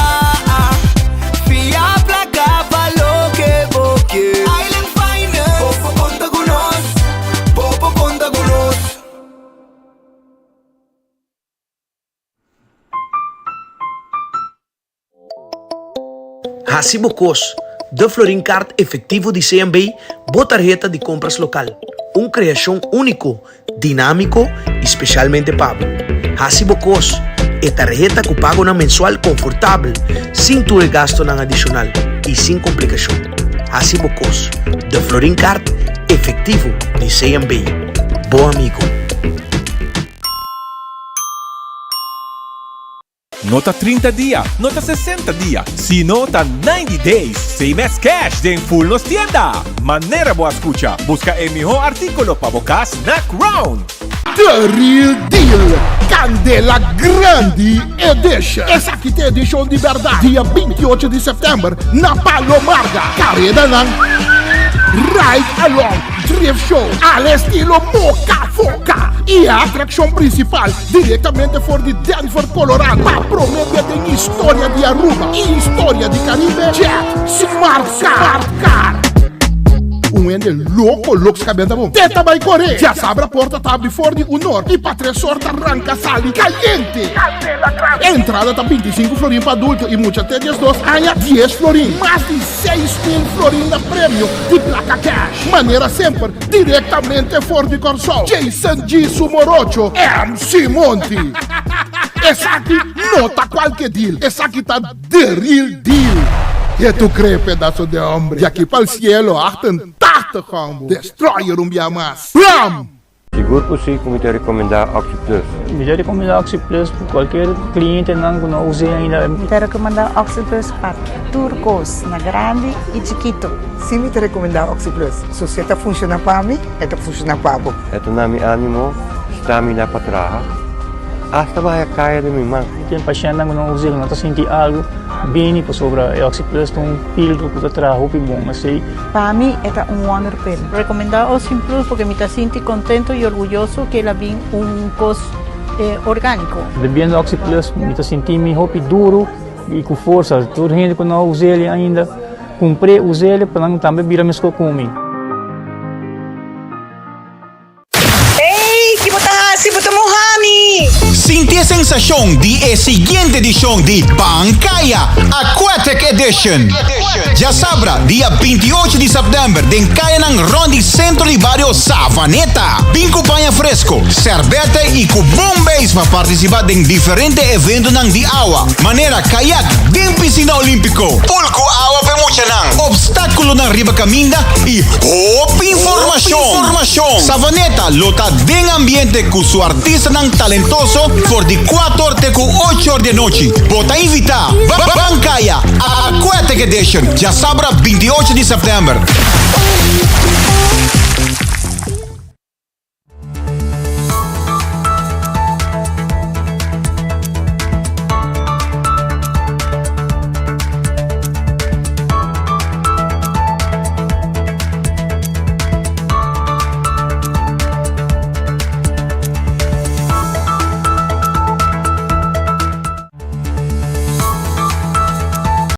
Fia placa pa loke bo ke. Island Finance. Bo por conta cu nos. Bo por conta cu nos. Hasi bo kos, De Florin Kaart Efectivo di CMB, bo tarheta di kompras lokal. Un kreashon úniko. dinámiko i spesialmente pa bo. Hasi bo kos, e tarheta ku pagonan mensual konfortabel, sin tur e gastonan adishonal i sin komplikashon. Hasi bo kos, De Florin Card efektivo di CMB. Bo amigo. No ta 30 dia, no ta 60 dia, sino ta 90 days! Same as cash den full nos tienda! Manera bo a scucha, busca e miho articulo pa bo cas na Crown! The Real Deal, Candela Grandi Edition. Esaki ta e edicion di berdad, dia 28 di september na Palo Marga. Caredanan Ride Along, Drift Show, al estilo Moca Foca y e atraccion principal Directamente for di Denver, Colorado, pa prome bia den historia di Aruba y historia di Caribe, Jet Smart Car. Un hende loco loco scabenta bon. Te ta bay core. Diasabra porta ta abri for di un or y pa tres or ta ranca sali cayente. Entrada ta 25 florin pa adulto y mucha te 12 aña 10 florin. Mas di 6.000 florin na premio di placa cash. Manera semper Direktamente for di Kòrsou, Jason G. Su morocho, MC Monty. Esaki no ta kualke deal, esaki ta the real deal. Ke tu cree pedazo de hombre? Di aki pa'l cielo, 88 gombo. Destroyer un bia mas. Blam! Sigur ku si ku mi ta rekomendá OxyPlus. Mi ta rekomendá OxyPlus pa kualker klientenan ku no a us'é ainda. Mi ta rekomendá OxyPlus pa tur kos, na grandi i chikito. Si mi ta recomenda OxyPlus. So si e ta funciona pa mi, e ta funciona pa bo. E ta na mi animo, stamina pa traha, hasta baha kaya den mi man. Tin pashentnan ku no usa, ku no ta sinti algu, bini pasobra e OxyPlus ta un pildo ku ta traha hopi bon. Esei. Pa mi e ta un wonder pill. Recomenda OxyPlus porque mi ta sinti contento y orguyoso ke el a bin un cos organico. Bebiendo OxyPlus mi ta sinti mi hopi duro y ku forsa. Tur hende ku no a us'el ainda. Kumpr'é, us'é pa nan tambe bira meskó ku mi. Ey, ki bo ta hasi? Bo ta muha mi! Sinti e sensashon di e siguiente edishon di Ban Kaya Aquatic Edition! Djasabra, dia 28 di sèptèmber den kayanan rònt di sentro di bario Savaneta. Bin ku paña fresko, sèrbètè i ku bon beis pa partisipá den diferente eventonan di awa, manera kayak den pisina olímpiko, pool ku awa pa e muchanan, obstákulonan riba kaminda i hopi informashon. Savaneta lo ta den ambiente ku su artistanan talentoso for di kuator te ku ocho or di anochi. Bo ta invitá! Ban Kaya Aquatic Edition, djasabra 28 di sèptèmber.